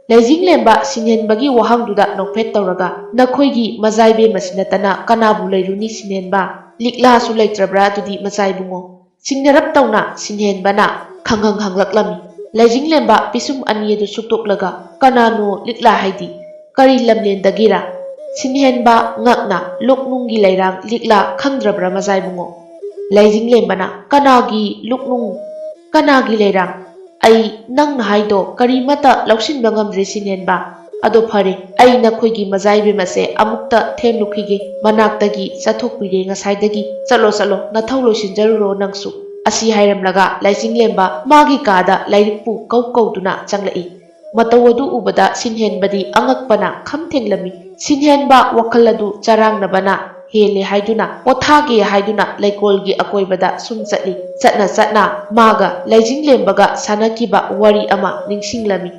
ꯂꯩꯖꯤꯡꯂꯦꯝꯕ ꯁꯤꯟꯍꯦꯟꯕꯒꯤ ꯋꯥꯍꯪꯗꯨꯗ ꯅꯣꯛꯐꯦꯠ ꯇꯧꯔꯒ, "ꯅꯈꯣꯏꯒꯤ ꯃꯖꯥꯏꯕꯦꯝꯃꯁꯤ ꯅꯠꯇꯅ ꯀꯅꯥꯕꯨ ꯂꯩꯔꯨꯅꯤ ꯁꯤꯟꯍꯦꯟꯕ? ꯂꯤꯛꯂꯥꯁꯨ ꯂꯩꯇ꯭ꯔꯕ꯭ꯔꯥ ꯑꯗꯨꯗꯤ ꯃꯆꯥꯏꯕꯨꯡꯉꯣ?" ꯆꯤꯡꯅꯔꯞ ꯇꯧꯅ ꯁꯤꯟꯍꯦꯟꯕꯅ ꯈꯪꯍꯪ ꯍꯪꯂꯛꯂꯝꯃꯤ꯫ ꯂꯩꯖꯤꯡꯂꯦꯝꯕ ꯄꯤꯁꯨꯝ ꯑꯅꯤ ꯑꯗꯨ ꯁꯨꯛꯇꯣꯛꯂꯒ, "ꯀꯅꯥꯅꯣ ꯂꯤꯛꯂꯥ ꯍꯥꯏꯗꯤ? ꯀꯔꯤ ꯂꯝꯂꯦꯟꯗꯒꯤꯔꯥ?" ꯁꯤꯟꯍꯦꯟꯕ ꯉꯛꯅ, "ꯂꯣꯛꯅꯨꯡꯒꯤ ꯂꯩꯔꯥꯡ ꯂꯤꯛꯂꯥ ꯈꯪꯗ꯭ꯔꯕ꯭ꯔꯥ ꯃꯖꯥꯏꯕꯨꯡꯉꯣ?" ꯂꯩꯖꯤꯡꯂꯦꯝꯕꯅ, "ꯀꯅꯥꯒꯤ ꯂꯣꯛꯅꯨꯡ? ꯀꯅꯥꯒꯤ ꯂꯩꯔꯥꯡ? ꯑꯩ ꯅꯪꯅ ꯍꯥꯏꯗꯣ ꯀꯔꯤꯃꯠꯇ ꯂꯧꯁꯤꯟꯕ ꯉꯝꯗ꯭ꯔꯦ ꯁꯤꯟꯍꯦꯟꯕ꯫ ꯑꯗꯣ ꯐꯔꯦ, ꯑꯩ ꯅꯈꯣꯏꯒꯤ ꯃꯖꯥꯏꯕꯦꯝ ꯑꯁꯦ ꯑꯃꯨꯛꯇ ꯊꯦꯝꯂꯨꯈꯤꯒꯦ꯫ ꯃꯅꯥꯛꯇꯒꯤ ꯆꯠꯊꯣꯛꯄꯤꯔꯦ ꯉꯁꯥꯏꯗꯒꯤ꯫ ꯆꯠꯂꯣ, ꯆꯠꯂꯣ, ꯅꯊꯧ ꯂꯣꯏꯁꯤꯟꯖꯔꯨꯔꯣ ꯅꯪꯁꯨ꯫" ꯑꯁꯤ ꯍꯥꯏꯔꯝꯂꯒ ꯂꯩꯖꯤꯡꯂꯦꯝꯕ ꯃꯥꯒꯤ ꯀꯥꯗ ꯂꯥꯏꯔꯤꯛꯄꯨ ꯀꯧ ꯀꯧꯗꯨꯅ ꯆꯪꯂꯛꯏ꯫ ꯃꯇꯧ ꯑꯗꯨ ꯎꯕꯗ ꯁꯤꯟꯍꯦꯟꯕꯗꯤ ꯑꯉꯛꯄꯅ ꯈꯝ ꯊꯦꯡꯂꯝꯃꯤ꯫ ꯁꯤꯟꯍꯦꯟꯕ ꯋꯥꯈꯜ ꯑꯗꯨ ꯆꯔꯥꯡꯅꯕꯅ ꯍꯦꯜꯂꯦ ꯍꯥꯏꯗꯨꯅ, ꯄꯣꯊꯥꯒꯦ ꯍꯥꯏꯗꯨꯅ ꯂꯩꯀꯣꯜꯒꯤ ꯑꯀꯣꯏꯕꯗ ꯁꯨꯝ ꯆꯠꯂꯤ꯫ ꯆꯠꯅ ꯆꯠꯅ ꯃꯥꯒ ꯂꯩꯖꯤꯡꯂꯦꯝꯕꯒ ꯁꯥꯟꯅꯈꯤꯕ ꯋꯥꯔꯤ ꯑꯃ ꯅꯤꯡꯁꯤꯡꯂꯝꯃꯤ꯫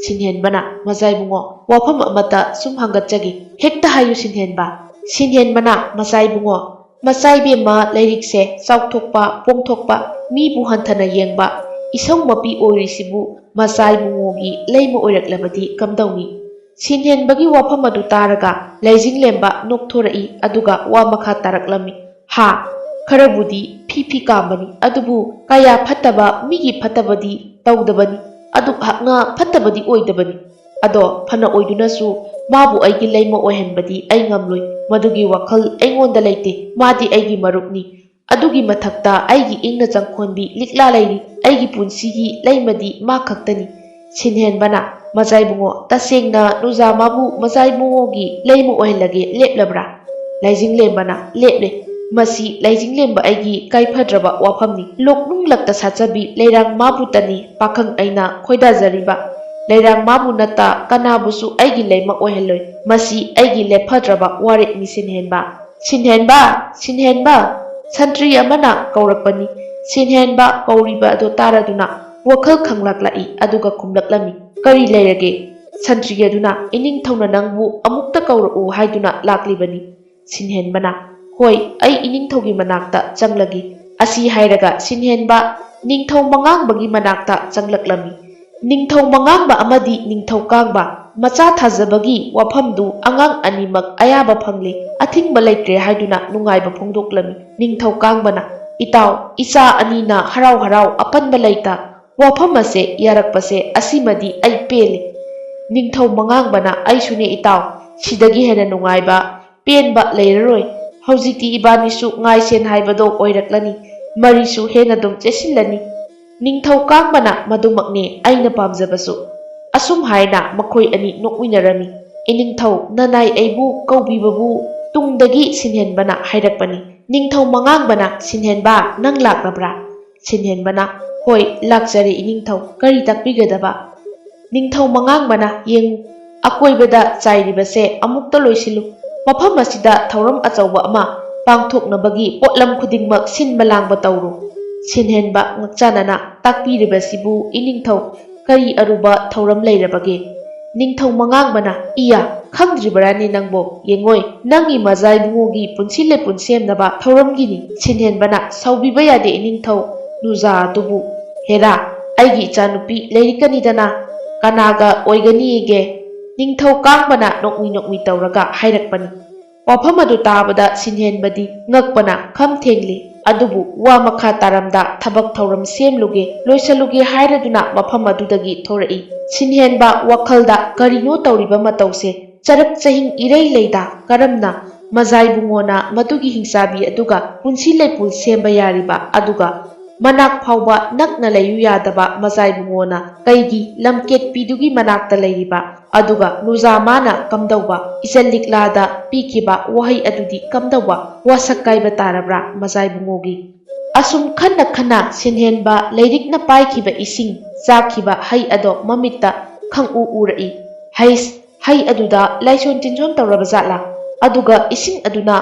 ꯁꯤꯟꯍꯦꯟꯕꯅ, "ꯃꯖꯥꯏꯕꯨꯡꯉꯣ, ꯋꯥꯐꯝ ꯑꯃꯠꯇ ꯁꯨꯝ ꯍꯪꯒꯠꯆꯒꯦ꯫ ꯍꯦꯛꯇ ꯍꯥꯏꯌꯨ ꯁꯤꯟꯍꯦꯟꯕ꯫" ꯁꯤꯟꯍꯦꯟꯕꯅ, "ꯃꯆꯥ ꯏꯕꯨꯡꯉꯣ, ꯃꯆꯥ ꯏꯕꯦꯝꯃ, ꯂꯥꯏꯔꯤꯛꯁꯦ ꯆꯥꯎꯊꯣꯛꯄ, ꯄꯣꯡꯊꯣꯛꯄ, ꯃꯤꯕꯨ ꯍꯟꯊꯅ ꯌꯦꯡꯕ, ꯏꯁꯧ ꯃꯄꯤ ꯑꯣꯏꯔꯤꯁꯤꯕꯨ ꯃꯆꯥ ꯏꯕꯨꯡꯉꯣꯒꯤ ꯂꯩꯃ ꯑꯣꯏꯔꯛꯂꯕꯗꯤ ꯀꯝꯗꯧꯅꯤ?" ꯁꯤꯟꯍꯦꯟꯕꯒꯤ ꯋꯥꯐꯝ ꯑꯗꯨ ꯇꯥꯔꯒ ꯂꯩꯖꯤꯡꯂꯦꯝꯕ ꯅꯣꯛꯊꯣꯔꯛꯏ, ꯑꯗꯨꯒ ꯋꯥ ꯃꯈꯥ ꯇꯥꯔꯛꯂꯝꯃꯤ꯫ "ꯍꯥ, ꯈꯔꯕꯨꯗꯤ ꯐꯤ ꯐꯤ ꯀꯥꯝꯕꯅꯤ, ꯑꯗꯨꯕꯨ ꯀꯌꯥ ꯐꯠꯇꯕ ꯃꯤꯒꯤ ꯐꯠꯇꯕꯗꯤ ꯇꯧꯗꯕꯅꯤ, ꯑꯗꯨꯛ ꯍꯛꯅ ꯐꯠꯇꯕꯗꯤ ꯑꯣꯏꯗꯕꯅꯤ꯫ ꯑꯗꯣ ꯐꯅ ꯑꯣꯏꯗꯨꯅꯁꯨ ꯃꯥꯕꯨ ꯑꯩꯒꯤ ꯂꯩꯃ ꯑꯣꯏꯍꯟꯕꯗꯤ ꯑꯩ ꯉꯝꯂꯣꯏ꯫ ꯃꯗꯨꯒꯤ ꯋꯥꯈꯜ ꯑꯩꯉꯣꯟꯗ ꯂꯩꯇꯦ꯫ ꯃꯥꯗꯤ ꯑꯩꯒꯤ ꯃꯔꯨꯞꯅꯤ꯫ ꯑꯗꯨꯒꯤ ꯃꯊꯛꯇ ꯑꯩꯒꯤ ꯏꯪꯅ ꯆꯪꯈꯣꯟꯕꯤ ꯂꯤꯛꯂꯥ ꯂꯩꯔꯤ꯫ ꯑꯩꯒꯤ ꯄꯨꯟꯁꯤꯒꯤ ꯂꯩꯃꯗꯤ ꯃꯥ ꯈꯛꯇꯅꯤ꯫" ꯁꯤꯟꯍꯦꯟꯕꯅ, "ꯃꯆꯥ ꯏꯕꯨꯡꯉꯣ, ꯇꯁꯦꯡꯅ ꯅꯨꯖꯥ ꯃꯥꯕꯨ ꯃꯆꯥ ꯏꯕꯨꯡꯉꯣꯒꯤ ꯂꯩꯃ ꯑꯣꯏꯍꯜꯂꯒꯦ ꯂꯦꯞꯂꯕ꯭ꯔꯥ?" ꯂꯩꯖꯤꯡꯂꯦꯝꯕꯅ, "ꯂꯦꯞꯂꯦ꯫ ꯃꯁꯤ ꯂꯩꯖꯤꯡꯂꯦꯝꯕ ꯑꯩꯒꯤ ꯀꯥꯏꯐꯗ꯭ꯔꯕ ꯋꯥꯐꯝꯅꯤ꯫ ꯂꯣꯛꯅꯨꯡꯂꯛꯇ ꯁꯥꯠꯆꯕꯤ ꯂꯩꯔꯥꯡ ꯃꯥꯕꯨꯇꯅꯤ ꯄꯥꯈꯪ ꯑꯩꯅ ꯈꯣꯏꯗꯥꯖꯔꯤꯕ꯫ ꯂꯩꯔꯥꯡ ꯃꯥꯕꯨ ꯅꯠꯇ ꯀꯅꯥꯕꯨꯁꯨ ꯑꯩꯒꯤ ꯂꯩꯃ ꯑꯣꯏꯍꯜꯂꯣꯏ꯫ ꯃꯁꯤ ꯑꯩꯒꯤ ꯂꯦꯞꯐꯗ꯭ꯔꯕ ꯋꯥꯔꯦꯞꯅꯤ ꯁꯤꯟꯍꯦꯟꯕ꯫" "ꯁꯤꯟꯍꯦꯟꯕ! ꯁꯤꯟꯍꯦꯟꯕ!" ꯁꯟꯇ꯭ꯔꯤ ꯑꯃꯅ ꯀꯧꯔꯛꯄꯅꯤ꯫ ꯁꯤꯟꯍꯦꯟꯕ ꯀꯧꯔꯤꯕ ꯑꯗꯨ ꯇꯥꯔꯗꯨꯅ ꯋꯥꯈꯜ ꯈꯪꯂꯥꯛꯂꯛꯏ, ꯑꯗꯨꯒ ꯈꯨꯝꯂꯛꯂꯝꯃꯤ, "ꯀꯔꯤ ꯂꯩꯔꯒꯦ?" ꯁꯟꯇ꯭ꯔꯤ ꯑꯗꯨꯅ, "ꯏꯅꯤꯡꯊꯧꯅ ꯅꯪꯕꯨ ꯑꯃꯨꯛꯇ ꯀꯧꯔꯛꯎ ꯍꯥꯏꯗꯨꯅ ꯂꯥꯛꯂꯤꯕꯅꯤ꯫" ꯁꯤꯟꯍꯦꯟꯕꯅ, "ꯍꯣꯏ, ꯑꯩ ꯏꯅꯤꯡꯊꯧꯒꯤ ꯃꯅꯥꯛꯇ ꯆꯪꯂꯒꯦ꯫" ꯑꯁꯤ ꯍꯥꯏꯔꯒ ꯁꯤꯟꯍꯦꯟꯕ ꯅꯤꯡꯊꯧ ꯃꯉꯥꯡꯕꯒꯤ ꯃꯅꯥꯛꯇ ꯆꯪꯂꯛꯂꯝꯃꯤ꯫ ꯅꯤꯡꯊꯧ ꯃꯉꯥꯡꯕ ꯑꯃꯗꯤ ꯅꯤꯡꯊꯧ ꯀꯥꯡꯕ ꯃꯆꯥ ꯊꯥꯖꯕꯒꯤ ꯋꯥꯐꯝꯗꯨ ꯑꯉꯥꯡ ꯑꯅꯤꯃꯛ ꯑꯌꯥꯕ ꯐꯪꯂꯦ, ꯑꯊꯤꯡꯕ ꯂꯩꯇ꯭ꯔꯦ ꯍꯥꯏꯗꯨꯅ ꯅꯨꯡꯉꯥꯏꯕ ꯐꯣꯡꯗꯣꯛꯂꯝꯃꯤ꯫ ꯅꯤꯡꯊꯧ ꯀꯥꯡꯕꯅ, "ꯏꯇꯥꯎ, ꯏꯆꯥ ꯑꯅꯤꯅ ꯍꯔꯥꯎ ꯍꯔꯥꯎ ꯑꯄꯟꯕ ꯂꯩꯇ ꯋꯥꯐꯝ ꯑꯁꯦ ꯌꯥꯔꯛꯄꯁꯦ ꯑꯁꯤꯃꯗꯤ ꯑꯩ ꯄꯦꯜꯂꯦ꯫" ꯅꯤꯡꯊꯧ ꯃꯉꯥꯡꯕꯅ, "ꯑꯩꯁꯨꯅꯦ ꯏꯇꯥꯎ, ꯁꯤꯗꯒꯤ ꯍꯦꯟꯅ ꯅꯨꯡꯉꯥꯏꯕ ꯄꯦꯟꯕ ꯂꯩꯔꯔꯣꯏ꯫ ꯍꯧꯖꯤꯛꯇꯤ ꯏꯕꯥꯅꯤꯁꯨ ꯉꯥꯏꯁꯦꯟ ꯍꯥꯏꯕꯗꯣ ꯑꯣꯏꯔꯛꯂꯅꯤ꯫ ꯃꯔꯤꯁꯨ ꯍꯦꯟꯅ ꯑꯗꯨꯝ ꯆꯦꯠꯁꯤꯜꯂꯅꯤ꯫" ꯅꯤꯡꯊꯧ ꯀꯥꯡꯕꯅ, "ꯃꯗꯨꯃꯛꯅꯦ ꯑꯩꯅ ꯄꯥꯝꯖꯕꯁꯨ꯫" ꯑꯁꯨꯝ ꯍꯥꯏꯅ ꯃꯈꯣꯏ ꯑꯅꯤ ꯅꯣꯛꯃꯤꯟꯅꯔꯝꯃꯤ꯫ "ꯏꯅꯤꯡꯊꯧ, ꯅꯅꯥꯏ ꯑꯩꯕꯨ ꯀꯧꯕꯤꯕꯕꯨ ꯇꯨꯡꯗꯒꯤ ꯁꯤꯟꯍꯦꯟꯕꯅ ꯍꯥꯏꯔꯛꯄꯅꯤ꯫" ꯅꯤꯡꯊꯧ ꯃꯉꯥꯡꯕꯅ, "ꯁꯤꯟꯍꯦꯟꯕ, ꯅꯪ ꯂꯥꯛꯂꯕ꯭ꯔꯥ?" ꯁꯤꯟꯍꯦꯟꯕꯅ, "ꯍꯣꯏ, ꯂꯥꯛꯆꯔꯦ ꯏꯅꯤꯡꯊꯧ, ꯀꯔꯤ ꯇꯥꯛꯄꯤꯒꯗꯕ?" ꯅꯤꯡꯊꯧ ꯃꯉꯥꯡꯕꯅ, "ꯌꯦꯡꯉꯨ, ꯑꯀꯣꯏꯕꯗ ꯆꯥꯏꯔꯤꯕꯁꯦ ꯑꯃꯨꯛꯇ ꯂꯣꯏꯁꯤꯜꯂꯨ꯫ ꯃꯐꯝ ꯑꯁꯤꯗ ꯊꯧꯔꯝ ꯑꯆꯧꯕ ꯑꯃ ꯄꯥꯡꯊꯣꯛꯅꯕꯒꯤ ꯄꯣꯠꯂꯝ ꯈꯨꯗꯤꯡꯃꯛ ꯁꯤꯟꯕ ꯂꯥꯡꯕ ꯇꯧꯔꯨ꯫" ꯁꯤꯟꯍꯦꯟꯕ ꯉꯛꯆꯥꯅꯅ ꯇꯥꯛꯄꯤꯔꯤꯕꯁꯤꯕꯨ ꯏꯅꯤꯡꯊꯧ, ꯀꯔꯤ ꯑꯔꯨꯕ ꯊꯧꯔꯝ ꯂꯩꯔꯕꯒꯦ? ꯅꯤꯡꯊꯧ ꯃꯉꯥꯡꯕꯅ, "ꯏꯌꯥ, ꯈꯪꯗ꯭ꯔꯤꯕꯔꯥꯅꯦ ꯅꯪꯕꯣ? ꯌꯦꯡꯉꯣꯏ, ꯅꯪꯒꯤ ꯃꯖꯥ ꯏꯕꯨꯡꯉꯣꯒꯤ ꯄꯨꯟꯁꯤ ꯂꯩꯄꯨꯟ ꯁꯦꯝꯅꯕ ꯊꯧꯔꯝꯒꯤꯅꯤ꯫ ꯁꯤꯟꯍꯦꯟꯕꯅ ꯁꯥꯎꯕꯤꯕ ꯌꯥꯗꯦ ꯏꯅꯤꯡꯊꯧ ꯅꯨꯖꯥ ꯑꯗꯨꯕꯨ꯫ ꯍꯦꯔꯥ, ꯑꯩꯒꯤ ꯏꯆꯥꯅꯨꯄꯤ ꯂꯩꯔꯤꯛꯀꯅꯤꯗꯅ, ꯀꯅꯥꯒ ꯑꯣꯏꯒꯅꯤꯒꯦ?" ꯅꯤꯡꯊꯧ ꯀꯥꯡꯕꯅ ꯅꯣꯛꯃꯤ ꯅꯣꯛꯃꯤ ꯇꯧꯔꯒ ꯍꯥꯏꯔꯛꯄꯅꯤ꯫ ꯋꯥꯐꯝ ꯑꯗꯨ ꯇꯥꯕꯗ ꯁꯤꯟꯍꯦꯟꯕꯗꯤ ꯉꯛꯄꯅ ꯈꯝ ꯊꯦꯡꯂꯤ꯫ ꯑꯗꯨꯕꯨ ꯋꯥ ꯃꯈꯥ ꯇꯥꯔꯝꯗ ꯊꯕꯛ ꯊꯧꯔꯝ ꯁꯦꯝꯂꯨꯒꯦ, ꯂꯣꯏꯁꯜꯂꯨꯒꯦ ꯍꯥꯏꯔꯗꯨꯅ ꯃꯐꯝ ꯑꯗꯨꯗꯒꯤ ꯊꯣꯔꯛꯏ꯫ ꯁꯤꯟꯍꯦꯟꯕ ꯋꯥꯈꯜꯗ ꯀꯔꯤꯅꯣ ꯇꯧꯔꯤꯕ ꯃꯇꯧꯁꯦ? ꯆꯔꯛ ꯆꯍꯤꯡ ꯏꯔꯩ ꯂꯩꯗ ꯀꯔꯝꯅ ꯃꯖꯥꯏꯕꯨꯡꯉꯣꯅ ꯃꯗꯨꯒꯤ ꯍꯤꯡꯆꯥꯕꯤ ꯑꯗꯨꯒ ꯄꯨꯟꯁꯤ ꯂꯩꯄꯨꯟ ꯁꯦꯝꯕ ꯌꯥꯔꯤꯕ? ꯑꯗꯨꯒ ꯃꯅꯥꯛ ꯐꯥꯎꯕ ꯅꯛꯅ ꯂꯩꯌꯨ ꯌꯥꯗꯕ ꯃꯖꯥꯏꯕꯨꯡꯉꯣꯅ ꯀꯩꯒꯤ ꯂꯝꯀꯦꯠꯄꯤꯗꯨꯒꯤ ꯃꯅꯥꯛꯇ ꯂꯩꯔꯤꯕ? ꯑꯗꯨꯒ ꯅꯨꯖꯥꯃꯥꯅ ꯀꯝꯗꯧꯕ? ꯏꯆꯜ ꯂꯤꯛꯂꯥꯗ ꯄꯤꯈꯤꯕ ꯋꯥꯍꯩ ꯑꯗꯨꯗꯤ ꯀꯝꯗꯧꯕ ꯋꯥꯁꯛ ꯀꯥꯏꯕ ꯇꯥꯔꯕ꯭ꯔꯥ ꯃꯖꯥꯏꯕꯨꯡꯉꯣꯒꯤ? ꯑꯁꯨꯝ ꯈꯟꯅ ꯈꯟꯅ ꯁꯤꯟꯍꯦꯟꯕ ꯂꯩꯔꯤꯛꯅ ꯄꯥꯏꯈꯤꯕ ꯏꯁꯤꯡ ꯆꯥꯛꯈꯤꯕ ꯍꯩ ꯑꯗꯣ ꯃꯃꯤꯠꯇ ꯈꯪꯎ ꯎꯔꯛꯏ꯫ ꯍꯩꯁ, ꯍꯩ ꯑꯗꯨꯗ ꯂꯥꯏꯁꯣꯟ ꯇꯤꯟꯖꯣꯟ ꯇꯧꯔꯕ ꯖꯥꯠꯂꯥ? ꯑꯗꯨꯒ ꯏꯁꯤꯡ ꯑꯗꯨꯅ,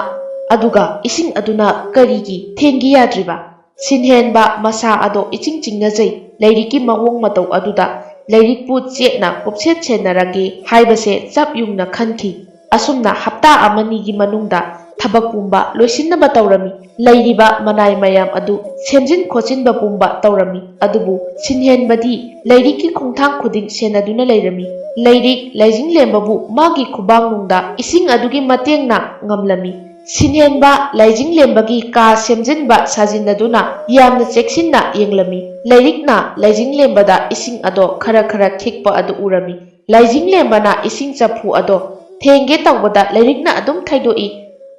ꯑꯗꯨꯒ ꯏꯁꯤꯡ ꯑꯗꯨꯅ ꯀꯔꯤꯒꯤ ꯊꯦꯡꯒꯤ ꯌꯥꯗ꯭ꯔꯤꯕ? ꯁꯤꯟꯍꯦꯟꯕ ꯃꯁꯥ ꯑꯗꯣ ꯏꯆꯤꯡ ꯆꯤꯡꯅꯖꯩ꯫ ꯂꯩꯔꯤꯛꯀꯤ ꯃꯑꯣꯡ ꯃꯇꯧ ꯑꯗꯨꯗ ꯂꯩꯔꯤꯛꯄꯨ ꯆꯦꯠꯅ ꯀꯨꯞꯁꯦꯠ ꯁꯦꯟꯅꯔꯒꯦ ꯍꯥꯏꯕꯁꯦ ꯆꯞ ꯌꯨꯡꯅ ꯈꯟꯈꯤ꯫ ꯑꯁꯨꯝꯅ ꯍꯞꯇꯥ ꯑꯃꯅꯤꯒꯤ ꯃꯅꯨꯡꯗ ꯊꯕꯛ ꯄꯨꯝꯕ ꯂꯣꯏꯁꯤꯟꯅꯕ ꯇꯧꯔꯝꯃꯤ꯫ ꯂꯩꯔꯤꯕ ꯃꯅꯥꯏ ꯃꯌꯥꯝ ꯑꯗꯨ ꯁꯦꯝꯖꯤꯟ ꯈꯣꯠꯆꯤꯟꯕ ꯄꯨꯝꯕ ꯇꯧꯔꯝꯃꯤ꯫ ꯑꯗꯨꯕꯨ ꯁꯤꯟꯍꯦꯟꯕꯗꯤ ꯂꯩꯔꯤꯛꯀꯤ ꯈꯣꯡꯊꯥꯡ ꯈꯨꯗꯤꯡ ꯁꯦꯟꯅꯗꯨꯅ ꯂꯩꯔꯝꯃꯤ꯫ ꯂꯩꯔꯤꯛ ꯂꯥꯏꯖꯤꯡꯂꯦꯝꯕꯕꯨ ꯃꯥꯒꯤ ꯈꯨꯕꯥꯡꯅꯨꯡꯗ ꯏꯁꯤꯡ ꯑꯗꯨꯒꯤ ꯃꯇꯦꯡꯅ ꯉꯝꯂꯝꯃꯤ꯫ ꯁꯤꯟꯍꯦꯟꯕ ꯂꯥꯏꯖꯤꯡꯂꯦꯝꯕꯒꯤ ꯀꯥ ꯁꯦꯝꯖꯤꯟꯕ ꯁꯥꯖꯤꯟꯅꯗꯨꯅ ꯌꯥꯝꯅ ꯆꯦꯛꯁꯤꯟꯅ ꯌꯦꯡꯂꯝꯃꯤ꯫ ꯂꯩꯔꯤꯛꯅ ꯂꯥꯏꯖꯤꯡꯂꯦꯝꯕꯗ ꯏꯁꯤꯡ ꯑꯗꯣ ꯈꯔ ꯈꯔ ꯈꯤꯛꯄ ꯑꯗꯨ ꯎꯔꯝꯃꯤ꯫ ꯂꯥꯏꯖꯤꯡꯂꯦꯝꯕꯅ ꯏꯁꯤꯡ ꯆꯐꯨ ꯑꯗꯣ ꯊꯦꯡꯒꯦ ꯇꯧꯕꯗ ꯂꯩꯔꯤꯛꯅ ꯑꯗꯨꯝ ꯊꯩꯗꯣꯛꯏ꯫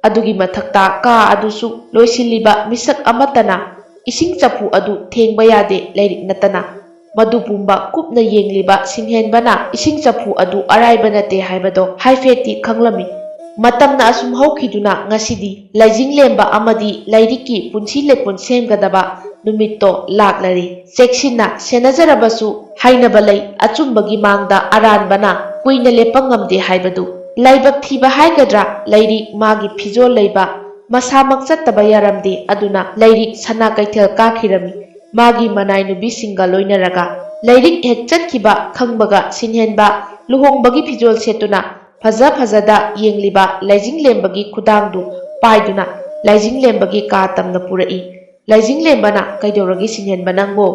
ꯑꯗꯨꯒꯤ ꯃꯊꯛꯇ ꯀꯥ ꯑꯗꯨꯁꯨ ꯂꯣꯏꯁꯤꯜꯂꯤꯕ ꯃꯤꯁꯛ ꯑꯃꯠꯇꯅ ꯏꯁꯤꯡ ꯆꯐꯨ ꯑꯗꯨ ꯊꯦꯡꯕ ꯌꯥꯗꯦ, ꯂꯩꯔꯤꯛ ꯅꯠꯇꯅ꯫ ꯃꯗꯨ ꯄꯨꯝꯕ ꯀꯨꯞꯅ ꯌꯦꯡꯂꯤꯕ ꯁꯤꯟꯍꯦꯟꯕꯅ ꯏꯁꯤꯡ ꯆꯐꯨ ꯑꯗꯨ ꯑꯔꯥꯏꯕ ꯅꯠꯇꯦ ꯍꯥꯏꯕꯗꯣ ꯍꯥꯏꯐꯦꯠꯇꯤ ꯈꯪꯂꯝꯃꯤ꯫ ꯃꯇꯝꯅ ꯑꯁꯨꯝ ꯍꯧꯈꯤꯗꯨꯅ ꯉꯁꯤꯗꯤ ꯂꯥꯏꯖꯤꯡꯂꯦꯝꯕ ꯑꯃꯗꯤ ꯂꯩꯔꯤꯛꯀꯤ ꯄꯨꯟꯁꯤ ꯂꯩꯄꯨꯟ ꯁꯦꯝꯒꯗꯕ ꯅꯨꯃꯤꯠꯇꯣ ꯂꯥꯛꯂꯔꯦ꯫ ꯆꯦꯛꯁꯤꯟꯅ ꯁꯦꯟꯅꯖꯔꯕꯁꯨ ꯍꯥꯏꯅꯕ ꯂꯩ, ꯑꯆꯨꯝꯕꯒꯤ ꯃꯥꯡꯗ ꯑꯔꯥꯟꯕꯅ ꯀꯨꯏꯅ ꯂꯦꯞꯄ ꯉꯝꯗꯦ ꯍꯥꯏꯕꯗꯨ꯫ ꯂꯥꯏꯕꯛ ꯊꯤꯕ ꯍꯥꯏꯒꯗ꯭ꯔꯥ, ꯂꯩꯔꯤꯛ ꯃꯥꯒꯤ ꯐꯤꯖꯣꯜ ꯂꯩꯕ ꯃꯁꯥꯃꯛ ꯆꯠꯇꯕ ꯌꯥꯔꯝꯗꯦ꯫ ꯑꯗꯨꯅ ꯂꯩꯔꯤꯛ ꯁꯅꯥ ꯀꯩꯊꯦꯜ ꯀꯥꯈꯤꯔꯝꯃꯤ꯫ ꯃꯥꯒꯤ ꯃꯅꯥꯏ ꯅꯨꯄꯤꯁꯤꯡꯒ ꯂꯣꯏꯅꯔꯒ ꯂꯥꯏꯔꯤꯛ ꯍꯦꯛ ꯆꯠꯈꯤꯕ ꯈꯪꯕꯒ ꯁꯤꯟꯍꯦꯟꯕ ꯂꯨꯍꯣꯡꯕꯒꯤ ꯐꯤꯖꯣꯜ ꯁꯦꯠꯇꯨꯅ ꯐꯖ ꯐꯖꯗ ꯌꯦꯡꯂꯤꯕ ꯂꯥꯏꯖꯤꯡꯂꯦꯝꯕꯒꯤ ꯈꯨꯗꯥꯡꯗꯨ ꯄꯥꯏꯗꯨꯅ ꯂꯥꯏꯖꯤꯡꯂꯦꯝꯕꯒꯤ ꯀꯥ ꯇꯝꯅ ꯄꯨꯔꯛꯏ꯫ ꯂꯥꯏꯖꯤꯡꯂꯦꯝꯕꯅ, "ꯀꯩꯗꯧꯔꯒꯦ ꯁꯤꯟꯍꯦꯟꯕ ꯅꯪꯕꯣ?"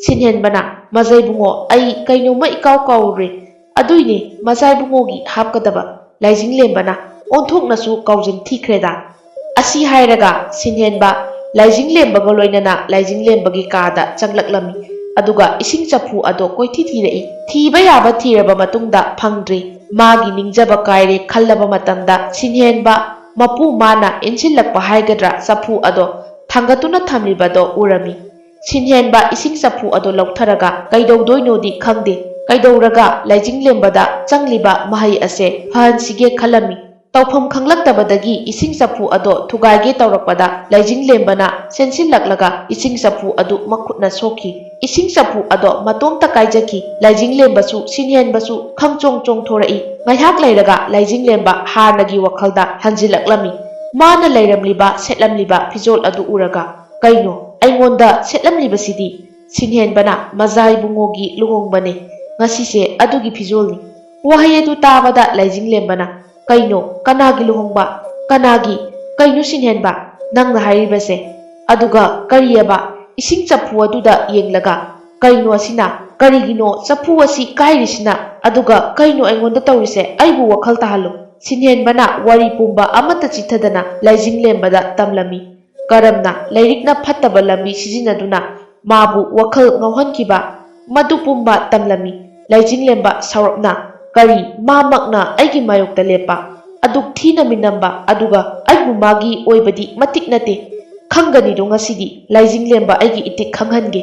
ꯁꯤꯟꯍꯦꯟꯕꯅ, "ꯃꯖꯥ ꯏꯕꯨꯡꯉꯣ, ꯑꯩ ꯀꯩꯅꯣꯝꯃ ꯏꯀꯥꯎ ꯀꯥꯎꯔꯨꯔꯦ꯫ ꯑꯗꯨꯏꯅꯦ ꯃꯖꯥ ꯏꯕꯨꯡꯉꯣꯒꯤ ꯍꯥꯞꯀꯗꯕ ꯂꯥꯏꯖꯤꯡꯂꯦꯝꯕꯅ ꯑꯣꯟꯊꯣꯛꯅꯁꯨ ꯀꯥꯎꯖꯟ ꯊꯤꯈ꯭ꯔꯦꯗ꯫" ꯑꯁꯤ ꯍꯥꯏꯔꯒ ꯁꯤꯟꯍꯦꯟꯕ ꯂꯥꯏꯖꯤꯡꯂꯦꯝꯕꯒ ꯂꯣꯏꯅꯅ ꯂꯥꯏꯖꯤꯡꯂꯦꯝꯕꯒꯤ ꯀꯥꯗ ꯆꯪꯂꯛꯂꯝꯃꯤ꯫ ꯑꯗꯨꯒ ꯏꯁꯤꯡ ꯆꯐꯨ ꯑꯗꯣ ꯀꯣꯏꯊꯤ ꯊꯤꯔꯛꯏ꯫ ꯊꯤꯕ ꯌꯥꯕ ꯊꯤꯔꯕ ꯃꯇꯨꯡꯗ ꯐꯪꯗ꯭ꯔꯦ꯫ ꯃꯥꯒꯤ ꯅꯤꯡꯖꯕ ꯀꯥꯏꯔꯦ ꯈꯜꯂꯕ ꯃꯇꯝꯗ ꯁꯤꯟꯍꯦꯟꯕ ꯃꯄꯨ ꯃꯥꯅ ꯏꯟꯁꯤꯜꯂꯛꯄ ꯍꯥꯏꯒꯗ꯭ꯔꯥ, ꯆꯐꯨ ꯑꯗꯣ ꯊꯥꯡꯒꯠꯇꯨꯅ ꯊꯝꯂꯤꯕꯗꯣ ꯎꯔꯝꯃꯤ꯫ ꯁꯤꯟꯍꯦꯟꯕ ꯏꯁꯤꯡ ꯆꯐꯨ ꯑꯗꯣ ꯂꯧꯊꯔꯒ ꯀꯩꯗꯧꯗꯣꯏꯅꯣꯗꯤ ꯈꯪꯗꯦ꯫ ꯀꯩꯗꯧꯔꯒ ꯂꯥꯏꯖꯤꯡꯂꯦꯝꯕꯗ ꯆꯪꯂꯤꯕ ꯃꯍꯩ ꯑꯁꯦ ꯐꯍꯟꯁꯤꯒꯦ ꯈꯜꯂꯝꯃꯤ꯫ ꯇꯧꯐꯝ ꯈꯪꯂꯛꯇꯕꯗꯒꯤ ꯏꯁꯤꯡ ꯆꯐꯨ ꯑꯗꯣ ꯊꯨꯒꯥꯏꯒꯦ ꯇꯧꯔꯛꯄꯗ ꯂꯥꯏꯖꯤꯡꯂꯦꯝꯕꯅ ꯆꯦꯟꯁꯤꯜꯂꯛꯂꯒ ꯏꯁꯤꯡ ꯆꯐꯨ ꯑꯗꯨ ꯃꯈꯨꯠꯅ ꯁꯣꯛꯈꯤ꯫ ꯏꯁꯤꯡ ꯆꯐꯨ ꯑꯗꯣ ꯃꯇꯣꯝꯇ ꯀꯥꯏꯖꯈꯤ꯫ ꯂꯥꯏꯖꯤꯡꯂꯦꯝꯕꯁꯨ ꯁꯤꯟꯍꯦꯟꯕꯁꯨ ꯈꯪꯆꯣꯡ ꯆꯣꯡꯊꯣꯔꯛꯏ꯫ ꯉꯥꯏꯍꯥꯛ ꯂꯩꯔꯒ ꯂꯥꯏꯖꯤꯡꯂꯦꯝꯕ ꯍꯥꯟꯅꯒꯤ ꯋꯥꯈꯜꯗ ꯍꯟꯖꯤꯜꯂꯛꯂꯝꯃꯤ꯫ ꯃꯥꯅ ꯂꯩꯔꯝꯂꯤꯕ ꯁꯦꯠꯂꯝꯂꯤꯕ ꯐꯤꯖꯣꯜ ꯑꯗꯨ ꯎꯔꯒ, "ꯀꯩꯅꯣ ꯑꯩꯉꯣꯟꯗ ꯁꯦꯠꯂꯝꯂꯤꯕꯁꯤꯗꯤ?" ꯁꯤꯟꯍꯦꯟꯕꯅ, "ꯃꯖꯥ ꯏꯕꯨꯡꯉꯣꯒꯤ ꯂꯨꯍꯣꯡꯕꯅꯦ ꯉꯁꯤꯁꯦ, ꯑꯗꯨꯒꯤ ꯐꯤꯖꯣꯜꯅꯤ꯫" ꯋꯥꯍꯩ ꯑꯗꯨ ꯇꯥꯕꯗ ꯂꯥꯏꯖꯤꯡꯂꯦꯝꯕꯅ, "ꯀꯩꯅꯣ? ꯀꯅꯥꯒꯤ ꯂꯨꯍꯣꯡꯕ? ꯀꯅꯥꯒꯤ? ꯀꯩꯅꯣ ꯁꯤꯟꯍꯦꯟꯕ ꯅꯪꯅ ꯍꯥꯏꯔꯤꯕꯁꯦ? ꯑꯗꯨꯒ ꯀꯔꯤꯑꯕ?" ꯏꯁꯤꯡ ꯆꯐꯨ ꯑꯗꯨꯗ ꯌꯦꯡꯂꯒ, "ꯀꯩꯅꯣ ꯑꯁꯤꯅ? ꯀꯔꯤꯒꯤꯅꯣ ꯆꯐꯨ ꯑꯁꯤ ꯀꯥꯏꯔꯤꯁꯤꯅ? ꯑꯗꯨꯒ ꯀꯩꯅꯣ ꯑꯩꯉꯣꯟꯗ ꯇꯧꯔꯤꯁꯦ? ꯑꯩꯕꯨ ꯋꯥꯈꯜ ꯇꯥꯍꯜꯂꯨ꯫" ꯁꯤꯟꯍꯦꯟꯕꯅ ꯋꯥꯔꯤ ꯄꯨꯝꯕ ꯑꯃꯠꯇ ꯆꯤꯊꯗꯅ ꯂꯥꯏꯖꯤꯡꯂꯦꯝꯕꯗ ꯇꯝꯂꯝꯃꯤ꯫ ꯀꯔꯝꯅ ꯂꯥꯏꯔꯤꯛꯅ ꯐꯠꯇꯕ ꯂꯝꯕꯤ ꯁꯤꯖꯤꯟꯅꯗꯨꯅ ꯃꯥꯕꯨ ꯋꯥꯈꯜ ꯉꯥꯎꯍꯟꯈꯤꯕ, ꯃꯗꯨ ꯄꯨꯝꯕ ꯇꯝꯂꯝꯃꯤ꯫ ꯂꯥꯏꯖꯤꯡꯂꯦꯝꯕ ꯁꯥꯎꯔꯞꯅ, "ꯀꯔꯤ? ꯃꯥꯃꯛꯅ ꯑꯩꯒꯤ ꯃꯥꯌꯣꯛꯇ ꯂꯦꯞꯄ, ꯑꯗꯨꯛ ꯊꯤꯅ ꯃꯤꯅꯝꯕ, ꯑꯗꯨꯒ ꯑꯩꯕꯨ ꯃꯥꯒꯤ ꯑꯣꯏꯕꯗꯤ ꯃꯇꯤꯛ ꯅꯠꯇꯦ꯫ ꯈꯪꯒꯅꯤꯗꯣ ꯉꯁꯤꯗꯤ ꯂꯥꯏꯖꯤꯡꯂꯦꯝꯕ ꯑꯩꯒꯤ ꯏꯇꯤꯛ ꯈꯪꯍꯟꯒꯦ꯫"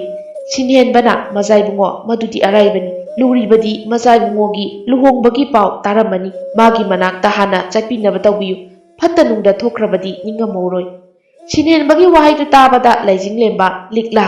ꯁꯤꯟꯍꯦꯟꯕꯅ, "ꯃꯖꯥ ꯏꯕꯨꯡꯉꯣ, ꯃꯗꯨꯗꯤ ꯑꯔꯥꯏꯕꯅꯤ꯫ ꯂꯨꯔꯤꯕꯗꯤ ꯃꯖꯥ ꯏꯕꯨꯡꯉꯣꯒꯤ ꯂꯨꯍꯣꯡꯕꯒꯤ ꯄꯥꯎ ꯇꯥꯔꯝꯃꯅꯤ꯫ ꯃꯥꯒꯤ ꯃꯅꯥꯛꯇ ꯍꯥꯟꯅ ꯆꯠꯄꯤꯅꯕ ꯇꯧꯕꯤꯌꯨ꯫ ꯐꯠꯇ ꯅꯨꯡꯗ ꯊꯣꯛꯈ꯭ꯔꯕꯗꯤ ꯅꯤꯡꯉꯝꯍꯧꯔꯣꯏ꯫" ꯁꯤꯟꯍꯦꯟꯕꯒꯤ ꯋꯥꯍꯩꯗꯨ ꯇꯥꯕꯗ ꯂꯥꯏꯖꯤꯡꯂꯦꯝꯕ, "ꯂꯤꯛꯂꯥ?"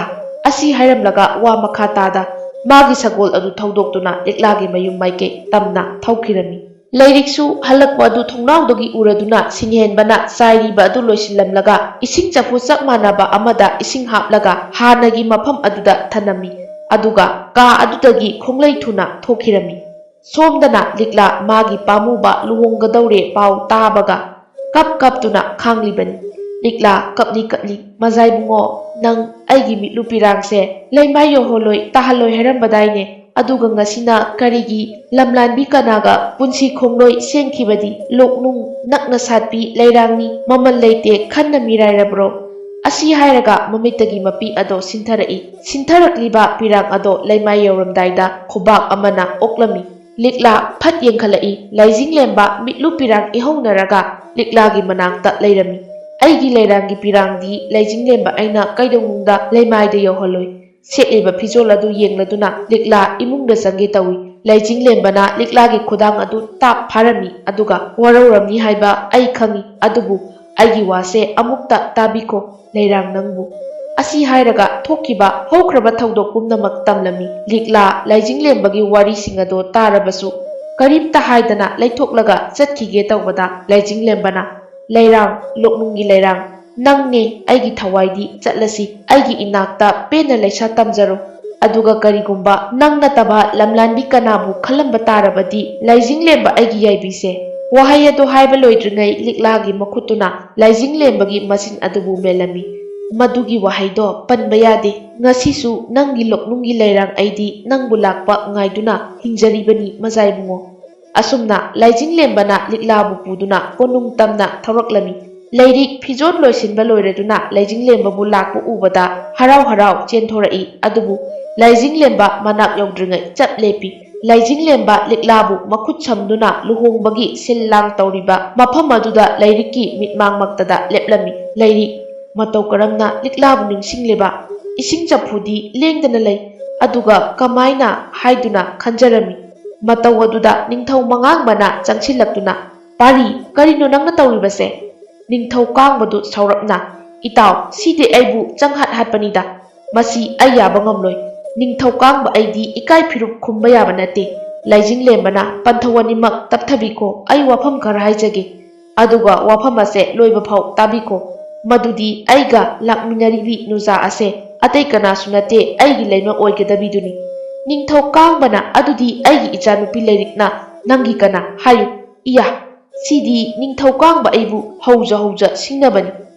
ꯑꯁꯤ ꯍꯥꯏꯔꯝꯂꯒ ꯋꯥ ꯃꯈꯥ ꯇꯥꯗ ꯃꯥꯒꯤ ꯁꯒꯣꯜ ꯑꯗꯨ ꯊꯧꯗꯣꯛꯇꯨꯅ ꯂꯤꯛꯂꯥꯒꯤ ꯃꯌꯨꯝ ꯃꯥꯏꯀꯩ ꯇꯝꯅ ꯊꯧꯈꯤꯔꯝꯃꯤ꯫ ꯂꯥꯏꯔꯤꯛꯁꯨ ꯍꯜꯂꯛꯄ ꯑꯗꯨ ꯊꯣꯡꯅꯥꯎꯗꯒꯤ ꯎꯔꯗꯨꯅ ꯁꯤꯟꯍꯦꯟꯕꯅ ꯆꯥꯏꯔꯤꯕ ꯑꯗꯨ ꯂꯣꯏꯁꯤꯜꯂꯝꯂꯒ ꯏꯁꯤꯡ ꯆꯐꯨ ꯆꯞ ꯃꯥꯟꯅꯕ ꯑꯃꯗ ꯏꯁꯤꯡ ꯍꯥꯞꯂꯒ ꯍꯥꯟꯅꯒꯤ ꯃꯐꯝ ꯑꯗꯨꯗ ꯊꯅꯝꯃꯤ꯫ ꯑꯗꯨꯒ ꯀꯥ ꯑꯗꯨꯗꯒꯤ ꯈꯣꯡꯂꯩ ꯊꯨꯅ ꯊꯣꯛꯈꯤꯔꯝꯃꯤ꯫ ꯁꯣꯝꯗꯅ ꯂꯤꯛꯂꯥ ꯃꯥꯒꯤ ꯄꯥꯝꯃꯨꯕ ꯂꯨꯍꯣꯡꯒꯗꯧꯔꯦ ꯄꯥꯎ ꯇꯥꯕꯒ ꯀꯞ ꯀꯞꯇꯨꯅ ꯈꯥꯡꯂꯤꯕꯅꯤ꯫ ꯂꯤꯛꯂꯥ ꯀꯞꯂꯤ ꯀꯞꯂꯤ, "ꯃꯖꯥꯏꯕꯨꯡꯉꯣ, ꯅꯪ ꯑꯩꯒꯤ ꯃꯤꯠꯂꯨ ꯄꯤꯔꯥꯡꯁꯦ ꯂꯩꯃꯥꯏ ꯌꯧꯍꯜꯂꯣꯏ, ꯇꯥꯍꯜꯂꯣꯏ ꯍꯥꯏꯔꯝꯕꯗꯥꯏꯅꯦ? ꯑꯗꯨꯒ ꯉꯁꯤꯅ ꯀꯔꯤꯒꯤ ꯂꯝꯂꯥꯟꯕꯤ ꯀꯅꯥꯒ ꯄꯨꯟꯁꯤ ꯈꯣꯡꯂꯣꯏ ꯁꯦꯝꯈꯤꯕꯗꯤ ꯂꯣꯛꯅꯨꯡ ꯅꯛꯅ ꯁꯥꯠꯄꯤ ꯂꯩꯔꯥꯡꯅꯤ, ꯃꯃꯜ ꯂꯩꯇꯦ ꯈꯟꯅ ꯃꯤꯔꯥꯏꯔꯕ꯭ꯔꯣ?" ꯑꯁꯤ ꯍꯥꯏꯔꯒ ꯃꯃꯤꯠꯇꯒꯤ ꯃꯄꯤ ꯑꯗꯣ ꯁꯤꯟꯊꯔꯛꯏ꯫ ꯁꯤꯟꯊꯔꯛꯂꯤꯕ ꯄꯤꯔꯥꯡ ꯑꯗꯣ ꯂꯩꯃꯥꯏ ꯌꯧꯔꯝꯗꯥꯏꯗ ꯈꯨꯕꯥꯛ ꯑꯃꯅ ꯑꯣꯛꯂꯝꯃꯤ꯫ ꯂꯤꯛꯂꯥ ꯐꯠ ꯌꯦꯡꯈꯠꯂꯛꯏ꯫ ꯂꯥꯏꯖꯤꯡꯂꯦꯝꯕ ꯃꯤꯠꯂꯨ ꯄꯤꯔꯥꯡ ꯏꯍꯧꯅꯔꯒ ꯂꯤꯛꯂꯥꯒꯤ ꯃꯅꯥꯛꯇ ꯂꯩꯔꯝꯃꯤ꯫ "ꯑꯩꯒꯤ ꯂꯩꯔꯥꯡꯒꯤ ꯄꯤꯔꯥꯡꯗꯤ ꯂꯥꯏꯖꯤꯡꯂꯦꯝꯕ ꯑꯩꯅ ꯀꯩꯗꯧꯅꯨꯡꯗ ꯂꯩꯃꯥꯏꯗ ꯌꯧꯍꯜꯂꯣꯏ꯫" ꯁꯦꯠꯂꯤꯕ ꯐꯤꯖꯣꯜ ꯑꯗꯨ ꯌꯦꯡꯂꯗꯨꯅ ꯂꯤꯛꯂꯥ ꯏꯃꯨꯡꯗ ꯆꯪꯒꯦ ꯇꯧꯏ꯫ ꯂꯥꯏꯖꯤꯡꯂꯦꯝꯕꯅ ꯂꯤꯛꯂꯥꯒꯤ ꯈꯨꯗꯥꯡ ꯑꯗꯨ ꯇꯥꯞ ꯐꯥꯔꯝꯃꯤ, ꯑꯗꯨꯒ, "ꯋꯥꯔꯧꯔꯝꯅꯤ ꯍꯥꯏꯕ ꯑꯩ ꯈꯪꯏ, ꯑꯗꯨꯕꯨ ꯑꯩꯒꯤ ꯋꯥꯁꯦ ꯑꯃꯨꯛꯇ ꯇꯥꯕꯤꯈꯣ, ꯂꯩꯔꯥꯡ ꯅꯪꯕꯨ꯫" ꯑꯁꯤ ꯍꯥꯏꯔꯒ ꯊꯣꯛꯈꯤꯕ ꯍꯧꯈ꯭ꯔꯕ ꯊꯧꯗꯣꯛ ꯄꯨꯝꯅꯃꯛ ꯇꯝꯂꯝꯃꯤ꯫ ꯂꯤꯛꯂꯥ ꯂꯥꯏꯖꯤꯡꯂꯦꯝꯕꯒꯤ ꯋꯥꯔꯤꯁꯤꯡ ꯑꯗꯣ ꯇꯥꯔꯕꯁꯨ ꯀꯔꯤꯝꯇ ꯍꯥꯏꯗꯅ ꯂꯩꯊꯣꯛꯂꯒ ꯆꯠꯈꯤꯒꯦ ꯇꯧꯕꯗ ꯂꯥꯏꯖꯤꯡꯂꯦꯝꯕꯅ, "ꯂꯩꯔꯥꯡ, ꯂꯣꯛꯅꯨꯡꯒꯤ ꯂꯩꯔꯥꯡ, ꯅꯪꯅꯦ ꯑꯩꯒꯤ ꯊꯋꯥꯏꯗꯤ, ꯆꯠꯂꯁꯤ, ꯑꯩꯒꯤ ꯏꯅꯥꯛꯇ ꯄꯦꯟꯅ ꯂꯩꯁꯥ ꯇꯝꯖꯔꯣ꯫ ꯑꯗꯨꯒ ꯀꯔꯤꯒꯨꯝꯕ ꯅꯪ ꯅꯠꯇꯕ ꯂꯝꯂꯥꯟꯕꯤ ꯀꯅꯥꯕꯨ ꯈꯜꯂꯝꯕ ꯇꯥꯔꯕꯗꯤ ꯂꯥꯏꯖꯤꯡꯂꯦꯝꯕ ꯑꯩꯒꯤ ꯌꯥꯏꯕꯤꯁꯦ꯫" ꯋꯥꯍꯩ ꯑꯗꯨ ꯍꯥꯏꯕ ꯂꯣꯏꯗ꯭ꯔꯤꯉꯩ ꯂꯤꯛꯂꯥꯒꯤ ꯃꯈꯨꯠꯇꯨꯅ ꯂꯥꯏꯖꯤꯡꯂꯦꯝꯕꯒꯤ ꯃꯆꯤꯟ ꯑꯗꯨꯕꯨ ꯃꯦꯜꯂꯝꯃꯤ꯫ "ꯃꯗꯨꯒꯤ ꯋꯥꯍꯩꯗꯣ ꯄꯟꯕ ꯌꯥꯗꯦ꯫ ꯉꯁꯤꯁꯨ ꯅꯪꯒꯤ ꯂꯣꯛꯅꯨꯡꯒꯤ ꯂꯩꯔꯥꯡ ꯑꯩꯗꯤ ꯅꯪꯕꯨ ꯂꯥꯛꯄ ꯉꯥꯏꯗꯨꯅ ꯍꯤꯡꯖꯔꯤꯕꯅꯤ, ꯃꯖꯥꯏꯕꯨꯡꯉꯣ꯫" ꯑꯁꯨꯝꯅ ꯂꯥꯏꯖꯤꯡꯂꯦꯝꯕꯅ ꯂꯤꯛꯂꯥꯕꯨ ꯄꯨꯗꯨꯅ ꯀꯣꯅꯨꯡ ꯇꯝꯅ ꯊꯧꯔꯛꯂꯝꯃꯤ꯫ ꯂꯥꯏꯔꯤꯛ ꯐꯤꯖꯣꯜ ꯂꯣꯏꯁꯤꯟꯕ ꯂꯣꯏꯔꯗꯨꯅ ꯂꯥꯏꯖꯤꯡꯂꯦꯝꯕꯕꯨ ꯂꯥꯛꯄ ꯎꯕꯗ ꯍꯔꯥꯎ ꯍꯔꯥꯎ ꯆꯦꯟꯊꯣꯔꯛꯏ꯫ ꯑꯗꯨꯕꯨ ꯂꯥꯏꯖꯤꯡꯂꯦꯝꯕ ꯃꯅꯥꯛ ꯌꯧꯗ꯭ꯔꯤꯉꯩ ꯆꯞ ꯂꯦꯞꯄꯤ꯫ ꯂꯥꯏꯖꯤꯡꯂꯦꯝꯕ ꯂꯤꯛꯂꯥꯕꯨ ꯃꯈꯨꯠ ꯁꯝꯗꯨꯅ ꯂꯨꯍꯣꯡꯕꯒꯤ ꯁꯤꯜ ꯂꯥꯡ ꯇꯧꯔꯤꯕ ꯃꯐꯝ ꯑꯗꯨꯗ ꯂꯥꯏꯔꯤꯛꯀꯤ ꯃꯤꯠꯃꯥꯡꯃꯛꯇꯗ ꯂꯦꯞꯂꯝꯃꯤ꯫ ꯂꯥꯏꯔꯤꯛ ꯃꯇꯧ ꯀꯔꯝꯅ ꯂꯤꯛꯂꯥꯕꯨ ꯅꯤꯡꯁꯤꯡꯂꯤꯕ? ꯏꯁꯤꯡ ꯆꯐꯨꯗꯤ ꯂꯦꯡꯗꯅ ꯂꯩ꯫ ꯑꯗꯨꯒ ꯀꯃꯥꯏꯅ ꯍꯥꯏꯗꯨꯅ ꯈꯟꯖꯔꯝꯃꯤ꯫ ꯃꯇꯧ ꯑꯗꯨꯗ ꯅꯤꯡꯊꯧ ꯃꯉꯥꯡꯕꯅ ꯆꯪꯁꯤꯜꯂꯛꯇꯨꯅ, "ꯄꯥꯔꯤ, ꯀꯔꯤꯅꯣ ꯅꯪꯅ ꯇꯧꯔꯤꯕꯁꯦ?" ꯅꯤꯡꯊꯧ ꯀꯥꯡꯕꯗꯨ ꯁꯥꯎꯔꯞꯅ, "ꯏꯇꯥꯎ, ꯁꯤꯗꯤ ꯑꯩꯕꯨ ꯆꯪꯍꯠ ꯍꯠꯄꯅꯤꯗ꯫ ꯃꯁꯤ ꯑꯩ ꯌꯥꯕ ꯉꯝꯂꯣꯏ꯫ ꯅꯤꯡꯊꯧ ꯀꯥꯡꯕ ꯑꯩꯗꯤ ꯏꯀꯥꯏ ꯐꯤꯔꯨꯞ ꯈꯨꯝꯕ ꯌꯥꯕ ꯅꯠꯇꯦ꯫" ꯂꯥꯏꯖꯤꯡꯂꯦꯝꯕꯅ ꯄꯟꯊꯧ ꯑꯅꯤꯃꯛ ꯇꯞꯊꯕꯤꯈꯣ, ꯑꯩ ꯋꯥꯐꯝ ꯈꯔ ꯍꯥꯏꯖꯒꯦ꯫ ꯑꯗꯨꯒ ꯋꯥꯐꯝ ꯑꯁꯦ ꯂꯣꯏꯕ ꯐꯥꯎ ꯇꯥꯕꯤꯈꯣ꯫ ꯃꯗꯨꯗꯤ ꯑꯩꯒ ꯂꯥꯛꯃꯤꯟꯅꯔꯤꯕꯤ ꯅꯨꯖꯥ ꯑꯁꯦ ꯑꯇꯩ ꯀꯅꯥꯁꯨ ꯅꯠꯇꯦ, ꯑꯩꯒꯤ ꯂꯩꯃ ꯑꯣꯏꯒꯗꯕꯤꯗꯨꯅꯤ꯫ ꯅꯤꯡꯊꯧ ꯀꯥꯡꯕꯅ, "ꯑꯗꯨꯗꯤ ꯑꯩꯒꯤ ꯏꯆꯥꯅꯨꯄꯤ ꯂꯩꯔꯤꯛꯅ ꯅꯪꯒꯤ ꯀꯅꯥ? ꯍꯥꯏꯌꯨ꯫" "ꯏꯌꯥ, ꯁꯤꯗꯤ ꯅꯤꯡꯊꯧ ꯀꯥꯡꯕ ꯑꯩꯕꯨ ꯍꯧꯖ ꯍꯧꯖ ꯁꯤꯡꯅꯕꯅꯤ꯫"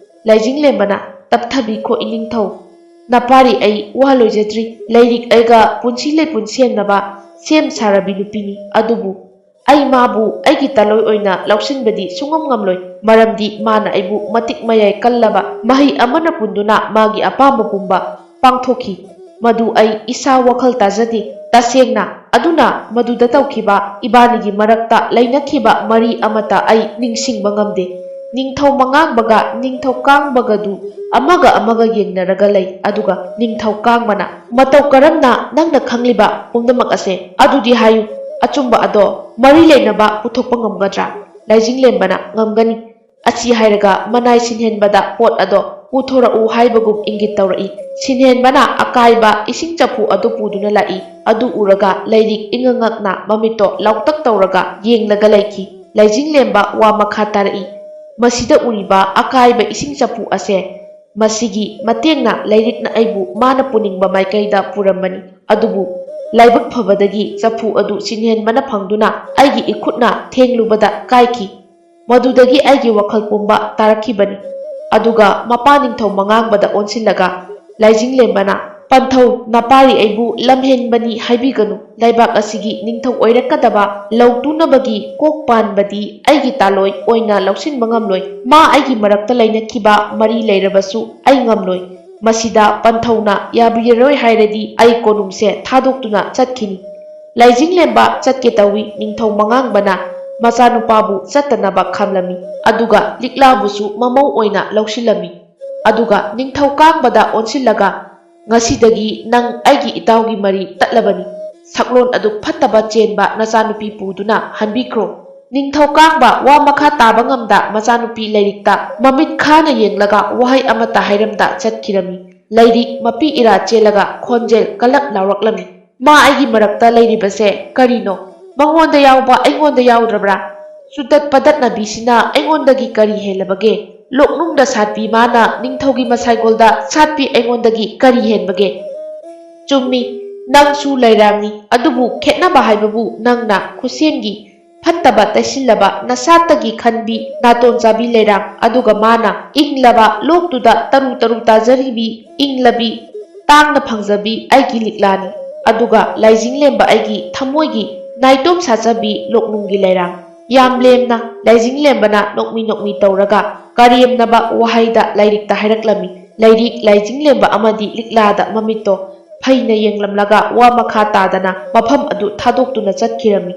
ꯂꯥꯏꯖꯤꯡꯂꯦꯝꯕꯅ, "ꯇꯞꯊꯕꯤꯈꯣ ꯏꯅꯤꯡꯊꯧ꯫ ꯅꯄꯥꯔꯤ ꯑꯩ ꯋꯥ ꯂꯣꯏꯖꯗ꯭ꯔꯤ꯫ ꯂꯩꯔꯤꯛ ꯑꯩꯒ ꯄꯨꯟꯁꯤ ꯂꯩꯄꯨꯟ ꯁꯦꯝꯅꯕ ꯁꯦꯝ ꯁꯥꯔꯕꯤ ꯅꯨꯄꯤꯅꯤ꯫ ꯑꯗꯨꯕꯨ ꯑꯩ ꯃꯥꯕꯨ ꯑꯩꯒꯤ ꯇꯂꯣꯏ ꯑꯣꯏꯅ ꯂꯧꯁꯤꯟꯕꯗꯤ ꯁꯨꯡꯉꯝ ꯉꯝꯂꯣꯏ, ꯃꯔꯝꯗꯤ ꯃꯥꯅ ꯑꯩꯕꯨ ꯃꯇꯤꯛ ꯃꯌꯥꯏ ꯀꯜꯂꯕ ꯃꯍꯩ ꯑꯃꯅ ꯄꯨꯟꯗꯨꯅ ꯃꯥꯒꯤ ꯑꯄꯥꯝꯕ ꯄꯨꯝꯕ ꯄꯥꯡꯊꯣꯛꯈꯤ꯫ ꯃꯗꯨ ꯑꯩ ꯏꯁꯥ ꯋꯥꯈꯜ ꯇꯥꯖꯗꯦ, ꯇꯁꯦꯡꯅ꯫ ꯑꯗꯨꯅ ꯃꯗꯨꯗ ꯇꯧꯈꯤꯕ ꯏꯕꯥꯅꯤꯒꯤ ꯃꯔꯛꯇ ꯂꯩꯅꯈꯤꯕ ꯃꯔꯤ ꯑꯃꯠꯇ ꯑꯩ ꯅꯤꯡꯁꯤꯡꯕ ꯉꯝꯗꯦ꯫" ꯅꯤꯡꯊꯧ ꯃꯉꯥꯡꯕꯒ ꯅꯤꯡꯊꯧ ꯀꯥꯡꯕꯒꯗꯨ ꯑꯃꯒ ꯑꯃꯒ ꯌꯦꯡꯅꯔꯒ ꯂꯩ꯫ ꯑꯗꯨꯒ ꯅꯤꯡꯊꯧ ꯀꯥꯡꯕꯅ, "ꯃꯇꯧ ꯀꯔꯝꯅ ꯅꯪꯅ ꯈꯪꯂꯤꯕ ꯄꯨꯝꯅꯃꯛ ꯑꯁꯦ? ꯑꯗꯨꯗꯤ ꯍꯥꯏꯌꯨ, ꯑꯆꯨꯝꯕ ꯑꯗꯣ ꯃꯔꯤ ꯂꯩꯅꯕ ꯄꯨꯊꯣꯛꯄ ꯉꯝꯒꯗ꯭ꯔꯥ?" ꯂꯥꯏꯖꯤꯡꯂꯦꯝꯕꯅ, "ꯉꯝꯒꯅꯤ꯫" ꯑꯁꯤ ꯍꯥꯏꯔꯒ ꯃꯅꯥꯏ ꯁꯤꯟꯍꯦꯟꯕꯗ ꯄꯣꯠ ꯑꯗꯣ ꯄꯨꯊꯣꯔꯛꯎ ꯍꯥꯏꯕꯒꯨꯝ ꯏꯪꯒꯤꯠ ꯇꯧꯔꯛꯏ꯫ ꯁꯤꯟꯍꯦꯟꯕꯅ ꯑꯀꯥꯏꯕ ꯏꯁꯤꯡ ꯆꯐꯨ ꯑꯗꯨ ꯄꯨꯗꯨꯅ ꯂꯥꯛꯏ꯫ ꯑꯗꯨ ꯎꯔꯒ ꯂꯩꯔꯤꯛ ꯏꯉꯛꯉꯛꯅ ꯃꯃꯤꯠꯇꯣ ꯂꯥꯎꯇꯛ ꯇꯧꯔꯒ ꯌꯦꯡꯂꯒ ꯂꯩꯈꯤ꯫ ꯂꯥꯏꯖꯤꯡꯂꯦꯝꯕ ꯋꯥ ꯃꯈꯥ ꯇꯥꯔꯛꯏ, "ꯃꯁꯤꯗ ꯎꯔꯤꯕ ꯑꯀꯥꯏꯕ ꯏꯁꯤꯡ ꯆꯐꯨ ꯑꯁꯦ, ꯃꯁꯤꯒꯤ ꯃꯇꯦꯡꯅ ꯂꯩꯔꯤꯛꯅ ꯑꯩꯕꯨ ꯃꯥꯅ ꯄꯨꯅꯤꯡꯕ ꯃꯥꯏꯀꯩꯗ ꯄꯨꯔꯝꯕꯅꯤ꯫ ꯑꯗꯨꯕꯨ ꯂꯥꯏꯕꯛ ꯐꯕꯗꯒꯤ ꯆꯐꯨ ꯑꯗꯨ ꯁꯤꯟꯍꯦꯟꯕꯅ ꯐꯪꯗꯨꯅ ꯑꯩꯒꯤ ꯏꯈꯨꯠꯅ ꯊꯦꯡꯂꯨꯕꯗ ꯀꯥꯏꯈꯤ꯫ ꯃꯗꯨꯗꯒꯤ ꯑꯩꯒꯤ ꯋꯥꯈꯜ ꯄꯨꯝꯕ ꯇꯥꯔꯛꯈꯤꯕꯅꯤ꯫" ꯑꯗꯨꯒ ꯃꯄꯥ ꯅꯤꯡꯊꯧ ꯃꯉꯥꯡꯕꯗ ꯑꯣꯟꯁꯤꯜꯂꯒ ꯂꯥꯏꯖꯤꯡꯂꯦꯝꯕꯅ, "ꯄꯟꯊꯧ, ꯅꯄꯥꯔꯤ ꯑꯩꯕꯨ ꯂꯝꯍꯦꯟꯕꯅꯤ ꯍꯥꯏꯕꯤꯒꯅꯨ꯫ ꯂꯩꯕꯥꯛ ꯑꯁꯤꯒꯤ ꯅꯤꯡꯊꯧ ꯑꯣꯏꯔꯛꯀꯗꯕ ꯂꯧ ꯇꯨꯅꯕꯒꯤ ꯀꯣꯛ ꯄꯥꯟꯕꯗꯤ ꯑꯩꯒꯤ ꯇꯥꯂꯣꯏ ꯑꯣꯏꯅ ꯂꯧꯁꯤꯟꯕ ꯉꯝꯂꯣꯏ꯫ ꯃꯥ ꯑꯩꯒꯤ ꯃꯔꯛꯇ ꯂꯩꯅꯈꯤꯕ ꯃꯔꯤ ꯂꯩꯔꯕꯁꯨ ꯑꯩ ꯉꯝꯂꯣꯏ꯫ ꯃꯁꯤꯗ ꯄꯟꯊꯧꯅ ꯌꯥꯕꯤꯔꯔꯣꯏ ꯍꯥꯏꯔꯗꯤ ꯑꯩ ꯀꯣꯅꯨꯡꯁꯦ ꯊꯥꯗꯣꯛꯇꯨꯅ ꯆꯠꯈꯤꯅꯤ꯫" ꯂꯥꯏꯖꯤꯡꯂꯦꯝꯕ ꯆꯠꯀꯦ ꯇꯧꯏ꯫ ꯅꯤꯡꯊꯧ ꯃꯉꯥꯡꯕꯅ ꯃꯆꯥꯅꯨꯄꯥꯕꯨ ꯆꯠꯇꯅꯕ ꯈꯥꯝꯂꯝꯃꯤ, ꯑꯗꯨꯒ ꯂꯤꯛꯂꯥꯕꯨꯁꯨ ꯃꯃꯧ ꯑꯣꯏꯅ ꯂꯧꯁꯤꯜꯂꯝꯃꯤ꯫ ꯑꯗꯨꯒ ꯅꯤꯡꯊꯧ ꯀꯥꯡꯕꯗ ꯑꯣꯟꯁꯤꯜꯂꯒ, "ꯉꯁꯤꯗꯒꯤ ꯅꯪ ꯑꯩꯒꯤ ꯏꯇꯥꯎꯒꯤ ꯃꯔꯤ ꯇꯠꯂꯕꯅꯤ꯫ ꯁꯛꯂꯣꯟ ꯑꯗꯨ ꯐꯠꯇꯕ ꯆꯦꯟꯕ ꯅꯆꯥꯅꯨꯄꯤ ꯄꯨꯗꯨꯅ ꯍꯟꯕꯤꯈ꯭ꯔꯣ꯫" ꯅꯤꯡꯊꯧ ꯀꯥꯡꯕ ꯋꯥ ꯃꯈꯥ ꯇꯥꯕ ꯉꯝꯗ ꯃꯆꯥꯅꯨꯄꯤ ꯂꯩꯔꯤꯛꯇ ꯃꯃꯤꯠ ꯈꯥꯅ ꯌꯦꯡꯂꯒ ꯋꯥꯍꯩ ꯑꯃꯠꯇ ꯍꯥꯏꯔꯝꯗ ꯆꯠꯈꯤꯔꯝꯃꯤ꯫ ꯂꯩꯔꯤꯛ ꯃꯄꯤ ꯏꯔꯥ ꯆꯦꯜꯂꯒ ꯈꯣꯟꯖꯦꯜ ꯀꯜꯂꯞ ꯂꯥꯎꯔꯛꯂꯝꯃꯤ, "ꯃꯥ ꯑꯩꯒꯤ ꯃꯔꯛꯇ ꯂꯩꯔꯤꯕꯁꯦ ꯀꯔꯤꯅꯣ? ꯃꯉꯣꯟꯗ ꯌꯥꯎꯕ ꯑꯩꯉꯣꯟꯗ ꯌꯥꯎꯗ꯭ꯔꯕ꯭ꯔꯥ? ꯆꯨꯗꯠ ꯄꯗꯠꯅꯕꯤꯁꯤꯅ ꯑꯩꯉꯣꯟꯗꯒꯤ ꯀꯔꯤ ꯍꯦꯜꯂꯕꯒꯦ?" ꯂꯣꯛꯅꯨꯡꯗ ꯁꯥꯠꯄꯤ ꯃꯥꯅ ꯅꯤꯡꯊꯧꯒꯤ ꯃꯁꯥꯏꯒꯣꯜꯗ ꯁꯥꯠꯄꯤ ꯑꯩꯉꯣꯟꯗꯒꯤ ꯀꯔꯤ ꯍꯦꯟꯕꯒꯦ? ꯆꯨꯝꯃꯤ, ꯅꯪꯁꯨ ꯂꯩꯔꯥꯡꯅꯤ, ꯑꯗꯨꯕꯨ ꯈꯦꯠꯅꯕ ꯍꯥꯏꯕꯕꯨ ꯅꯪꯅ ꯈꯨꯠꯁꯦꯝꯒꯤ ꯐꯠꯇꯕ ꯇꯩꯁꯤꯜꯂꯕ ꯅꯁꯥꯠꯇꯒꯤ ꯈꯟꯕꯤ ꯅꯥꯇꯣꯟ ꯆꯥꯕꯤ ꯂꯩꯔꯥꯡ, ꯑꯗꯨꯒ ꯃꯥꯅ ꯏꯪꯂꯕ ꯂꯣꯛꯇꯨꯗ ꯇꯔꯨ ꯇꯔꯨ ꯇꯥꯖꯔꯤꯕꯤ ꯏꯪꯂꯕꯤ ꯇꯥꯡꯅ ꯐꯪꯖꯕꯤ ꯑꯩꯒꯤ ꯂꯤꯛꯂꯥꯅꯤ꯫ ꯑꯗꯨꯒ ꯂꯥꯏꯖꯤꯡꯂꯦꯝꯕ ꯑꯩꯒꯤ ꯊꯃꯣꯏꯒꯤ ꯅꯥꯏꯇꯣꯝ ꯁꯥꯠꯆꯕꯤ ꯂꯣꯛꯅꯨꯡꯒꯤ ꯂꯩꯔꯥꯡ꯫ ꯌꯥꯝ ꯂꯦꯝꯅ ꯂꯥꯏꯖꯤꯡꯂꯦꯝꯕꯅ ꯅꯣꯛꯃꯤ ꯅꯣꯛꯃꯤ ꯇꯧꯔꯒ ꯀꯔꯦꯝꯅꯕ ꯋꯥꯍꯩꯗ ꯂꯥꯏꯔꯤꯛꯇ ꯍꯥꯏꯔꯛꯂꯝꯃꯤ꯫ ꯂꯥꯏꯔꯤꯛ ꯂꯥꯏꯖꯤꯡꯂꯦꯝꯕ ꯑꯃꯗꯤ ꯂꯤꯛꯂꯥꯗ ꯃꯃꯤꯠꯇꯣ ꯐꯩꯅ ꯌꯦꯡꯂꯝꯂꯒ ꯋꯥ ꯃꯈꯥ ꯇꯥꯗꯅ ꯃꯐꯝ ꯑꯗꯨ ꯊꯥꯗꯣꯛꯇꯨꯅ ꯆꯠꯈꯤꯔꯝꯃꯤ꯫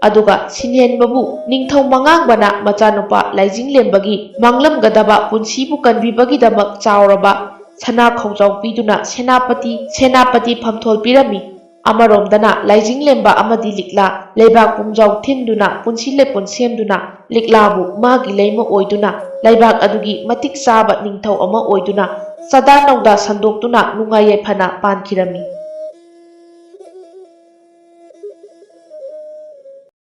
ꯑꯗꯨꯒ ꯁꯤꯟꯍꯦꯟꯕꯕꯨ ꯅꯤꯡꯊꯧ ꯃꯉꯥꯡꯕꯅ ꯃꯆꯥꯅꯨꯄꯥ ꯂꯥꯏꯖꯤꯡꯂꯦꯝꯕꯒꯤ ꯃꯥꯡꯂꯝꯒꯗꯕ ꯄꯨꯟꯁꯤꯕꯨ ꯀꯟꯕꯤꯕꯒꯤꯗꯃꯛ ꯆꯥꯎꯔꯕ ꯁꯅꯥ ꯈꯧꯖꯥꯎ ꯄꯤꯗꯨꯅ ꯁꯦꯅꯥꯄꯇꯤ, ꯁꯦꯅꯥꯄꯇꯤ ꯐꯝꯊꯣꯜ ꯄꯤꯔꯝꯃꯤ꯫ ꯑꯃꯔꯣꯝꯗꯅ ꯂꯥꯏꯖꯤꯡꯂꯦꯝꯕ ꯑꯃꯗꯤ ꯂꯤꯛꯂꯥ ꯂꯩꯕꯥꯛ ꯄꯨꯝꯖꯥꯎ ꯊꯤꯟꯗꯨꯅ ꯄꯨꯟꯁꯤ ꯂꯦꯞꯄꯨꯟ ꯁꯦꯝꯗꯨꯅ ꯂꯤꯛꯂꯥꯕꯨ ꯃꯥꯒꯤ ꯂꯩꯃ ꯑꯣꯏꯗꯨꯅ ꯂꯩꯕꯥꯛ ꯑꯗꯨꯒꯤ ꯃꯇꯤꯛ ꯆꯥꯕ ꯅꯤꯡꯊꯧ ꯑꯃ ꯑꯣꯏꯗꯨꯅ ꯆꯥꯗꯥ ꯅꯧꯗꯥ ꯁꯟꯗꯣꯛꯇꯨꯅ ꯅꯨꯡꯉꯥꯏ ꯌꯥꯏꯐꯅ ꯄꯥꯟꯈꯤꯔꯝꯃꯤ꯫